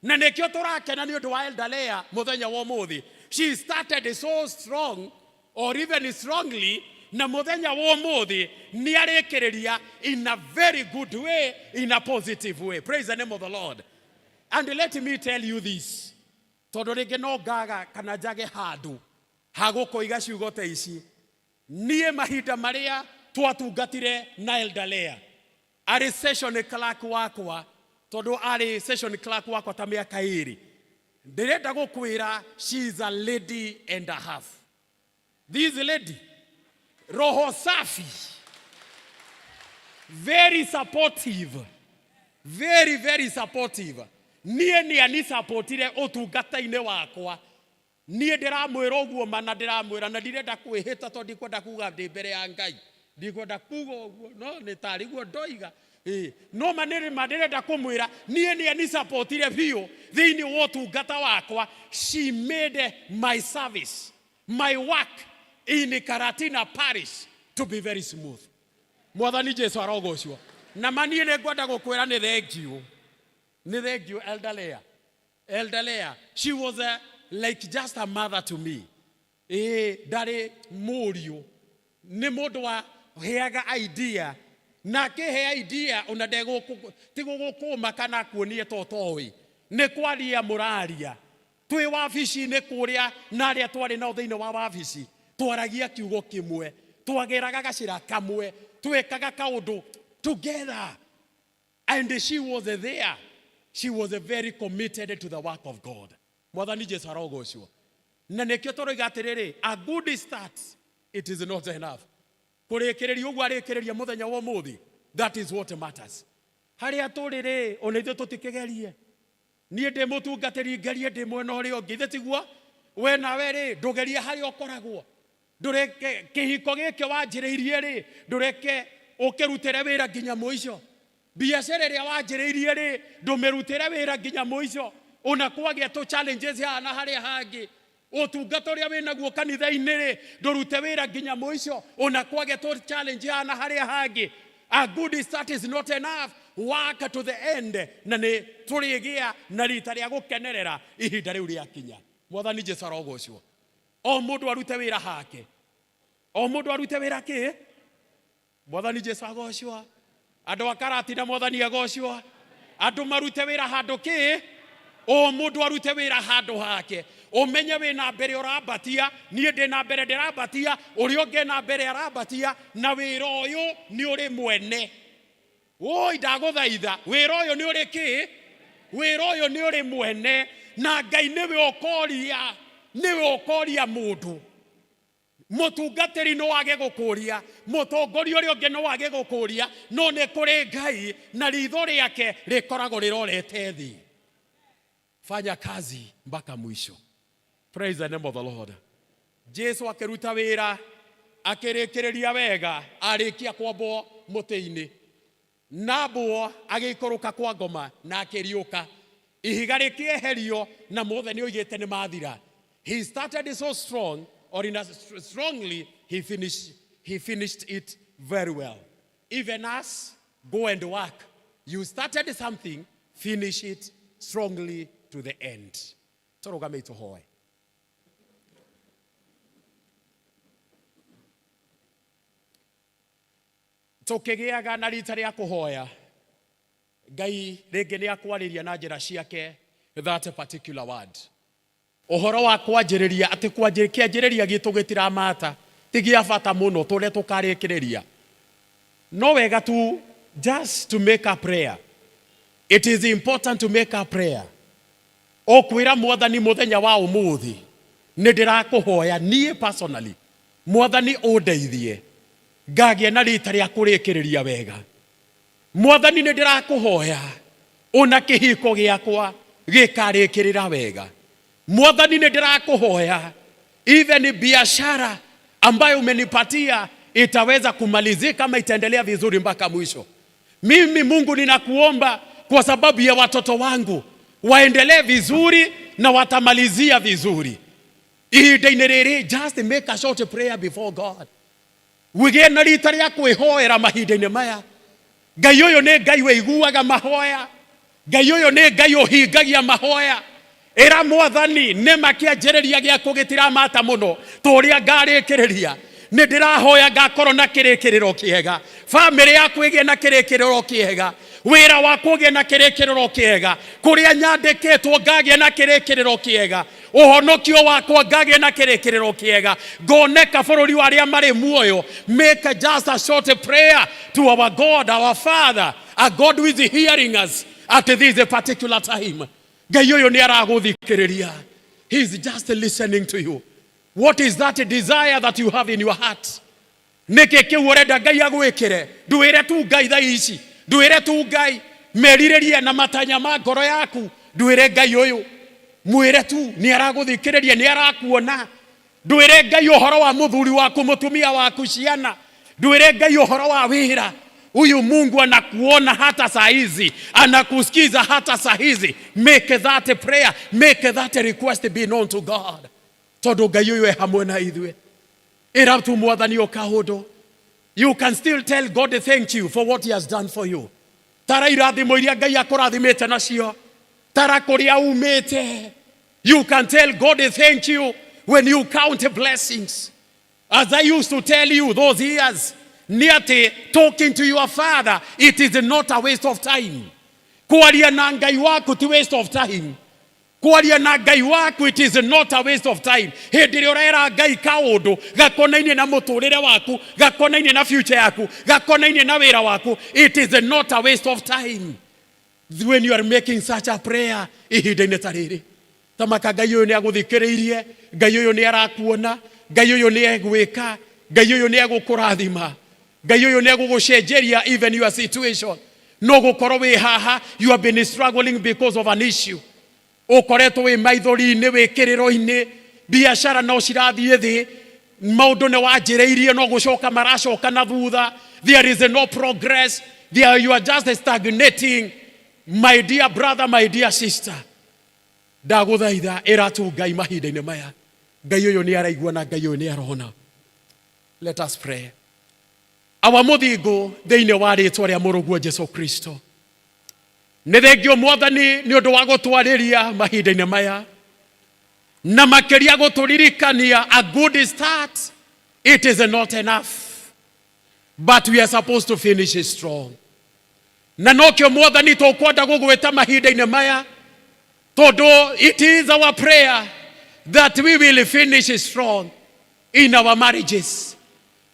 Na nĩkĩo tũrakena nĩ ũndũ wa Elder Leah mũthenya wa ũmũthĩ. She started so strong, or even strongly, na mũthenya wa ũmũthĩ nĩ arĩkĩrĩria in a very good way, in a positive way. Praise the name of the Lord. And let me tell you this, tondũ rĩngĩ no ngaga kana njage handũ ha gũkũiga ciugo ta ici. Niĩ mahinda marĩa twatungatire na Elder Leah arĩ session clerk wakwa, tondũ arĩ session clerk wakwa ta mĩaka 2, ndĩrenda gũkwĩra, she is a lady and a half. This lady, roho safi, very supportive, very very supportive. Niĩ nĩ anisupportire ũtungata-inĩ wakwa. Niĩ ndĩramwĩra ũguo mana, ndĩramwĩra na ndirenda kwĩhĩta, tondũ ndikwenda kuga ndĩ mbere ya Ngai, ndikwenda kuga ũguo, no nĩ tarĩ guo ndoiga. Ĩĩ, no ma nĩ ma ndĩrenda kũmwĩra, niĩ nĩ anisupportire biũ thĩinĩ wa ũtungata wakwa. She made my service, my work in Karatina Parish to be very smooth. Mwathani Jesu arogocwo. Na ma niĩ nĩ ngwenda gũkwĩra nĩ thengiũ, nĩ thengiũ, Elder Leah. Elder Leah, she was like just a mother to me. Ĩĩ, ndarĩ mũriũ, nĩ mũndũ wa heaga idea, na akĩhe idea ona ti gũgũkũma kana kuonie to toĩ nĩ kwaria mũraria twĩ wabici-inĩ kũrĩa, na arĩa twarĩ nao thĩinĩ wa wabici twaragia kiugo kĩmwe, twageraga gacĩra kamwe, twekaga kaũndũ together. And she was there. She was very committed to the work of God. Mwathani Jesu arogocwo. Na nĩkĩo tũroiga atĩrĩrĩ, a good start, it is not enough. Kũrĩkĩrĩria ũguo arĩkĩrĩria mũthenya wa ũmũthĩ, that is what matters. Harĩa tũrĩ rĩ, ona ithuĩ tũtikĩgerie. Niĩ ndĩ mũtungatĩri, ngerie ndĩ mwena ũrĩa ũngĩ, ithe tiguo? We nawe rĩ, ndũgerie harĩa ũkoragwo. Ndũreke kĩhiko gĩkĩ wanjĩrĩirie rĩ, ndũreke ũkĩrutĩre wĩra nginya mũico. Biacara ĩrĩa wanjĩrĩirie rĩ, ndũmĩrutĩre wĩra nginya mũico. Ona kwagĩa tũ challenges haha na harĩa hangĩ. Ũtungata ũrĩa wĩnaguo kanitha-inĩ rĩ, ndũrute wĩra nginya mũico. Ona kwagĩa tũ challenge haha na harĩa hangĩ. A good start is not enough. Work to the end. Na nĩ tũrĩgĩa na rita rĩa gũkenerera ihinda rĩu rĩakinya. Mwathani Jesu arogocwo. O mũndũ arute wĩra hake. O mũndũ arute wĩra kĩ? Mwathani Jesu agocwo. Andũ a Karatina, Mwathani agocwo. Andũ marute wĩra handũ kĩ? O mũndũ arute wĩra handũ hake. Ũmenye wĩna mbere ũrambatia, niĩ ndĩ na mbere ndĩrambatia, ũrĩa ũngĩ na mbere arambatia, na wĩra ũyũ nĩ ũrĩ mwene. Woi, ndagũthaitha, wĩra ũyũ nĩ ũrĩ kĩ? Wĩra ũyũ nĩ ũrĩ mwene, na Ngai nĩwe ũkoria, nĩwe ũkoria mũndũ. Mũtungatĩri no age gũkũria, mũtongoria ũrĩa ũngĩ no age gũkũria, no nĩ kũrĩ Ngai na ritho rĩake rĩkoragwo rĩrorete thĩ. Fanya kazi mpaka mwisho. Praise the name of the Lord. Jesu akĩruta wĩra akĩrĩkĩrĩria wega, arĩkia kwambwo mũtĩ-inĩ, nambwo agĩikũrũka kwa ngoma na akĩriũka, ihiga rĩkĩeherio, na mothe nĩ oigĩte nĩ mathira. He started so strong, or in a strongly, he finished it very well. Even us, go and work. You started something, finish it strongly to the end. Tũrũgame tũhoe. Tũkĩgĩaga na rita rĩa kũhoya. Ngai rĩngĩ nĩ akwarĩria na njĩra ciake that particular word. Ũhoro wa kwanjĩrĩria atĩ kĩanjĩrĩria gitũ gĩtiramata ti gĩa bata mũno tũrĩa tũkarĩkĩrĩria. No wega tu just to make a prayer. It is important to make a prayer. Ũkwĩra Mwathani mũthenya wa ũmũthĩ nĩ ndĩrakũhoya niĩ personally Mwathani ũndeithie ngagĩa na rita rĩa kũrĩkĩrĩria wega. Mwathani nĩ ndĩrakũhoya ona kĩhiko gĩakwa gĩkarĩkĩrĩra wega. Mwathani nĩ ndĩrakũhoya even biashara ambayo umenipatia itaweza kumalizika ama itaendelea vizuri mpaka mwisho. Mimi Mungu ninakuomba kwa sababu ya watoto wangu waendelee vizuri na watamalizia vizuri. Ihinda-inĩ rĩrĩ, just make a short prayer before God. Wĩgĩe na rita rĩa kwĩhoera mahinda-inĩ maya. Ngai ũyũ nĩ Ngai wĩiguaga mahoya. Ngai ũyũ nĩ Ngai ũhingagia mahoya. Ĩra Mwathani nĩma kĩanjĩrĩria gĩaku gĩtiramata mũno ta ũrĩa ngarĩkĩrĩria. Nĩ ndĩrahoya ngakorwo na kĩrĩkĩrĩro kĩega. Bamĩrĩ yaku ĩgĩe na kĩrĩkĩrĩro kĩega. Wĩra waku ũgĩe na kĩrĩkĩrĩro kĩega. Kũrĩa nyandĩkĩtwo ngagĩa na kĩrĩkĩrĩro kĩega. Ũhonokio wakwa ngagĩa na kĩrĩkĩrĩro kĩega. Ngoneka bũrũri wa arĩa marĩ muoyo. Make just a short prayer to our God, our Father, a God who is hearing us at this particular time. Ngai ũyũ nĩ aragũthikĩrĩria. He is just listening to you. What is that desire that you have in your heart? Nĩkĩ kĩu ũrenda Ngai agwĩkĩre? Ndwĩre tu Ngai thaa ici, ndwĩre tu Ngai merirĩria na matanya ma ngoro yaku, ndwĩre Ngai ũyũ, mwĩre tu nĩ aragũthikĩrĩria, nĩ arakuona. Ndwĩre Ngai ũhoro wa mũthuri waku, mũtumia waku, ciana, ndwĩre Ngai ũhoro wa wĩra. Huyu Mungu anakuona hata saa hizi, anakusikiza hata saa hizi. Make that prayer, make that request be known to God. Tondũ Ngai ũyũ e hamwe na ithuĩ. Ĩra tu Mwathani o kaũndũ. You can still tell God thank you for what he has done for you. Tara irathimo iria Ngai akũrathimĩte nacio. Tara kũrĩa umĩte. You can tell God thank you when you count blessings. As I used to tell you those years, nĩ atĩ talking to your father, it is not a waste of time. Kwaria na Ngai waku ti waste of time. Kwaria na Ngai waku, it is not a waste of time. Hĩndĩ ĩrĩa ũrera Ngai kaũndũ gakonainie na mũtũrĩre waku, gakonainie na future yaku, gakonainie na wĩra waku, it is not a waste of time. When you are making such a prayer ihinda-inĩ ta rĩrĩ, tamaka Ngai ũyũ nĩ agũthikĩrĩirie, Ngai ũyũ nĩ arakuona, Ngai ũyũ nĩ egwĩka, Ngai ũyũ nĩ egũkũrathima, Ngai ũyũ nĩ egũgũcenjeria even your situation. No gũkorwo wĩ haha, you have been struggling because of an issue. Ũkoretwo wĩ maithori-inĩ, wĩ kĩrĩro-inĩ, biacara no cirathiĩ thĩ, maũndũ nĩ wanjĩrĩirie no gũcoka maracoka na thutha. There is no progress. There you are just stagnating. My dear brother, my dear sister, ndagũthaitha ĩra tu Ngai mahinda-inĩ maya, Ngai ũyũ nĩ araigua na Ngai ũyũ nĩ arona. Let us pray. Awa mũthingu thĩinĩ wa rĩtwa rĩa mũrũguo Jesu Kristo, nĩ thengio Mwathani nĩ ũndũ wa gũtwarĩria mahinda-inĩ maya na makĩria gũtũririkania a good start it is not enough but we are supposed to finish it strong. Na nokĩo Mwathani tũkwenda gũgwĩta mahinda-inĩ maya tondũ it is our prayer that we will finish strong in our marriages.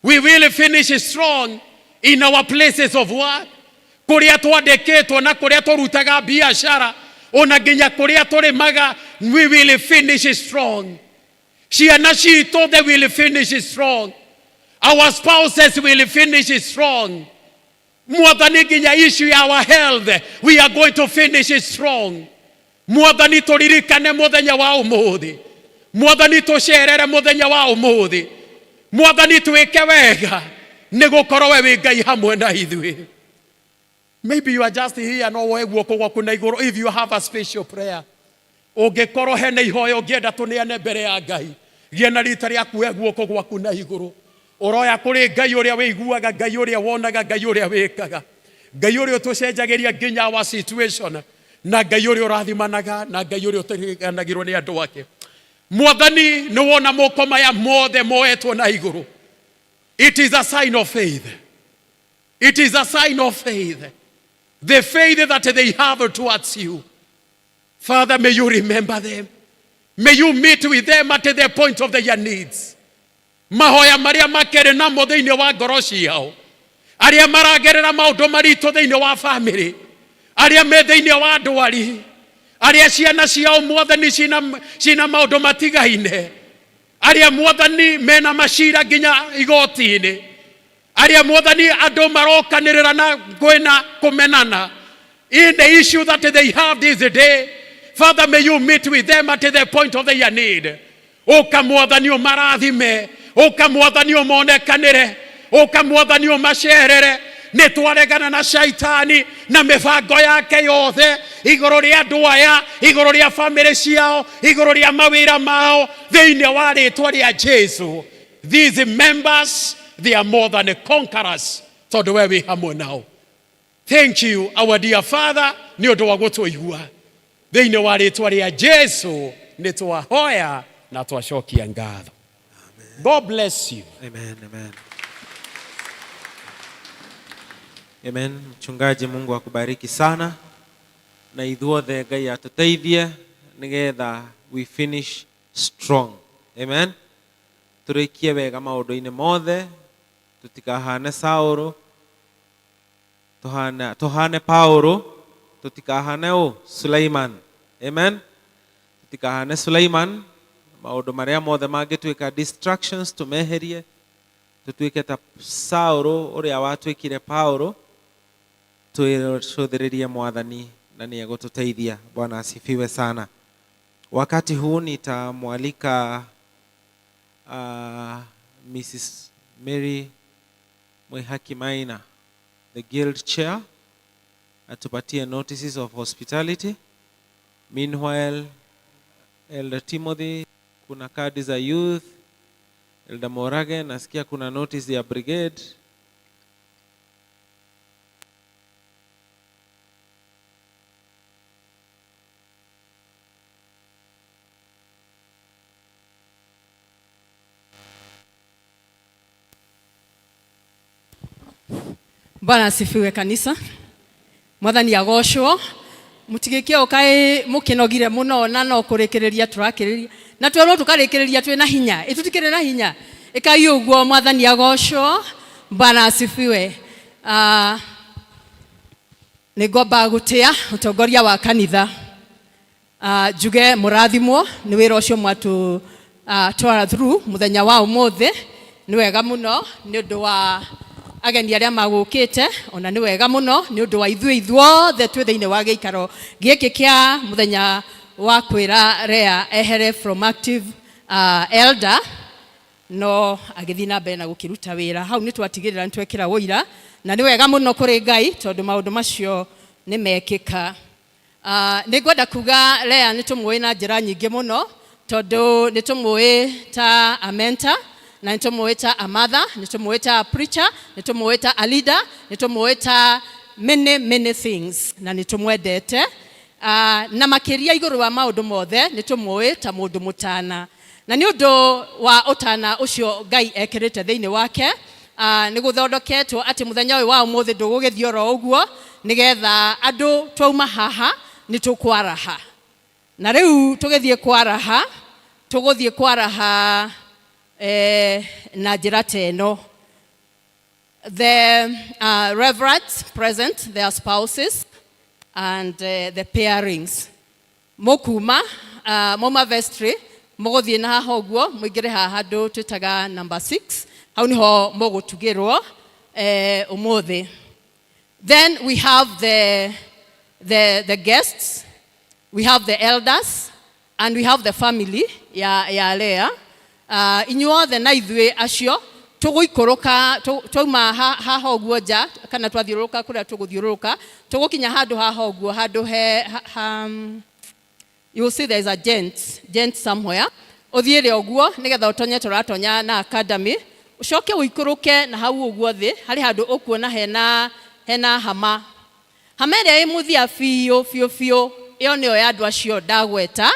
We will finish strong in our places of work. Kũrĩa twandĩkĩtwo na kũrĩa tũrutaga biacara ona nginya kũrĩa tũrĩmaga, we will finish strong. Ciana citũ, they will finish strong. Our spouses will finish strong. Mwathani nginya issue ya our health, we are going to finish strong. Mwathani tũririkane mũthenya wa ũmũthĩ. Mwathani tũcerere mũthenya wa ũmũthĩ. Mwathani twĩke wega nĩ gũkorwo we wĩ Ngai hamwe na ithuĩ. Maybe you are just here no woe guoko gwaku na igũrũ if you have a special prayer. Ũngĩkorwo hena ihoya ũngĩenda tũneane mbere ya Ngai, gĩa na rita rĩa kuoya guoko gwaku na igũrũ. Ũroya kũrĩ Ngai ũrĩa wĩiguaga, Ngai ũrĩa wonaga, Ngai ũrĩa wĩkaga, Ngai ũrĩa ũtũcenjagĩria nginya our situation, na Ngai ũrĩa ũrathimanaga, na Ngai ũrĩa ũtariganagĩrwo nĩ andũ ake. Mwathani, nĩ wona moko maya mothe moetwo na igũrũ. It is a sign of faith. It is a sign of faith. The faith that they have towards you. Father, may you remember them. May you meet with them at the point of their needs. Mahoya marĩa makĩrĩ namo thĩinĩ wa ngoro ciao, arĩa maragerera maũndũ maritũ thĩinĩ wa famĩlĩ, arĩa me thĩinĩ wa ndwari, arĩa ciana ciao mwathani cina, cina maũndũ matigaine, arĩa mwathani mena macira nginya igoti-inĩ, arĩa mwathani andũ marokanĩrĩra na kwĩna kũmenana in the issue that they have this day. Father, may you meet with them at the point of their need. Ũka mwathani ũmarathime, ũka mwathani ũmonekanĩre, ũka mwathani ũmacerere. Nĩ twaregana na shaitani na mĩbango yake yothe igũrũ rĩa andũ aya, igũrũ rĩa famĩlĩ ciao, igũrũ rĩa mawĩra mao, thĩinĩ wa rĩtwa rĩa Jesu. These members, they are more than conquerors, tondũ we wĩ hamwe nao. Thank you, our dear Father, nĩ ũndũ wa gũtũigua. Thĩinĩ wa rĩtwa rĩa Jesu nĩ twahoya na twacokia ngatho. God bless you. Amen, amen. Amen. Mchungaji, Mungu akubariki sana na ithuothe Ngai atũteithie nĩgetha we finish strong. Amen. Tũrĩkie wega maũndũ-inĩ mothe, tũtikahane Saũlũ, tuhane, tuhane Paulo, tũtikahane ũ Suleiman. Amen. Tũtikahane Suleiman, maũndũ marĩa mothe mangĩtuĩka distractions tũmeherie, tũtuĩke ta Saũlũ ũrĩa watuĩkire Paulo, twĩcũthĩrĩrie mwathani na nĩ egũtũteithia. Bwana asifiwe sana. Wakati huu nitamwalika Mrs. Mary Mwihaki Maina, the guild chair, atupatie notices of hospitality. Meanwhile, Elder Timothy, kuna kadi za youth. Elder Morage, nasikia kuna notice ya brigade. Bwana asifiwe kanisa. Mwathani agocwo. Mutigĩkie ũkaĩ mũkĩnogire mũno na no kũrĩkĩrĩria tũrakĩrĩria na twerwo tũkarĩkĩrĩria twĩna hinya, ĩtũtikĩrĩ na hinya. Ĩkai ũguo, mwathani agocwo. Bwana asifiwe. Nĩ ngwamba gũtĩa ũtongoria wa kanitha. Njuge mũrathimwo nĩ wĩra ũcio mwatũ twara through mũthenya wa ũmũthĩ. Nĩ wega mũno nĩ ũndũ wa ageni arĩa magũkĩte, ona nĩ wega mũno nĩ ũndũ wa ithuĩ ithuothe twĩ thĩinĩ wa gĩikaro gĩkĩ kĩa mũthenya wa kwĩra Lea ehere from active elder, no agĩthiĩ na mbere na gũkĩruta wĩra. Hau nĩ twatigĩrĩra nĩ twekĩra ũira, na nĩ wega mũno kũrĩ Ngai tondũ maũndũ macio nĩ mekĩka. Nĩ ngwenda kuga Lea nĩ tũmũĩ na njĩra nyingĩ mũno, tondũ nĩ tũmũĩ ta a mentor, na nĩ tũmũĩ ta a mother, nĩ tũmũĩ ta a preacher, nĩ tũmũĩ ta a leader, nĩ tũmũĩ ta many many things, na nĩ tũmwendete. Na makĩria igũrũ wa maũndũ mothe nĩ tũmũĩ ta mũndũ mũtana, na nĩ ũndũ wa ũtana ũcio Ngai ekĩrĩte thĩinĩ wake, nĩ gũthondeketwo atĩ mũthenya ũyũ wa ũmũthĩ ndũgũgĩthiĩ oro ũguo, nĩgetha andũ twauma haha nĩ tũkwaraha. Na rĩu tũgĩthiĩ kwaraha, tũgũthiĩ kwaraha na njĩra ta ĩno. The reverends present, their spouses and the pairings. Mũkuma, mauma vestry, mũgũthiĩ na haha ũguo, mũingĩre haha handũ twĩtaga number 6, hau nĩho mũgũtugĩrwo ũmũthĩ. Then we have the guests, we have the elders, and we have the family ya Lea. Inyuothe na ithuĩ acio tũgũikũrũka, twauma haha ũguo nja, kana twathiũrũrũka kũrĩa tũgũthiũrũrũka, tũgũkinya handũ haha ũguo, handũ he, ha, ha, you will see there is a gent somewhere. Ũthiĩre ũguo nĩgetha ũtonye tũratonya na academy, ũcoke ũikũrũke na hau ũguo thĩ, harĩ handũ ũkuona hena hama. Hama ĩrĩa ĩ mũthia biũ biũ biũ, ĩyo nĩyo ya andũ acio ndagweta,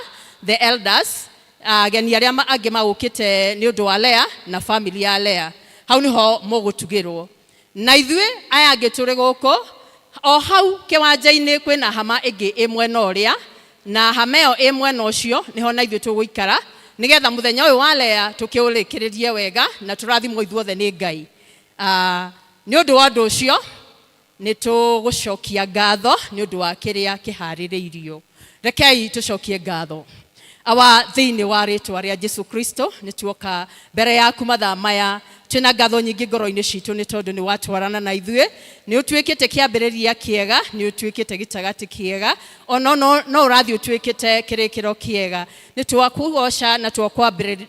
the elders, ageni arĩa angĩ magũkĩte nĩ ũndũ wa Lea na family ya Lea. Hau nĩho mũgũtugĩrwo. Na ithuĩ aya angĩ tũrĩ gũkũ, O hau kĩwanja-inĩ kwĩna hama ĩngĩ ĩ mwena ũrĩa, na hama ĩyo ĩ mwena ũcio nĩho na ithuĩ tũgũikara nĩgetha mũthenya ũyũ wa lea tũkĩũrĩkĩrĩrie wega na tũrathimwo ithuothe nĩ Ngai. Nĩ ũndũ wa ũndũ ũcio nĩ tũgũcokia ngatho nĩ ũndũ wa kĩrĩa kĩharĩrĩirio. Rekei tũcokie ngatho. Awa, thĩinĩ wa rĩtwa rĩa Jesu Kristo nĩ tuoka mbere yaku mathaa maya twĩna ngatho nyingĩ ngoro-inĩ citũ nĩ tondũ nĩ watwarana na ithuĩ, nĩ ũtuĩkĩte kĩambĩrĩria kĩega, nĩ ũtuĩkĩte gĩtagatĩ kĩega, ona no ũrathiĩ ũtuĩkĩte kĩrĩkĩro kĩega. Nĩ twakũgoca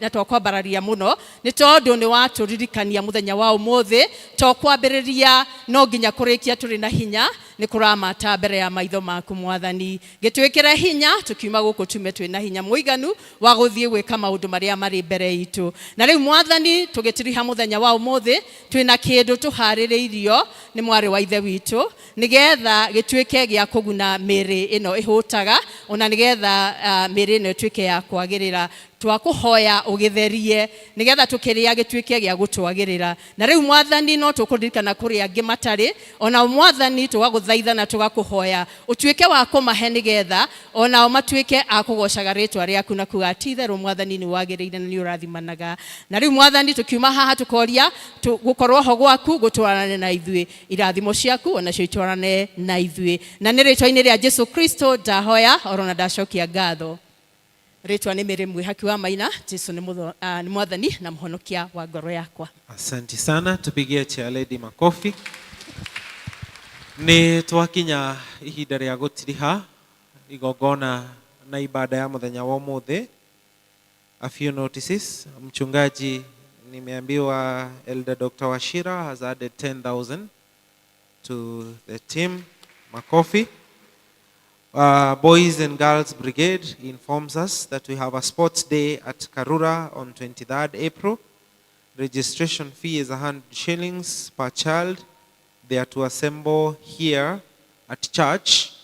na twakwambararia mũno nĩ tondũ nĩ watũririkania mũthenya wa ũmũthĩ, to kwambĩrĩria no nginya kũrĩkia tũrĩ na hinya, nĩ kũramata mbere ya maitho maku Mwathani. Gĩtwĩkĩre hinya tũkiuma gũkũ tume twĩna hinya mũiganu wa gũthiĩ gwĩka maũndũ marĩa marĩ mbere itũ. Na rĩu Mwathani tũgĩtiriha mũthenya wa ũmũthĩ twĩna kĩndũ tũharĩrĩirio nĩ mwarĩ wa ithe witũ nĩgetha gĩtuĩke gĩa kũguna mĩĩrĩ ĩno ĩhũtaga, ona nĩgetha mĩĩrĩ ĩno ĩtuĩke ya kwagĩrĩra. Twakũhoya ũgĩtherie nĩgetha tũkĩrĩa gĩtuĩke gĩa gũtwagĩrĩra. Na rĩu Mwathani no tũkũririkana kũrĩ angĩ matarĩ, ona Mwathani tũgagũthaitha na tũgakũhoya ũtuĩke wa kũmahe nĩgetha onao matuĩke a kũgocaga rĩtwa rĩaku na kuga ti itherũ Mwathani nĩ wagĩrĩire na nĩ ũrathimanaga. Na rĩu Mwathani tũkiuma haha tũkoria gũkorwo ho gwaku gũtwarane na ithuĩ, irathimo ciaku onacio itwarane na ithuĩ. Na nĩ rĩtwa-inĩ rĩa Jesu Kristo ndahoya orona ndacokia ngatho. Rĩtwa nĩ Mary Mwĩhaki wa Maina. Jesu nĩ Mwathani na Mũhonokia wa ngoro yakwa. Asante sana, tupigie chair lady makofi. Nĩ twakinya ihinda rĩa gũtiriha igongona na ibada ya mũthenya wa ũmũthĩ. A few notices. Mchungaji, nimeambiwa Elder Dr. Wachira has added 10,000 to the team. Makofi. Boys and Girls Brigade informs us that we have a sports day at Karura on 23rd April. Registration fee is 100 shillings per child. They are to assemble here at church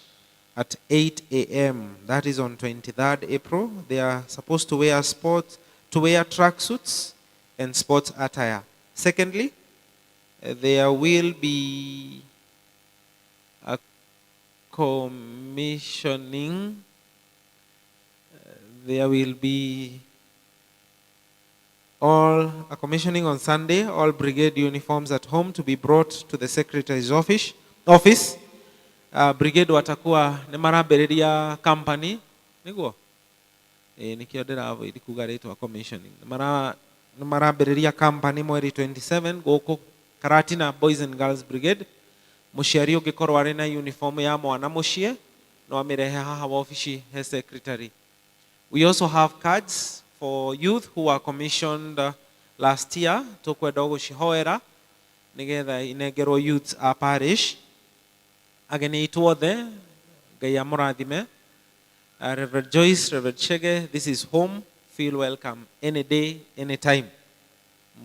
at 8 a.m. That is on 23rd April. They are supposed to wear sports, to wear tracksuits and sports attire. Secondly, there will be a commissioning. There will be all a commissioning on Sunday, all brigade uniforms at home to be brought to the secretary's office. Office. Brigade watakuwa nĩ marambĩrĩria company nĩguo ĩĩ nĩkĩo ndĩra-avoid kuga rĩtwa commissioning. Nĩ marambĩrĩria company mweri 27 gũkũ Karatina Boys and Girls Brigade. Mũciari ũngĩkorwo arĩ na uniform ya mwana mũciĩ no amĩrehe haha wabici he secretary. We also have cards for youth who were commissioned last year. Tũkwenda gũcihoera nĩgetha inengerwo youths a parish. Ageni aitũ othe, Ngai amũrathime. Reverend Joyce, Reverend Chege, this is home. Feel welcome any day, any time.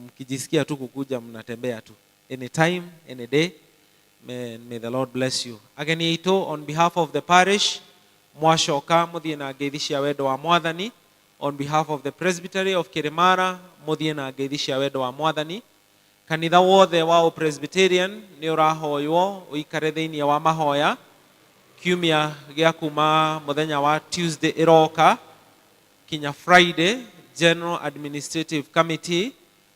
Mkijisikia tu kukuja mnatembea tu. Anytime, any day. May the Lord bless you. Ageni aitũ, on behalf of the parish, mwacoka mũthiĩ na ngeithi cia wendo wa Mwathani. On behalf of the Presbytery of Kirimara, mũthiĩ na ngeithi cia wendo wa Mwathani. Kanitha wothe wa Presbyterian nĩ ũrahoywo ũikare thĩinĩ wa mahoya kiumia gĩa kuma mũthenya wa Tuesday ĩroka kinya Friday. General Administrative Committee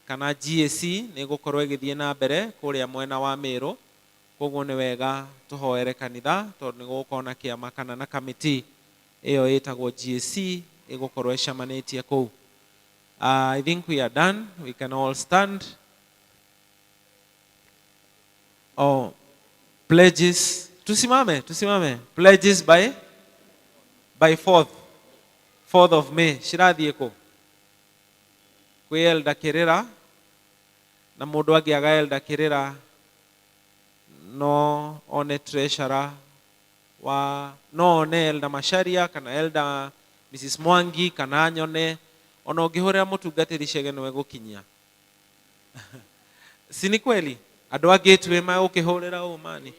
kana GAC nĩ ĩgũkorwo ĩgĩthiĩ na mbere kũrĩa mwena wa Meru, koguo nĩ wega tũhoere kanitha tondũ nĩ gũgũkorwo na kĩama kana na committee ĩyo ĩtagwo GAC ĩgũkorwo ĩcemanĩtie kũu. I think we are done. We can all stand. Oh, pledges. Tusimame, tusimame. Pledges by 4th of May. Cirathiĩ kũ? Kwĩ Elder Kĩrĩra na mũndũ angĩaga Elder Kĩrĩra no one treasurer wa no one Elder Macharia kana Elder Mrs Mwangi kana nyone ona ũngĩhũrĩra mũtungatĩri Chege nĩwe gũkinyia. Si ni kweli? Andũ angĩ twĩ magũkĩhũrĩra ũ mani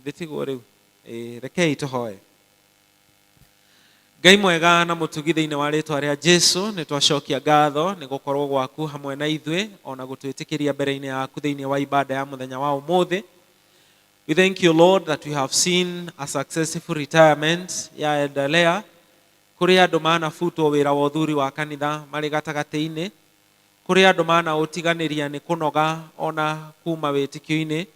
thĩtigwo rĩu. Ĩ, rekei tũhoe. Ngai mwega na mũtugi, thĩinĩ wa rĩtwa rĩa Jesu nĩ twacokia ngatho nĩ gũkorwo gwaku hamwe na ithuĩ ona gũtwĩtĩkĩria mbere-inĩ yaku thĩinĩ wa ibada ya mũthenya wa ũmũthĩ. We thank you, Lord, that we have seen a successful retirement ya Elder Lea. Kũrĩ andũ manabutwo wĩra wa ũthuri wa kanitha marĩ gatagatĩ-inĩ. Kũrĩ andũ manaũtiganĩria nĩ kũnoga ona kuma wĩtĩkio-inĩ.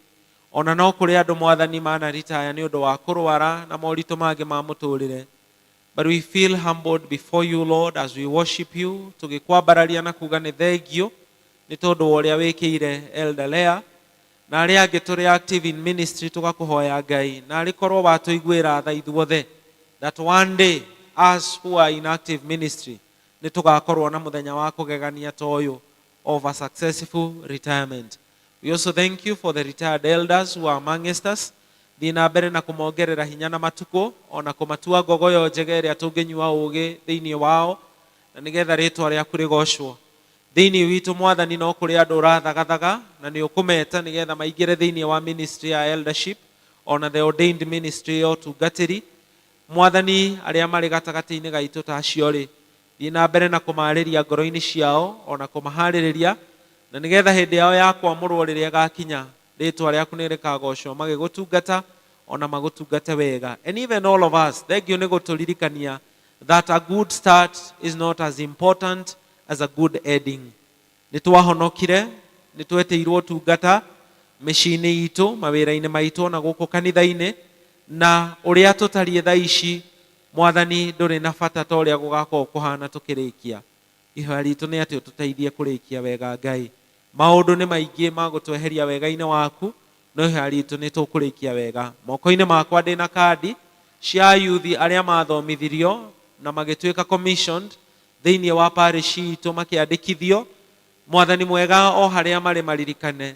Ona no kũrĩ andũ mwathani manaritaya nĩ ũndũ wa kũrwara na moritũ mangĩ ma mũtũrĩre. But we feel humbled before you, Lord, as we worship you, tũgĩkwambararia na kuga nĩ thengio nĩ tondũ wa ũrĩa wĩkĩire Elder Lea na arĩa angĩ tũrĩ active in ministry tũgakũhoya Ngai na arĩ korwo watũiguĩra tha ithuothe that one day us who are in active ministry nĩ tũgakorwo na mũthenya wa kũgegania ta ũyũ of a successful retirement. We also thank you for the retired elders who are amongst us. Thiĩ na mbere na kũmongerera hinya na matukũ ona kũmatua ngogoyo njega ĩrĩa tũngĩnyua ũũgĩ thĩinĩ wao na nĩgetha rĩtwa rĩaku rĩgocwo. Thĩinĩ witũ mwathani no kũrĩ andũ ũrathagathaga na nĩ ũkũmeta nĩgetha maingĩre thĩinĩ wa ministry ya eldership ona the ordained ministry ya ũtungatĩri. Mwathani arĩa marĩ gatagatĩ-inĩ gaitũ ta acio rĩ, thiĩ na mbere na kũmarĩria ngoro-inĩ ciao ona kũmaharĩrĩria na nĩgetha hĩndĩ yao ya kwamũrwo rĩrĩa ĩgakinya rĩtwa rĩaku nĩ rĩkagocwo magĩgũtungata ona magũtungate wega. And even all of us, thank you nĩ gũtũririkania that a good start is not as important as a good ending. Nĩ twahonokire, nĩ twetĩirwo ũtungata mĩciĩ-inĩ itũ, mawĩra-inĩ maitũ ona gũkũ kanitha-inĩ, na ũrĩa tũtariĩ thaa ici mwathani ndũrĩ na bata ta ũrĩa gũgakorwo kũhana tũkĩrĩkia. Ihoya ritũ nĩ atĩ ũtũteithie kũrĩkia wega Ngai. Maũndũ nĩ maingĩ ma gũtweheria wega-inĩ waku, no ihoya ritũ nĩ tũkũrĩkia wega. Moko-inĩ makwa ndĩna kandi cia yuthi arĩa mathomithirio na magĩtuĩka commissioned thĩinĩ wa parish itũ makĩandĩkithio. Mwathani mwega o harĩa marĩ maririkane.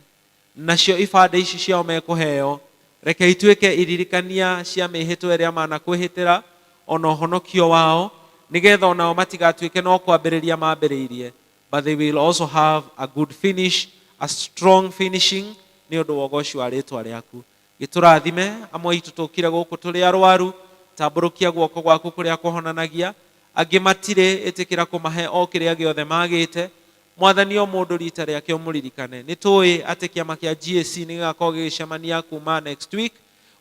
Nacio ibandĩ ici ciao mekũheo reke ituĩke iririkania cia mĩhĩtwa ĩrĩa manakwĩhĩtĩra ona ũhonokio wao nĩgetha onao matigatuĩke no kwambĩrĩria mambĩrĩirie, but they will also have a good finish, a strong finishing nĩ ũndũ wa ũgoci wa rĩtwa rĩaku. Gĩtũrathime amwe aitũ tũkire gũkũ tũrĩ arwaru, tambũrũkia guoko gwaku kũrĩa kũhonanagia. Angĩ matirĩ, ĩtĩkĩra kũmahe o kĩrĩa gĩothe magĩte. Mwathani o mũndũ rita rĩake ũmũririkane. Nĩ tũĩ atĩ kĩama kĩa GAC nĩ gĩgakorwo gĩgĩcemania kuma next week.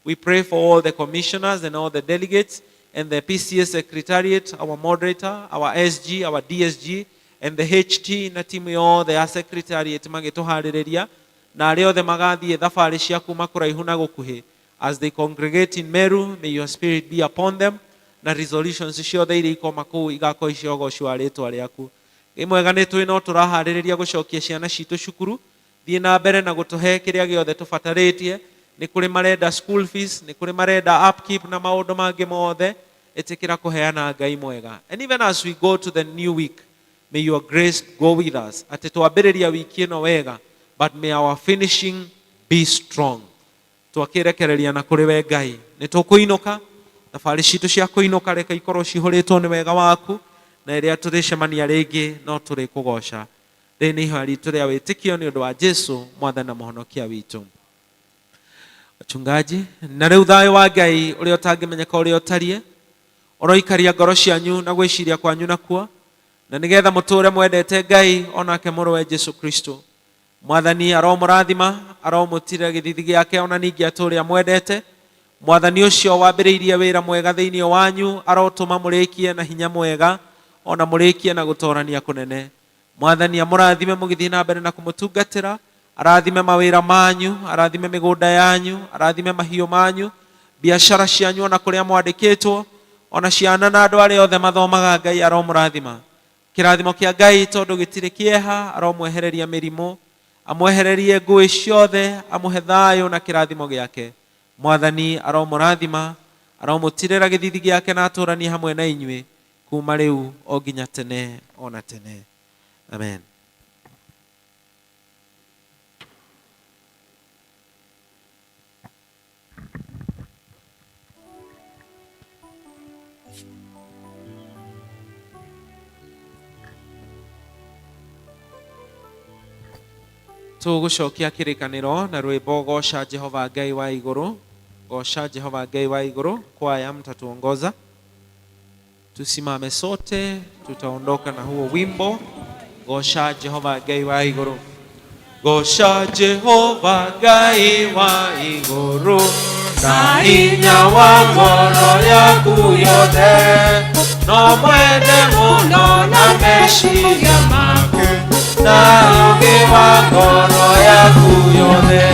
We pray for all the commissioners and all the delegates and the PCA secretariat, our moderator, our SG, our DSG and the HT na timu yothe ya secretariat magĩtũharĩrĩria na arĩa othe magathiĩ thabarĩ cia kuma kũraihu na gũkuhĩ. As they congregate in Meru, may your spirit be upon them na resolutions ciothe iria ikoma kũu igakorwo cia ũgoci wa rĩtwa rĩaku. Ngai mwega nĩ tũĩ no tũraharĩrĩria gũcokia ciana citũ cukuru. Thiĩ na mbere na gũtũhe kĩrĩa gĩothe tũbatarĩtie. Nĩ kũrĩ marenda school fees, nĩ kũrĩ marenda upkeep na maũndũ mangĩ mothe. Ĩtĩkĩra kũheana Ngai mwega. And even as we go to the new week, may your grace go with us. Atĩ twambĩrĩria wiki ĩno wega, but may our finishing be strong. Twakĩrekereria na kũrĩ we Ngai. Nĩ tũkũinũka, thabarĩ citũ cia kũinũka reke ikorwo cihũrĩtwo nĩ wega waku, na ĩrĩa tũrĩcemania rĩngĩ no tũrĩkũgoca. Rĩrĩ nĩ ihoya ritũ rĩa wĩtĩkio nĩ ũndũ wa Jesu mwathani na mũhonokia witũ. Wachungaji, na rĩu thayũ wa Ngai ũrĩa ũtangĩmenyeka ũrĩa ũtariĩ ũroikaria ngoro cianyu na gwĩciria kwanyu nakuo, na nĩgetha mũtũre mwendete Ngai onake mũrũwe Jesu Kristo. Mwathani aromũrathima, aromũtirĩra gĩthithi gĩake ona ningĩ atũre amwendete. Mwathani ũcio wambĩrĩirie wĩra mwega thĩinĩ wanyu arotũma mũrĩkie na hinya mwega ona mũrĩkie na gũtorania kũnene. Mwathani amũrathime mũgĩthiĩ na mbere na kũmũtungatĩra, arathime mawĩra manyu, arathime mĩgũnda yanyu, arathime mahiũ manyu, biacara cianyu ona kũrĩa mwandĩkĩtwo, ona ciana na andũ arĩa othe mathomaga Ngai aromũrathima. Kĩrathimo kĩa Ngai tondũ gĩtirĩ kĩeha, aromwehereria mĩrimũ, amwehererie ngũĩ ciothe, amũhe thayũ na kĩrathimo gĩake. Mwathani aromũrathima, aromũtirĩra gĩthithi gĩake na atũranie hamwe na inyuĩ kuma rĩu o nginya tene ona tene. Amen. Tũgũcokia kĩrĩkanĩro na rwĩmbo goca Jehova Ngai wa igũrũ. Goca Jehova Ngai wa igũrũ. Kwaya mtatuongoza. Tusimame sote, tutaondoka na huo wimbo goca Jehova Ngai wa igũrũ. Goca Jehova Ngai wa igũrũ na hinya wa ngoro yaku yothe no mwende mũno na meciria maku na ũũgĩ wa ngoro yaku yothe.